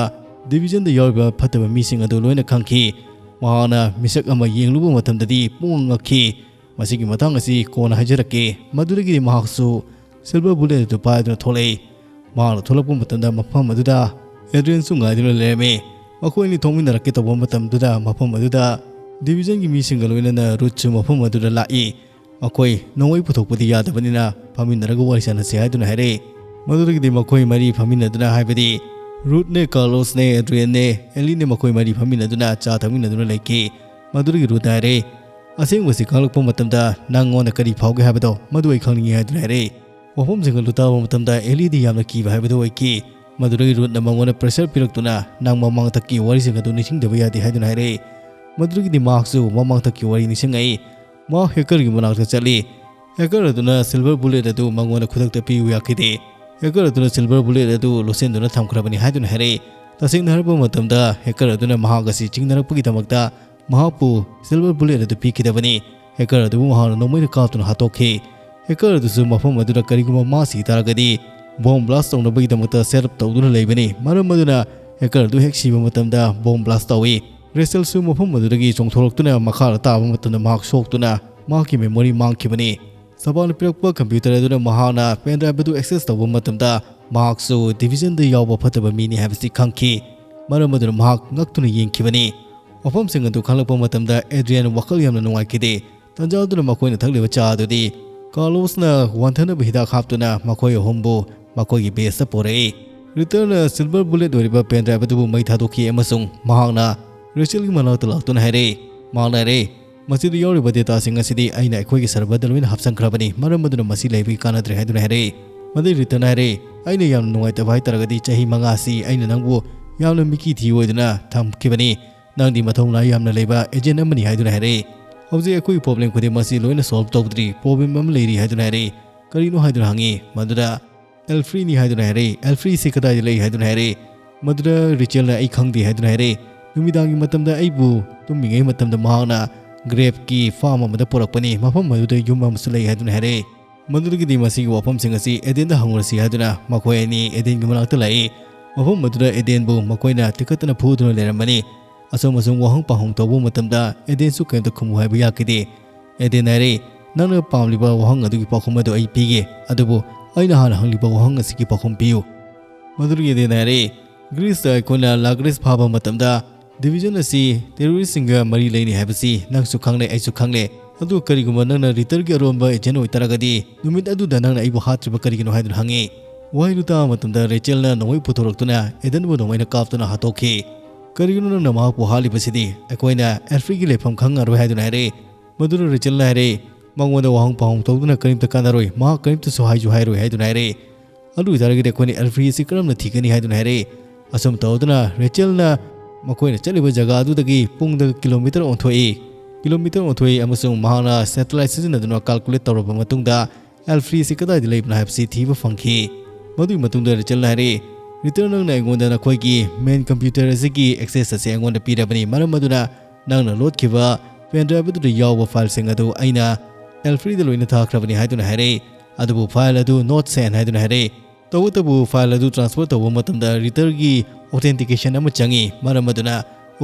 ꯗꯤꯚꯤꯖꯟꯗ ꯌꯥꯎꯔꯤꯕ ꯐꯠꯇꯕ ꯃꯤꯁꯤꯡ ꯑꯗꯨ ꯂꯣꯏꯅ ꯈꯪꯈꯤ꯫ ꯃꯍꯥꯛꯅ ꯃꯤꯁꯛ ꯑꯃ ꯌꯦꯡꯂꯨꯕ ꯃꯇꯝꯗꯗꯤ ꯄꯨꯡꯉꯛ ꯉꯛꯈꯤ꯫ ꯃꯁꯤꯒꯤ ꯃꯇꯥꯡ ꯑꯁꯤ ꯀꯣꯟꯅ ꯍꯥꯏꯖꯔꯛꯀꯦ꯫ ꯃꯗꯨꯗꯒꯤꯗꯤ ꯃꯍꯥꯛꯁꯨ ꯁꯤꯜꯚꯔ ꯕꯨꯂꯦꯠ ꯑꯗꯨ ꯄꯥꯏꯗꯨꯅ ꯊꯣꯛꯂꯛꯏ꯫ ꯃꯍꯥꯛꯅ ꯊꯣꯛꯂꯛꯄ ꯃꯇꯝꯗ ꯃꯐꯝ ꯑꯗꯨꯗ ꯑꯦꯗ꯭ꯔꯤꯌꯟꯁꯨ ꯉꯥꯏꯗꯨꯅ ꯂꯩꯔꯝꯃꯤ꯫ ꯃꯈꯣꯏ ꯑꯅꯤ ꯊꯣꯛꯃꯤꯟꯅꯔꯛꯀꯦ ꯇꯧꯕ ꯃꯇꯝꯗꯨꯗ ꯃꯐꯝ ꯑꯗꯨꯗ ꯗꯤꯚꯤꯖꯟꯒꯤ ꯃꯤꯁꯤꯡꯒ ꯂꯣꯏꯅꯅ ꯔꯨꯠꯁꯨ ꯃꯐꯝ ꯑꯗꯨꯗ ꯂꯥꯛꯏ꯫ ꯃꯈꯣꯏ ꯅꯣꯡꯃꯩ ꯄꯨꯊꯣꯛꯄꯗꯤ ꯌꯥꯗꯕꯅꯤꯅ ꯐꯝꯃꯤꯟꯅꯔꯒ ꯋꯥꯔꯤ ꯁꯥꯟꯅꯁꯤ ꯍꯥꯏꯗꯨꯅ ꯍꯥꯏꯔꯛꯏ꯫ ꯃꯗꯨꯗꯒꯤꯗꯤ ꯃꯈꯣꯏ ꯃꯔꯤ ꯐꯝꯃꯤꯟꯅꯗꯨꯅ, ꯍꯥꯏꯕꯗꯤ ꯔꯨꯠꯅꯦ, ꯀꯥꯔꯂꯣꯁꯅꯦ, ꯑꯦꯗ꯭ꯔꯤꯌꯟꯅꯦ, ꯑꯦꯂꯤꯅꯦ, ꯃꯈꯣꯏ ꯃꯔꯤ ꯐꯝꯃꯤꯟꯅꯗꯨꯅ ꯆꯥ ꯊꯛꯃꯤꯟꯅꯗꯨꯅ ꯂꯩꯈꯤ꯫ ꯃꯗꯨꯗꯒꯤ ꯔꯨꯠꯅ ꯍꯥꯏꯔꯛꯏ, "ꯑꯁꯦꯡꯕꯁꯤ ꯈꯪꯂꯛꯄ ꯃꯇꯝꯗ ꯅꯪꯉꯣꯟꯗ ꯀꯔꯤ ꯐꯥꯎꯒꯦ ꯍꯥꯏꯕꯗꯣ ꯃꯗꯨ ꯑꯩ ꯈꯪꯅꯤꯡꯉꯤ" ꯍꯥꯏꯗꯨꯅ ꯍꯥꯏꯔꯛꯏ꯫ ꯋꯥꯐꯝꯁꯤꯡ ꯑꯗꯨ ꯇꯥꯕ ꯃꯇꯝꯗ ꯑꯦꯂꯤꯗꯤ ꯌꯥꯝꯅ ꯀꯤꯕ ꯍꯥꯏꯕꯗꯨ ꯑꯣꯏꯈꯤ꯫ ꯃꯗꯨꯗꯒꯤ ꯔꯨꯠꯅ ꯃꯉꯣꯟꯗ ꯄ꯭ꯔꯦꯁꯔ ꯄꯤꯔꯛꯇꯨꯅ, "ꯅꯪ ꯃꯃꯥꯡꯊꯛꯀꯤ ꯋꯥꯔꯤꯁꯤꯡ ꯑꯗꯨ ꯅꯤꯡꯁꯤꯡꯗꯕ ꯌꯥꯗꯦ" ꯍꯥꯏꯗꯨꯅ ꯍꯥꯏꯔꯛꯏ꯫ ꯃꯗꯨꯗꯒꯤꯗꯤ ꯃꯍꯥꯛꯁꯨ ꯃꯃꯥꯡꯊꯛꯀꯤ ꯋꯥꯔꯤ ꯅꯤꯡꯁꯤꯡꯉꯛꯏ꯫ ꯃꯍꯥꯛ ꯍꯦꯀꯔꯒꯤ ꯃꯅꯥꯛꯇ ꯆꯠꯂꯤ꯫ ꯍꯦꯀꯔ ꯑꯗꯨꯅ ꯁꯤꯜꯚꯔ ꯕꯨꯂꯦꯠ ꯑꯗꯨ ꯃꯉꯣꯟꯗ ꯈꯨꯗꯛꯇ ꯄꯤꯌꯨ ꯌꯥꯈꯤꯗꯦ꯫ ꯍꯦꯀꯔ ꯑꯗꯨꯅ ꯁꯤꯜꯚꯔ ꯕꯨꯂꯦꯠ ꯑꯗꯨ ꯂꯣꯠꯁꯤꯟꯗꯨꯅ ꯊꯝꯈ꯭ꯔꯕꯅꯤ ꯍꯥꯏꯗꯨꯅ ꯍꯥꯏꯔꯛꯏ꯫ ꯇꯁꯦꯡꯅ ꯍꯥꯏꯔꯕ ꯃꯇꯝꯗ, ꯍꯦꯀꯔ ꯑꯗꯨꯅ ꯃꯍꯥꯛ ꯑꯁꯤ ꯆꯤꯡꯅꯔꯛꯄꯒꯤꯗꯃꯛꯇ ꯃꯍꯥꯛꯄꯨ ꯁꯤꯜꯚꯔ ꯕꯨꯂꯦꯠ ꯑꯗꯨ ꯄꯤꯈꯤꯗꯕꯅꯤ꯫ ꯍꯦꯀꯔ ꯑꯗꯨꯕꯨ ꯃꯍꯥꯛꯅ ꯅꯣꯡꯃꯩꯅ ꯀꯥꯞꯇꯨꯅ ꯍꯥꯠꯇꯣꯛꯈꯤ꯫ ꯍꯦꯀꯔ ꯑꯗꯨꯁꯨ ꯃꯐꯝ ꯑꯗꯨꯗ ꯀꯔꯤꯒꯨꯝꯕ ꯃꯥ ꯁꯤ ꯇꯥꯔꯒꯗꯤ, ꯕꯣꯝ ꯕ꯭ꯂꯥꯁ ꯇꯧꯅꯕꯒꯤꯗꯃꯛꯇ ꯁꯦꯠ ꯑꯞ ꯇꯧꯗꯨꯅ ꯂꯩꯕꯅꯤ꯫ ꯃꯔꯝ ꯑꯗꯨꯅ ꯍꯦꯀꯔ ꯑꯗꯨ ꯍꯦꯛ ꯁꯤꯕ ꯃꯇꯝꯗ ꯕꯣꯝ ꯕ꯭ꯂꯥꯁ ꯇꯧꯏ꯫ ꯔꯦꯆꯦꯜꯁꯨ ꯃꯐꯝ ꯑꯗꯨꯗꯒꯤ ꯆꯣꯡꯊꯣꯔꯛꯇꯨꯅ ꯃꯈꯥꯗ ꯇꯥꯕ ꯃꯇꯝꯗ ꯃꯍꯥꯛ ꯁꯣꯛꯇꯨꯅ ꯃꯍꯥꯛꯀꯤ ꯃꯦꯃꯣꯔꯤ ꯃꯥꯡꯈꯤꯕꯅꯤ꯫ ꯁꯕꯥꯅ ꯄꯤꯔꯛꯄ ꯀꯝꯄ꯭ꯌꯨꯇꯔ ꯑꯗꯨꯅ ꯃꯍꯥꯛꯅ ꯄꯦꯟ ꯗ꯭ꯔꯥꯏꯚ ꯑꯗꯨ ꯑꯦꯛꯁꯦꯁ ꯇꯧꯕ ꯃꯇꯝꯗ, ꯃꯍꯥꯛꯁꯨ ꯗꯤꯚꯤꯖꯟꯗ ꯌꯥꯎꯕ ꯐꯠꯇꯕ ꯃꯤꯅꯤ ꯍꯥꯏꯕꯁꯤ ꯈꯪꯈꯤ꯫ ꯃꯔꯝ ꯑꯗꯨꯅ ꯃꯍꯥꯛ ꯉꯛꯇꯨꯅ ꯌꯦꯡꯈꯤꯕꯅꯤ꯫ ꯋꯥꯐꯝꯁꯤꯡ ꯑꯗꯨ ꯈꯪꯂꯛꯄ ꯃꯇꯝꯗ ꯑꯦꯗ꯭ꯔꯤꯌꯥꯟ ꯋꯥꯈꯜ ꯌꯥꯝꯅ ꯅꯨꯡꯉꯥꯏꯈꯤꯗꯦ꯫ ꯇꯟꯖꯥ ꯑꯗꯨꯅ ꯃꯈꯣꯏꯅ ꯊꯛꯂꯤꯕ ꯆꯥ ꯑꯗꯨꯗꯤ ꯀꯥꯔꯂꯣꯁꯅ ꯋꯥꯟꯊꯅꯕ ꯍꯤꯗꯥꯛ ꯍꯥꯞꯇꯨꯅ ꯃꯈꯣꯏ ꯑꯍꯨꯝꯕꯨ ꯃꯈꯣꯏꯒꯤ ꯕꯦꯁꯇ ꯄꯨꯔꯛꯏ꯫ ꯔꯤꯇꯔꯅ ꯁꯤꯜꯚꯔ ꯕꯨꯂꯦꯠ ꯑꯣꯏꯔꯤꯕ ꯄꯦꯟ ꯗ꯭ꯔꯥꯏꯚ ꯑꯗꯨꯕꯨ ꯃꯩ ꯊꯥꯗꯣꯛꯈꯤ ꯑꯃꯁꯨꯡ ꯃꯍꯥꯛꯅ ꯔꯦꯆꯦꯜꯒꯤ ꯃꯅꯥꯛꯇ ꯂꯥꯛꯇꯨꯅ ꯍꯥꯏꯔꯛꯏ꯫ ꯃꯍꯥꯛꯅ ꯍꯥꯏꯔꯛꯏ, "ꯃꯁꯤꯗ ꯌꯥꯎꯔꯤꯕ ꯗꯦꯇꯥꯁꯤꯡ ꯑꯁꯤꯗꯤ ꯑꯩꯅ ꯑꯩꯈꯣꯏꯒꯤ ꯁꯔꯚꯔꯗ ꯂꯣꯏꯅ ꯍꯥꯞꯆꯤꯟꯈ꯭ꯔꯕꯅꯤ, ꯃꯔꯝ ꯑꯗꯨꯅ ꯃꯁꯤ ꯂꯩꯕꯒꯤ ꯀꯥꯟꯅꯗ꯭ꯔꯦ" ꯍꯥꯏꯗꯨꯅ ꯍꯥꯏꯔꯛꯏ꯫ ꯃꯗꯩ ꯔꯤꯇꯔꯅ ꯍꯥꯏꯔꯛꯏ, "ꯑꯩꯅ ꯌꯥꯝꯅ ꯅꯨꯡꯉꯥꯏꯇꯕ ꯍꯥꯏꯇꯥꯔꯒꯗꯤ ꯆꯍꯤ ꯃꯉꯥ ꯑꯁꯤ ꯑꯩꯅ ꯅꯪꯕꯨ ꯌꯥꯝꯅ ꯃꯤꯀꯤ ꯊꯤ ꯑꯣꯏꯗꯨꯅ ꯊꯝꯈꯤꯕꯅꯤ꯫ ꯅꯪꯗꯤ ꯃꯊꯧꯅꯥ ꯌꯥꯝꯅ ꯂꯩꯕ ꯑꯦꯖꯦꯟ ꯑꯃꯅꯤ" ꯍꯥꯏꯗꯨꯅ ꯍꯥꯏꯔꯛꯏ꯫ "ꯍꯧꯖꯤꯛ ꯑꯩꯈꯣꯏꯒꯤ ꯄ꯭ꯔꯣꯕ꯭ꯂꯦꯝ ꯈꯨꯗꯤꯡꯃꯛ ꯑꯁꯤ ꯂꯣꯏꯅ ꯁꯣꯜꯚ ꯇꯧꯗ꯭ꯔꯤ, ꯄ꯭ꯔꯣꯕ꯭ꯂꯦꯝ ꯑꯃ ꯂꯩꯔꯤ" ꯍꯥꯏꯗꯨꯅ ꯍꯥꯏꯔꯛꯏ꯫ "ꯀꯔꯤꯅꯣ?" ꯍꯥꯏꯗꯨꯅ ꯍꯪꯉꯤ꯫ ꯃꯗꯨꯗ "ꯑꯦꯜꯐ꯭ꯔꯤꯅꯤ" ꯍꯥꯏꯗꯨꯅ ꯍꯥꯏꯔꯛꯏ꯫ "ꯑꯦꯜꯐ꯭ꯔꯤ ꯑꯁꯤ ꯀꯗꯥꯏꯗ ꯂꯩ?" ꯍꯥꯏꯗꯨꯅ ꯍꯥꯏꯔꯛꯏ꯫ ꯃꯗꯨꯗ ꯔꯤꯆꯦꯜꯅ "ꯑꯩ ꯈꯪꯗꯦ" ꯍꯥꯏꯗꯨꯅ ꯍꯥꯏꯔꯛꯏ꯫ "ꯅꯨꯃꯤꯗꯥꯡꯒꯤ ꯃꯇꯝꯗ ꯑꯩꯕꯨ ꯇꯨꯝꯃꯤꯉꯩ ꯃꯇꯝꯗ ꯃꯍꯥꯛꯅ ꯒ꯭ꯔꯦꯞꯀꯤ ꯐꯥꯔꯝ ꯑꯃꯗ ꯄꯨꯔꯛꯄꯅꯤ, ꯃꯐꯝ ꯑꯗꯨꯗ ꯌꯨꯝ ꯑꯃꯁꯨ ꯂꯩ" ꯍꯥꯏꯗꯨꯅ ꯍꯥꯏꯔꯛꯏ꯫ ꯃꯗꯨꯗꯒꯤꯗꯤ ꯃꯁꯤꯒꯤ ꯋꯥꯐꯝꯁꯤꯡ ꯑꯁꯤ ꯑꯦꯗꯦꯟꯗ ꯍꯪꯉꯨꯔꯁꯤ ꯍꯥꯏꯗꯨꯅ ꯃꯈꯣꯏ ꯑꯅꯤ ꯑꯦꯗꯦꯟꯒꯤ ꯃꯅꯥꯛꯇ ꯂꯥꯛꯏ꯫ ꯃꯐꯝ ꯑꯗꯨꯗ ꯑꯦꯗꯦꯟꯕꯨ ꯃꯈꯣꯏꯅ ꯇꯤꯀꯠꯇꯅ ꯐꯨꯗꯨꯅ ꯂꯩꯔꯝꯕꯅꯤ꯫ ꯑꯁꯨꯝ ꯑꯁꯨꯝ ꯋꯥꯍꯪ ꯄꯥꯎꯍꯪ ꯇꯧꯕ ꯃꯇꯝꯗ ꯑꯦꯗꯦꯟꯁꯨ ꯀꯔꯤꯝꯇ ꯈꯨꯝꯃꯨ ꯍꯥꯏꯕ ꯌꯥꯈꯤꯗꯦ꯫ ꯑꯦꯗꯦꯟ ꯍꯥꯏꯔꯦ, "ꯅꯪꯅ ꯄꯥꯝꯂꯤꯕ ꯋꯥꯍꯪ ꯑꯗꯨꯒꯤ ꯄꯥꯎꯈꯨꯝ ꯑꯗꯨ ꯑꯩ ꯄꯤꯒꯦ, ꯑꯗꯨꯕꯨ ꯑꯩꯅ ꯍꯥꯟꯅ ꯍꯪꯂꯤꯕ ꯋꯥꯍꯪ ꯑꯁꯤꯒꯤ ꯄꯥꯎꯈꯨꯝ ꯄꯤꯌꯨ"꯫ ꯃꯗꯨꯗꯒꯤ ꯑꯦꯗꯦꯟ ꯍꯥꯏꯔꯦ, "ꯒ꯭ꯔꯤꯁꯇ ꯑꯩꯈꯣꯏꯅ ꯂꯥꯒ꯭ꯔꯤꯁ ꯐꯥꯕ ꯃꯇꯝꯗ ꯗꯤꯚꯤꯖꯟ ꯑꯁꯤ ꯇꯦꯔꯣꯔꯤꯁꯁꯤꯡꯒ ꯃꯔꯤ ꯂꯩꯅꯩ ꯍꯥꯏꯕꯁꯤ ꯅꯪꯁꯨ ꯈꯪꯂꯦ, ꯑꯩꯁꯨ ꯈꯪꯂꯦ꯫ ꯑꯗꯨꯒ ꯀꯔꯤꯒꯨꯝꯕ ꯅꯪꯅ ꯔꯤꯇꯔꯒꯤ ꯑꯔꯣꯟꯕ ꯑꯦꯖꯦꯟ ꯑꯣꯏꯇꯥꯔꯒꯗꯤ, ꯅꯨꯃꯤꯠ ꯑꯗꯨꯗ ꯅꯪꯅ ꯑꯩꯕꯨ ꯍꯥꯠꯇ꯭ꯔꯤꯕ ꯀꯔꯤꯒꯤꯅꯣ?" ꯍꯥꯏꯗꯨꯅ ꯍꯪꯉꯤ꯫ ꯋꯥꯍꯩꯗꯨ ꯇꯥꯕ ꯃꯇꯝꯗ ꯔꯦꯆꯦꯜꯅ ꯅꯣꯡꯃꯩ ꯄꯨꯊꯣꯔꯛꯇꯨꯅ ꯑꯦꯗꯦꯟꯕꯨ ꯅꯣꯡꯃꯩꯅ ꯀꯥꯞꯇꯨꯅ ꯍꯥꯠꯇꯣꯛꯈꯤ꯫ "ꯀꯔꯤꯒꯤꯅꯣ ꯅꯪꯅ ꯃꯍꯥꯛꯄꯨ ꯍꯥꯠꯂꯤꯕꯁꯤꯗꯤ? ꯑꯩꯈꯣꯏꯅ ꯑꯦꯜꯐ꯭ꯔꯤꯒꯤ ꯂꯩꯐꯝ ꯈꯪꯉꯔꯣꯏ" ꯍꯥꯏꯗꯨꯅ ꯍꯥꯏꯔꯛꯏ꯫ ꯃꯗꯨꯅ ꯔꯦꯆꯦꯜꯅ ꯍꯥꯏꯔꯛꯏ, "ꯃꯉꯣꯟꯗ ꯋꯥꯍꯪ ꯄꯥꯎꯍꯪ ꯇꯧꯗꯨꯅ ꯀꯔꯤꯝꯇ ꯀꯥꯟꯅꯔꯣꯏ, ꯃꯍꯥꯛ ꯀꯔꯤꯝꯇꯁꯨ ꯍꯥꯏꯁꯨ ꯍꯥꯏꯔꯣꯏ" ꯍꯥꯏꯗꯨꯅ ꯍꯥꯏꯔꯛꯏ꯫ ꯑꯗꯨ ꯑꯣꯏꯇꯥꯔꯒꯗꯤ ꯑꯩꯈꯣꯏꯅ ꯑꯦꯜꯐ꯭ꯔꯤ ꯑꯁꯤ ꯀꯔꯝꯅ ꯊꯤꯒꯅꯤ ꯍꯥꯏꯗꯨꯅ ꯍꯥꯏꯔꯛꯏ꯫ ꯑꯁꯨꯝ ꯇꯧꯗꯨꯅ ꯔꯦꯆꯦꯜꯅ ꯃꯈꯣꯏꯅ ꯆꯠꯂꯤꯕ ꯖꯒꯥ ꯑꯗꯨꯗꯒꯤ ꯄꯨꯡꯗ ꯀꯤꯂꯣꯃꯤꯇꯔ ꯑꯣꯟꯊꯣꯛꯏ꯫ ꯀꯤꯂꯣꯃꯤꯇꯔ ꯑꯣꯟꯊꯣꯛꯏ ꯑꯃꯁꯨꯡ ꯃꯍꯥꯛꯅ ꯁꯦꯇꯦꯂꯥꯏꯠ ꯁꯤꯖꯤꯟꯅꯗꯨꯅ ꯀꯥꯜꯀꯨꯂꯦꯠ ꯇꯧꯔꯕ ꯃꯇꯨꯡꯗ ꯑꯦꯜꯐ꯭ꯔꯤ ꯑꯁꯤ ꯀꯗꯥꯏꯗ ꯂꯩꯕꯅꯣ ꯍꯥꯏꯕꯁꯤ ꯊꯤꯕ ꯐꯪꯈꯤ꯫ ꯃꯗꯨꯒꯤ ꯃꯇꯨꯡꯗ ꯔꯦꯆꯦꯜꯅ ꯍꯥꯏꯔꯛꯏ, "ꯔꯤꯇꯔ, ꯅꯪꯅ ꯑꯩꯉꯣꯟꯗ ꯅꯈꯣꯏꯒꯤ ꯃꯦꯟ ꯀꯝꯄ꯭ꯌꯨꯇꯔ ꯑꯁꯤꯒꯤ ꯑꯦꯛꯁꯦꯁ ꯑꯁꯤ ꯑꯩꯉꯣꯟꯗ ꯄꯤꯔꯕꯅꯤ, ꯃꯔꯝ ꯑꯗꯨꯅ ꯅꯪꯅ ꯂꯣꯠꯈꯤꯕ ꯄꯦꯟ ꯗ꯭ꯔꯥꯏꯚ ꯑꯗꯨꯗ ꯌꯥꯎꯕ ꯐꯥꯏꯜꯁꯤꯡ ꯑꯗꯨ ꯑꯩꯅ ꯑꯦꯜꯐ꯭ꯔꯤꯗ ꯂꯣꯏꯅ ꯊꯥꯈ꯭ꯔꯕꯅꯤ" ꯍꯥꯏꯗꯨꯅ ꯍꯥꯏꯔꯛꯏ꯫ ꯑꯗꯨꯕꯨ ꯐꯥꯏꯜ ꯑꯗꯨ not seen ꯍꯥꯏꯗꯨꯅ ꯍꯥꯏꯔꯛꯏ꯫ ꯇꯧꯕꯇꯕꯨ ꯐꯥꯏꯜ ꯑꯗꯨ ꯇ꯭ꯔꯥꯟꯁꯐꯔ ꯇꯧꯕ ꯃꯇꯝꯗ ꯔꯤꯇꯔꯒꯤ ꯑꯣꯊꯦꯟꯇꯤꯀꯦꯁꯟ ꯑꯃ ꯆꯪꯏ, ꯃꯔꯝ ꯑꯗꯨꯅ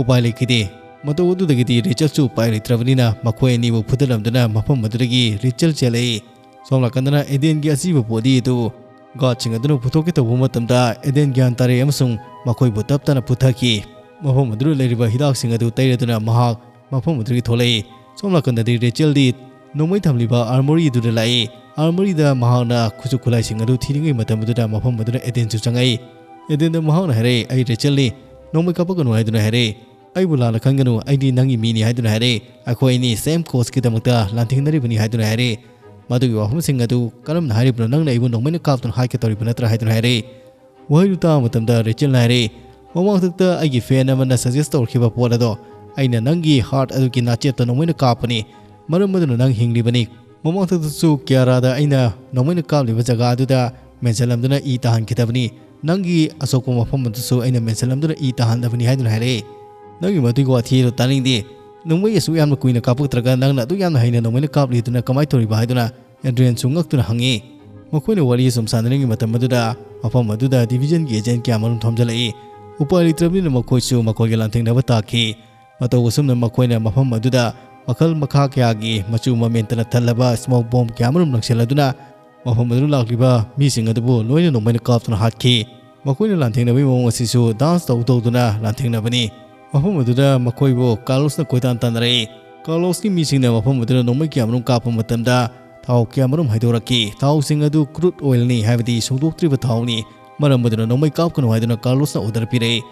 ꯎꯄꯥꯏ ꯂꯩꯈꯤꯗꯦ꯫ ꯃꯇꯧ ꯑꯗꯨꯗꯒꯤꯗꯤ ꯔꯦꯆꯦꯜꯁꯨ ꯎꯄꯥꯏ ꯂꯩꯇ꯭ꯔꯕꯅꯤꯅ ꯃꯈꯣꯏ ꯑꯅꯤꯕꯨ ꯐꯨꯗꯠꯂꯝꯗꯨꯅ ꯃꯐꯝ ꯑꯗꯨꯗꯒꯤ ꯔꯦꯆꯦꯜ ꯆꯦꯜꯂꯛꯏ꯫ ꯁꯣꯝ ꯅꯥꯀꯟꯗꯅ ꯑꯦꯗꯦꯟꯒꯤ ꯑꯁꯤꯕ ꯕꯣꯗꯤ ꯑꯗꯨ ꯒꯥꯔꯗꯁꯤꯡ ꯑꯗꯨꯅ ꯄꯨꯊꯣꯛꯀꯦ ꯇꯧꯕ ꯃꯇꯝꯗ ꯑꯦꯗꯦꯟ ꯒ꯭ꯌꯥꯟ ꯇꯥꯔꯛꯏ ꯑꯃꯁꯨꯡ ꯃꯈꯣꯏꯕꯨ ꯇꯞ ꯇꯞꯅ ꯄꯨꯊꯈꯤ꯫ ꯃꯐꯝ ꯑꯗꯨꯗ ꯂꯩꯔꯤꯕ ꯍꯤꯗꯥꯛꯁꯤꯡ ꯑꯗꯨ ꯇꯩꯔꯗꯨꯅ ꯃꯍꯥꯛ ꯃꯐꯝ ꯑꯗꯨꯗꯒꯤ ꯊꯣꯛꯂꯛꯏ꯫ ꯁꯣꯝ ꯅꯥꯀꯟꯗꯗꯤ ꯔꯦꯆꯦꯜꯗꯤ ꯅꯣꯡꯃꯩ ꯊꯝꯂꯤꯕ ꯑꯥꯔꯃꯣꯔꯤ ꯑꯗꯨꯗ ꯂꯥꯛꯏ꯫ ꯑꯥꯔꯃꯣꯔꯤꯗ ꯃꯍꯥꯛꯅ ꯈꯨꯠꯁꯨ ꯈꯨꯠꯂꯥꯏꯁꯤꯡ ꯑꯗꯨ ꯊꯤꯔꯤꯉꯩ ꯃꯇꯝ ꯑꯗꯨꯗ ꯃꯐꯝ ꯑꯗꯨꯗ ꯑꯦꯗꯦꯟꯁꯨ ꯆꯪꯉꯛꯏ꯫ ꯑꯦꯗꯦꯟꯗ ꯃꯍꯥꯛꯅ ꯍꯥꯏꯔꯛꯏ, "ꯑꯩ ꯔꯦꯆꯦꯜꯅꯤ, ꯅꯣꯡꯃꯩ ꯀꯥꯞꯄꯛꯀꯅꯨ" ꯍꯥꯏꯗꯨꯅ ꯍꯥꯏꯔꯛꯏ꯫ "ꯑꯩꯕꯨ ꯂꯥꯟꯅ ꯈꯟꯒꯅꯨ, ꯑꯩꯗꯤ ꯅꯪꯒꯤ ꯃꯤꯅꯤ" ꯍꯥꯏꯗꯨꯅ ꯍꯥꯏꯔꯛꯏ꯫ "ꯑꯩꯈꯣꯏ ꯑꯅꯤ ꯁꯦꯝ ꯀꯣꯁꯀꯤꯗꯃꯛꯇ ꯂꯥꯟꯊꯦꯡꯅꯔꯤꯕꯅꯤ" ꯍꯥꯏꯗꯨꯅ ꯍꯥꯏꯔꯛꯏ꯫ "ꯃꯗꯨꯒꯤ ꯋꯥꯐꯝꯁꯤꯡ ꯑꯗꯨ ꯀꯔꯝꯅ ꯍꯥꯏꯔꯤꯕꯅꯣ? ꯅꯪꯅ ꯑꯩꯕꯨ ꯅꯣꯡꯃꯩꯅ ꯀꯥꯞꯇꯨꯅ ꯍꯥꯠꯀꯦ ꯇꯧꯔꯤꯕ ꯅꯠꯇ꯭ꯔꯥ?" ꯍꯥꯏꯗꯨꯅ ꯍꯥꯏꯔꯛꯏ꯫ ꯋꯥꯍꯩꯗꯨ ꯇꯥꯕ ꯃꯇꯝꯗ ꯔꯦꯆꯦꯜꯅ ꯍꯥꯏꯔꯛꯏ, "ꯃꯃꯥꯡꯊꯛꯇ ꯑꯩꯒꯤ ꯐꯦꯟ ꯑꯃꯅ ꯁꯖꯦꯁ ꯇꯧꯔꯛꯈꯤꯕ ꯄꯣꯠ ꯑꯗꯣ ꯑꯩꯅ ꯅꯪꯒꯤ ꯍꯥꯔꯠ ꯑꯗꯨꯒꯤ ꯅꯥꯆꯦꯞꯇ ꯅꯣꯡꯃꯩꯅ ꯀꯥꯞꯄꯅꯤ, ꯃꯔꯝ ꯑꯗꯨꯅ ꯅꯪ ꯍꯤꯡꯂꯤꯕꯅꯤ꯫ ꯃꯃꯥꯡꯊꯛꯇꯁꯨ ꯀꯤꯌꯥꯔꯥꯗ ꯑꯩꯅ ꯅꯣꯡꯃꯩꯅ ꯀꯥꯞꯂꯤꯕ ꯖꯒꯥ ꯑꯗꯨꯗ ꯃꯦꯟꯁꯤꯜꯂꯝꯗꯨꯅ ꯏ ꯇꯥꯍꯟꯈꯤꯗꯕꯅꯤ꯫ ꯅꯪꯒꯤ ꯑꯁꯣꯛꯄ ꯃꯐꯝ ꯑꯗꯨꯁꯨ ꯑꯩꯅ ꯃꯦꯟꯁꯤꯜꯂꯝꯗꯨꯅ ꯏ ꯇꯥꯍꯟꯗꯕꯅꯤ" ꯍꯥꯏꯗꯨꯅ ꯍꯥꯏꯔꯛꯏ꯫ "ꯅꯪꯒꯤ ꯃꯗꯨꯒꯤ ꯋꯥꯊꯤ ꯑꯗꯨ ꯇꯥꯅꯤꯡꯗꯦ꯫ ꯅꯣꯡꯃꯩ ꯑꯁꯨꯛ ꯌꯥꯝꯅ ꯀꯨꯏꯅ ꯀꯥꯞꯄꯛꯇ꯭ꯔꯒ ꯅꯪꯅ ꯑꯗꯨꯛ ꯌꯥꯝꯅ ꯍꯩꯅ ꯅꯣꯡꯃꯩꯅ ꯀꯥꯞꯂꯤꯗꯨꯅ ꯀꯃꯥꯏꯅ ꯇꯧꯔꯤꯕ?" ꯍꯥꯏꯗꯨꯅ ꯑꯦꯗ꯭ꯔꯤꯌꯟꯁꯨ ꯉꯛꯇꯨꯅ ꯍꯪꯉꯤ꯫ ꯃꯈꯣꯏꯅ ꯋꯥꯔꯤ ꯁꯨꯝ ꯁꯥꯟꯅꯔꯤꯉꯩ ꯃꯇꯝ ꯑꯗꯨꯗ ꯃꯐꯝ ꯑꯗꯨꯗ ꯗꯤꯚꯤꯖꯟꯒꯤ ꯑꯦꯖꯦꯟ ꯀꯌꯥ ꯃꯔꯨꯝ ꯊꯣꯝꯖꯤꯜꯂꯛꯏ꯫ ꯎꯄꯥꯏ ꯂꯩꯇ꯭ꯔꯕꯅꯤꯅ ꯃꯈꯣꯏꯁꯨ ꯃꯈꯣꯏꯒ ꯂꯥꯟꯊꯦꯡꯅꯕ ꯇꯥꯈꯤ꯫ ꯃꯇꯧ ꯑꯁꯨꯝꯅ ꯃꯈꯣꯏꯅ ꯃꯐꯝ ꯑꯗꯨꯗ ꯃꯈꯜ ꯃꯈꯥ ꯀꯌꯥꯒꯤ ꯃꯆꯨ ꯃꯃꯦꯟꯇꯅ ꯊꯜꯂꯕ ꯁ꯭ꯃꯣꯛ ꯕꯣꯝ ꯀꯌꯥ ꯃꯔꯨꯝ ꯂꯪꯁꯤꯜꯂꯗꯨꯅ ꯃꯐꯝ ꯑꯗꯨꯗ ꯂꯥꯛꯂꯤꯕ ꯃꯤꯁꯤꯡ ꯑꯗꯨꯕꯨ ꯂꯣꯏꯅ ꯅꯣꯡꯃꯩꯅ ꯀꯥꯞꯇꯨꯅ ꯍꯥꯠꯈꯤ꯫ ꯃꯈꯣꯏꯅ ꯂꯥꯟꯊꯦꯡꯅꯕꯒꯤ ꯃꯑꯣꯡ ꯑꯁꯤꯁꯨ ꯗꯥꯟꯁ ꯇꯧ ꯇꯧꯗꯨꯅ ꯂꯥꯟꯊꯦꯡꯅꯕꯅꯤ꯫ ꯃꯐꯝ ꯑꯗꯨꯗ ꯃꯈꯣꯏꯕꯨ ꯀꯥꯔꯂꯣꯁꯅ ꯀꯣꯏꯇꯥꯟ ꯇꯥꯟꯅꯔꯛꯏ꯫ ꯀꯥꯔꯂꯣꯁꯀꯤ ꯃꯤꯁꯤꯡꯅ ꯃꯐꯝ ꯑꯗꯨꯗ ꯅꯣꯡꯃꯩ ꯀꯌꯥꯃꯔꯨꯝ ꯀꯥꯞꯄ ꯃꯇꯝꯗ ꯊꯥꯎ ꯀꯌꯥꯃꯔꯨꯝ ꯍꯩꯗꯣꯔꯛꯈꯤ꯫ ꯊꯥꯎꯁꯤꯡ ꯑꯗꯨ ꯀ꯭ꯔꯨꯗ ꯑꯣꯏꯜꯅꯤ, ꯍꯥꯏꯕꯗꯤ ꯁꯨꯡꯗꯣꯛꯇ꯭ꯔꯤꯕ ꯊꯥꯎꯅꯤ꯫ ꯃꯔꯝ ꯑꯗꯨꯅ ꯅꯣꯡꯃꯩ ꯀꯥꯞꯀꯅꯨ ꯍꯥꯏꯗꯨꯅ ꯀꯥꯔꯂꯣꯁꯅ ꯑꯣꯔꯗꯔ ꯄꯤꯔꯛꯏ꯫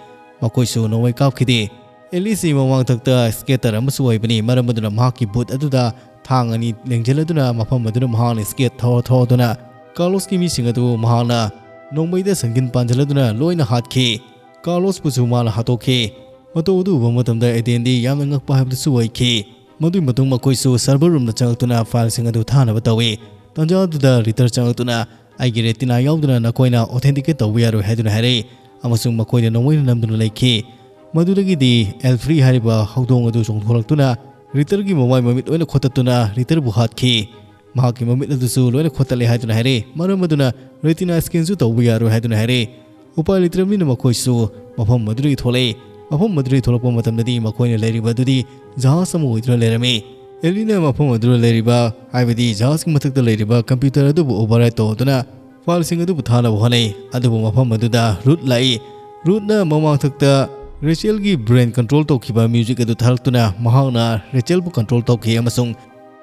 ꯃꯈꯣꯏꯁꯨ ꯅꯣꯡꯃꯩ ꯀꯥꯞꯈꯤꯗꯦ꯫ ꯑꯦꯂꯤꯁꯁꯤ ꯃꯃꯥꯡꯊꯛꯇ ꯁ꯭ꯀꯦꯇꯔ ꯑꯃꯁꯨ ꯑꯣꯏꯕꯅꯤ, ꯃꯔꯝ ꯑꯗꯨꯅ ꯃꯍꯥꯛꯀꯤ ꯕꯨꯠ ꯑꯗꯨꯗ ꯊꯥꯡ ꯑꯅꯤ ꯂꯦꯡꯁꯤꯜꯂꯗꯨꯅ ꯃꯐꯝ ꯑꯗꯨꯗ ꯃꯍꯥꯛꯅ ꯁ꯭ꯀꯦꯠ ꯊꯧꯔ ꯊꯧꯔꯗꯨꯅ ꯀꯥꯔꯂꯣꯁꯀꯤ ꯃꯤꯁꯤꯡ ꯑꯗꯨ ꯃꯍꯥꯛꯅ ꯅꯣꯡꯃꯩꯗ ꯁꯟꯒꯤꯟ ꯄꯥꯟꯁꯤꯜꯂꯗꯨꯅ ꯂꯣꯏꯅ ꯍꯥꯠꯈꯤ꯫ ꯀꯥꯔꯂꯣꯁꯄꯨꯁꯨ ꯃꯥꯅ ꯍꯥꯠꯇꯣꯛꯈꯤ꯫ ꯃꯇꯧ ꯑꯗꯨ ꯎꯕ ꯃꯇꯝꯗ ꯑꯦꯗ꯭ꯔꯤꯌꯟꯗꯤ ꯌꯥꯝꯅ ꯉꯛꯄ ꯍꯥꯏꯕꯗꯨꯁꯨ ꯑꯣꯏꯈꯤ꯫ ꯃꯗꯨꯒꯤ ꯃꯇꯨꯡ ꯃꯈꯣꯏꯁꯨ ꯁꯔꯚꯔ ꯔꯨꯝꯗ ꯆꯪꯂꯛꯇꯨꯅ ꯐꯥꯏꯜꯁꯤꯡ ꯑꯗꯨ ꯊꯥꯅꯕ ꯇꯧꯏ꯫ ꯇꯥꯟꯖꯥ ꯑꯗꯨꯗ ꯔꯤꯇꯔ ꯆꯪꯂꯛꯇꯨꯅ "ꯑꯩꯒꯤ ꯔꯦꯇꯤꯅꯥ ꯌꯥꯎꯗꯅ ꯅꯈꯣꯏꯅ ꯑꯣꯊꯦꯟꯇꯤꯀꯦꯠ ꯇꯧꯕ ꯌꯥꯔꯣꯏ" ꯍꯥꯏꯗꯨꯅ ꯍꯥꯏꯔꯛꯏ, ꯑꯃꯁꯨꯡ ꯃꯈꯣꯏꯅ ꯅꯣꯡꯃꯩꯅ ꯅꯝꯗꯨꯅ ꯂꯩꯈꯤ꯫ ꯃꯗꯨꯗꯒꯤꯗꯤ ꯑꯦꯜꯐ꯭ꯔꯤ ꯍꯥꯏꯔꯤꯕ ꯍꯧꯗꯣꯡ ꯑꯗꯨ ꯆꯣꯡꯊꯣꯔꯛꯇꯨꯅ ꯔꯤꯇꯔꯒꯤ ꯃꯃꯥꯏ ꯃꯃꯤꯠ ꯂꯣꯏꯅ ꯈꯣꯠꯇꯠꯇꯨꯅ ꯔꯤꯇꯔꯕꯨ ꯍꯥꯠꯈꯤ꯫ ꯃꯍꯥꯛꯀꯤ ꯃꯃꯤꯠ ꯑꯗꯨꯁꯨ ꯂꯣꯏꯅ ꯈꯣꯠꯇꯠꯂꯦ ꯍꯥꯏꯗꯨꯅ ꯍꯥꯏꯔꯛꯏ, ꯃꯔꯝ ꯑꯗꯨꯅ ꯔꯦꯇꯤꯅꯥ ꯁ꯭ꯀꯦꯟꯁꯨ ꯇꯧꯕ ꯌꯥꯔꯣꯏ ꯍꯥꯏꯗꯨꯅ ꯍꯥꯏꯔꯛꯏ꯫ ꯎꯄꯥꯏ ꯂꯩꯇ꯭ꯔꯕꯅꯤꯅ ꯃꯈꯣꯏꯁꯨ ꯃꯐꯝ ꯑꯗꯨꯗꯒꯤ ꯊꯣꯛꯂꯛꯏ꯫ ꯃꯐꯝ ꯑꯗꯨꯗꯒꯤ ꯊꯣꯛꯂꯛꯄ ꯃꯇꯝꯗꯗꯤ ꯃꯈꯣꯏꯅ ꯂꯩꯔꯤꯕ ꯑꯗꯨꯗꯤ ꯖꯍꯥꯖ ꯑꯃ ꯑꯣꯏꯗꯨꯅ ꯂꯩꯔꯝꯃꯤ꯫ ꯑꯦꯂꯤꯅ ꯃꯐꯝ ꯑꯗꯨꯗ ꯂꯩꯔꯤꯕ, ꯍꯥꯏꯕꯗꯤ ꯖꯍꯥꯖꯀꯤ ꯃꯊꯛꯇ ꯂꯩꯔꯤꯕ ꯀꯝꯄ꯭ꯌꯨꯇꯔ ꯑꯗꯨꯕꯨ ꯑꯣꯚꯔꯔꯥꯏꯠ ꯇꯧꯗꯨꯅ ꯐꯥꯏꯜꯁꯤꯡ ꯑꯗꯨꯕꯨ ꯊꯥꯅꯕ ꯍꯣꯠꯅꯩ꯫ ꯑꯗꯨꯕꯨ ꯃꯐꯝ ꯑꯗꯨꯗ ꯔꯨꯠ ꯂꯥꯛꯏ꯫ ꯔꯨꯠꯅ ꯃꯃꯥꯡꯊꯛꯇ ꯔꯦꯆꯦꯜꯒꯤ ꯕ꯭ꯔꯦꯟ ꯀꯟꯇ꯭ꯔꯣꯜ ꯇꯧꯈꯤꯕ ꯃ꯭ꯌꯨꯖꯤꯛ ꯑꯗꯨ ꯊꯥꯔꯛꯇꯨꯅ ꯃꯍꯥꯛꯅ ꯔꯦꯆꯦꯜꯕꯨ ꯀꯟꯇ꯭ꯔꯣꯜ ꯇꯧꯈꯤ ꯑꯃꯁꯨꯡ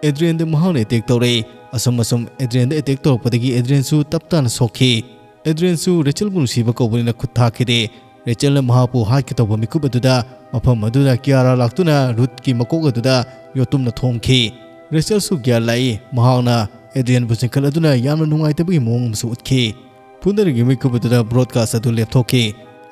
ꯑꯦꯗ꯭ꯔꯤꯌꯟꯗ ꯃꯍꯥꯛꯅ ꯑꯦꯇꯦꯛ ꯇꯧꯔꯛꯏ꯫ ꯑꯁꯨꯝ ꯑꯁꯨꯝ ꯑꯦꯗ꯭ꯔꯤꯌꯟꯗ ꯑꯦꯇꯦꯛ ꯇꯧꯔꯛꯄꯗꯒꯤ ꯑꯦꯗ꯭ꯔꯤꯌꯟꯁꯨ ꯇꯞ ꯇꯥꯅ ꯁꯣꯛꯈꯤ꯫ ꯑꯦꯗ꯭ꯔꯤꯌꯟꯁꯨ ꯔꯦꯆꯦꯜꯕꯨ ꯅꯨꯡꯁꯤꯕ ꯀꯧꯕꯅꯤꯅ ꯈꯨꯠ ꯊꯥꯈꯤꯗꯦ꯫ ꯔꯦꯆꯦꯜꯅ ꯃꯍꯥꯛꯄꯨ ꯍꯥꯠꯀꯦ ꯇꯧꯕ ꯃꯤꯀꯨꯞ ꯑꯗꯨꯗ ꯃꯐꯝ ꯑꯗꯨꯗ ꯀꯤꯌꯥꯔꯥ ꯂꯥꯛꯇꯨꯅ ꯔꯨꯠꯀꯤ ꯃꯀꯣꯛ ꯑꯗꯨꯗ ꯌꯣꯠꯇꯨꯝꯅ ꯊꯣꯝꯈꯤ꯫ ꯔꯦꯆꯦꯜꯁꯨ ꯒ꯭ꯌꯥꯟ ꯂꯥꯛꯏ꯫ ꯃꯍꯥꯛꯅ ꯑꯦꯗ꯭ꯔꯤꯌꯟꯕꯨ ꯆꯤꯡꯈꯠꯂꯗꯨꯅ ꯌꯥꯝꯅ ꯅꯨꯡꯉꯥꯏꯇꯕꯒꯤ ꯃꯑꯣꯡ ꯑꯃꯁꯨ ꯎꯠꯈꯤ꯫ ꯐꯨꯅꯔꯤꯕ ꯃꯤꯀꯨꯞ ꯑꯗꯨꯗ ꯕ꯭ꯔꯣꯗꯀꯥꯁ ꯑꯗꯨ ꯂꯦꯞꯊꯣꯛꯈꯤ꯫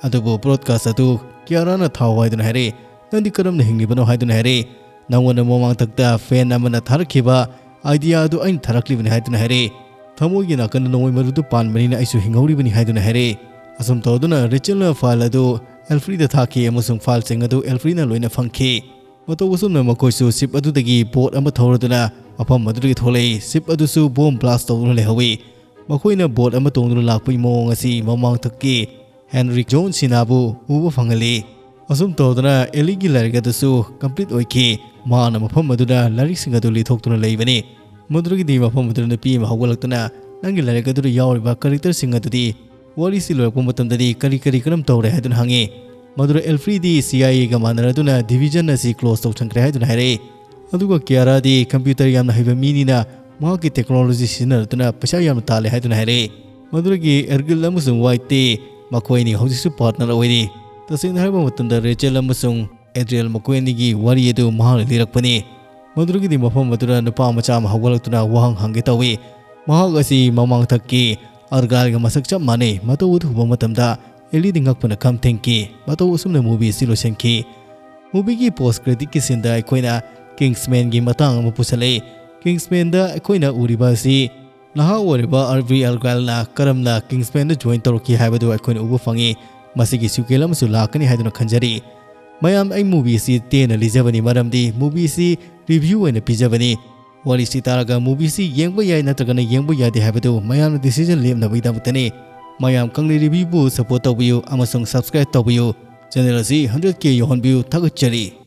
ꯑꯗꯨꯕꯨ ꯕ꯭ꯔꯣꯗꯀꯥꯁ ꯑꯗꯨ ꯀꯤꯌꯥꯔꯥꯅ "ꯊꯥꯎ" ꯍꯥꯏꯗꯨꯅ ꯍꯥꯏꯔꯛꯏ꯫ "ꯅꯪꯗꯤ ꯀꯔꯝꯅ ꯍꯤꯡꯂꯤꯕꯅꯣ?" ꯍꯥꯏꯗꯨꯅ ꯍꯥꯏꯔꯛꯏ꯫ "ꯅꯪꯉꯣꯟꯗ ꯃꯃꯥꯡꯊꯛꯇ ꯐꯦꯟ ꯑꯃꯅ ꯊꯥꯔꯛꯈꯤꯕ ꯑꯥꯏꯗꯤꯌꯥ ꯑꯗꯨ ꯑꯩꯅ ꯊꯥꯔꯛꯂꯤꯕꯅꯤ" ꯍꯥꯏꯗꯨꯅ ꯍꯥꯏꯔꯛꯏ꯫ "ꯊꯃꯣꯏꯒꯤ ꯅꯥꯀꯟꯗ ꯅꯣꯡꯃꯩ ꯃꯔꯨꯗꯨ ꯄꯥꯟꯕꯅꯤꯅ ꯑꯩꯁꯨ ꯍꯤꯡꯍꯧꯔꯤꯕꯅꯤ" ꯍꯥꯏꯗꯨꯅ ꯍꯥꯏꯔꯛꯏ꯫ ꯑꯁꯨꯝ ꯇꯧꯗꯨꯅ ꯔꯦꯆꯦꯜꯅ ꯐꯥꯏꯜ ꯑꯗꯨ ꯑꯦꯜꯐ꯭ꯔꯤꯗ ꯊꯥꯈꯤ ꯑꯃꯁꯨꯡ ꯐꯥꯏꯜꯁꯤꯡ ꯑꯗꯨ ꯑꯦꯜꯐ꯭ꯔꯤꯅ ꯂꯣꯏꯅ ꯐꯪꯈꯤ꯫ ꯃꯇꯧ ꯑꯁꯨꯝꯅ ꯃꯈꯣꯏꯁꯨ ꯁꯤꯞ ꯑꯗꯨꯗꯒꯤ ꯕꯣꯠ ꯑꯃ ꯊꯧꯔꯗꯨꯅ ꯃꯐꯝ ꯑꯗꯨꯗꯒꯤ ꯊꯣꯛꯂꯛꯏ꯫ ꯁꯤꯞ ꯑꯗꯨꯁꯨ ꯕꯣꯝ ꯕ꯭ꯂꯥꯁ ꯇꯧꯗꯨꯅ ꯂꯩꯍꯧꯏ꯫ ꯃꯈꯣꯏꯅ ꯕꯣꯠ ꯑꯃ ꯇꯣꯡꯗꯨꯅ ꯂꯥꯛꯄꯒꯤ ꯃꯑꯣꯡ ꯑꯁꯤ ꯃꯃꯥꯡꯊꯛꯀꯤ ꯍꯦꯟꯔꯤꯛ ꯖꯣꯟ ꯁꯤꯅꯥꯕꯨ ꯎꯕ ꯐꯪꯍꯜꯂꯤ꯫ ꯑꯁꯨꯝ ꯇꯧꯗꯅ ꯑꯦꯂꯤꯒꯤ ꯂꯥꯏꯔꯤꯛ ꯑꯗꯨꯁꯨ ꯀꯝꯄ꯭ꯂꯤꯠ ꯑꯣꯏꯈꯤ꯫ ꯃꯍꯥꯛꯅ ꯃꯐꯝ ꯑꯗꯨꯗ ꯂꯥꯏꯔꯤꯛꯁꯤꯡ ꯑꯗꯨ ꯂꯤꯊꯣꯛꯇꯨꯅ ꯂꯩꯕꯅꯤ꯫ ꯃꯗꯨꯗꯒꯤꯗꯤ ꯃꯐꯝ ꯑꯗꯨꯗ ꯅꯨꯄꯤ ꯑꯃ ꯍꯧꯒꯠꯂꯛꯇꯨꯅ, "ꯅꯪꯒꯤ ꯂꯥꯏꯔꯤꯛ ꯑꯗꯨꯗ ꯌꯥꯎꯔꯤꯕ ꯀꯔꯦꯛꯇꯔꯁꯤꯡ ꯑꯗꯨꯗꯤ ꯋꯥꯔꯤꯁꯤ ꯂꯣꯏꯔꯛꯄ ꯃꯇꯝꯗꯗꯤ ꯀꯔꯤ ꯀꯔꯤ ꯀꯔꯝ ꯇꯧꯔꯦ?" ꯍꯥꯏꯗꯨꯅ ꯍꯪꯉꯤ꯫ ꯃꯗꯨꯗ ꯑꯦꯜꯐ꯭ꯔꯤꯗꯤ ꯁꯤ ꯑꯥꯏ ꯑꯦꯒ ꯃꯥꯟꯅꯔꯗꯨꯅ ꯗꯤꯚꯤꯖꯟ ꯑꯁꯤ ꯀ꯭ꯂꯣꯖ ꯇꯧꯁꯟꯈ꯭ꯔꯦ ꯍꯥꯏꯗꯨꯅ ꯍꯥꯏꯔꯛꯏ꯫ ꯑꯗꯨꯒ ꯀꯤꯌꯥꯔꯥꯗꯤ ꯀꯝꯄ꯭ꯌꯨꯇꯔ ꯌꯥꯝꯅ ꯍꯩꯕ ꯃꯤꯅꯤꯅ ꯃꯍꯥꯛꯀꯤ ꯇꯦꯛꯅꯣꯂꯣꯖꯤ ꯁꯤꯖꯤꯟꯅꯗꯨꯅ ꯄꯩꯁꯥ ꯌꯥꯝꯅ ꯇꯥꯜꯂꯦ ꯍꯥꯏꯗꯨꯅ ꯍꯥꯏꯔꯛꯏ꯫ ꯃꯗꯨꯗꯒꯤ ꯑꯦꯔꯒꯤꯜ ꯑꯃꯁꯨꯡ ꯋꯥꯏꯠꯇꯤ ꯃꯈꯣꯏ ꯑꯅꯤ ꯍꯧꯖꯤꯛꯁꯨ ꯄꯥꯔꯠꯅꯔ ꯑꯣꯏꯔꯤ꯫ ꯇꯁꯦꯡꯅ ꯍꯥꯏꯔꯕ ꯃꯇꯝꯗ ꯔꯦꯆꯦꯜ ꯑꯃꯁꯨꯡ ꯑꯦꯗ꯭ꯔꯤꯌꯦꯜ ꯃꯈꯣꯏ ꯑꯅꯤꯒꯤ ꯋꯥꯔꯤ ꯑꯗꯨ ꯃꯍꯥꯛꯅ ꯂꯤꯔꯛꯄꯅꯤ꯫ ꯃꯗꯨꯗꯒꯤꯗꯤ ꯃꯐꯝ ꯑꯗꯨꯗ ꯅꯨꯄꯥ ꯃꯆꯥ ꯑꯃ ꯍꯧꯒꯠꯂꯛꯇꯨꯅ ꯋꯥꯍꯪ ꯍꯪꯒꯦ ꯇꯧꯏ꯫ ꯃꯍꯥꯛ ꯑꯁꯤ ꯃꯃꯥꯡꯊꯛꯀꯤ ꯑꯔꯒꯥꯏꯜꯒ ꯃꯁꯛ ꯆꯞ ꯃꯥꯟꯅꯩ꯫ ꯃꯇꯧ ꯑꯗꯨ ꯎꯕ ꯃꯇꯝꯗ ꯑꯦꯂꯤꯗꯤ ꯉꯛꯄꯅ ꯈꯝ ꯊꯦꯡꯈꯤ꯫ ꯃꯇꯧ ꯑꯁꯨꯝꯅ movie ꯑꯁꯤ ꯂꯣꯏꯁꯤꯟꯈꯤ꯫ Movieꯒꯤ post creditꯀꯤ sceneꯗ ꯑꯩꯈꯣꯏꯅ Kingsmanꯒꯤ ꯃꯇꯥꯡ ꯑꯃ ꯄꯨꯁꯜꯂꯛꯏ꯫ Kingsmanꯗ ꯑꯩꯈꯣꯏꯅ ꯎꯔꯤꯕ ꯑꯁꯤ ꯅꯍꯥ ꯑꯣꯏꯔꯤꯕ ꯑꯥꯔꯕꯤ ꯑꯔꯒꯥꯏꯜꯅ ꯀꯔꯝꯅ Kingsmanꯗ join ꯇꯧꯔꯛꯈꯤ ꯍꯥꯏꯕꯗꯨ ꯑꯩꯈꯣꯏꯅ ꯎꯕ ꯐꯪꯉꯤ꯫ ꯃꯁꯤꯒꯤ sequel ꯑꯃꯁꯨ ꯂꯥꯛꯀꯅꯤ ꯍꯥꯏꯗꯨꯅ ꯈꯟꯖꯔꯤ꯫ ꯃꯌꯥꯝ, ꯑꯩ movie ꯑꯁꯤ ꯇꯦꯟꯅ ꯂꯤꯖꯕꯅꯤ, ꯃꯔꯝꯗꯤ movie ꯑꯁꯤ review ꯑꯣꯏꯅ ꯄꯤꯖꯕꯅꯤ꯫ ꯋꯥꯔꯤꯁꯤ ꯇꯥꯔꯒ movie ꯑꯁꯤ ꯌꯦꯡꯕ ꯌꯥꯏ ꯅꯠꯇ꯭ꯔꯒꯅ ꯌꯦꯡꯕ ꯌꯥꯗꯦ ꯍꯥꯏꯕꯗꯨ ꯃꯌꯥꯝꯅ decision ꯂꯦꯞꯅꯕꯒꯤꯗꯃꯛꯇꯅꯤ꯫ ꯃꯌꯥꯝ, ꯀꯪꯂꯩ reviewꯕꯨ support ꯇꯧꯕꯤꯌꯨ ꯑꯃꯁꯨꯡ subscribe ꯇꯧꯕꯤꯌꯨ꯫ Channel ꯑꯁꯤ hundred K ꯌꯧꯍꯟꯕꯤꯌꯨ꯫ ꯊꯥꯒꯠꯆꯔꯤ꯫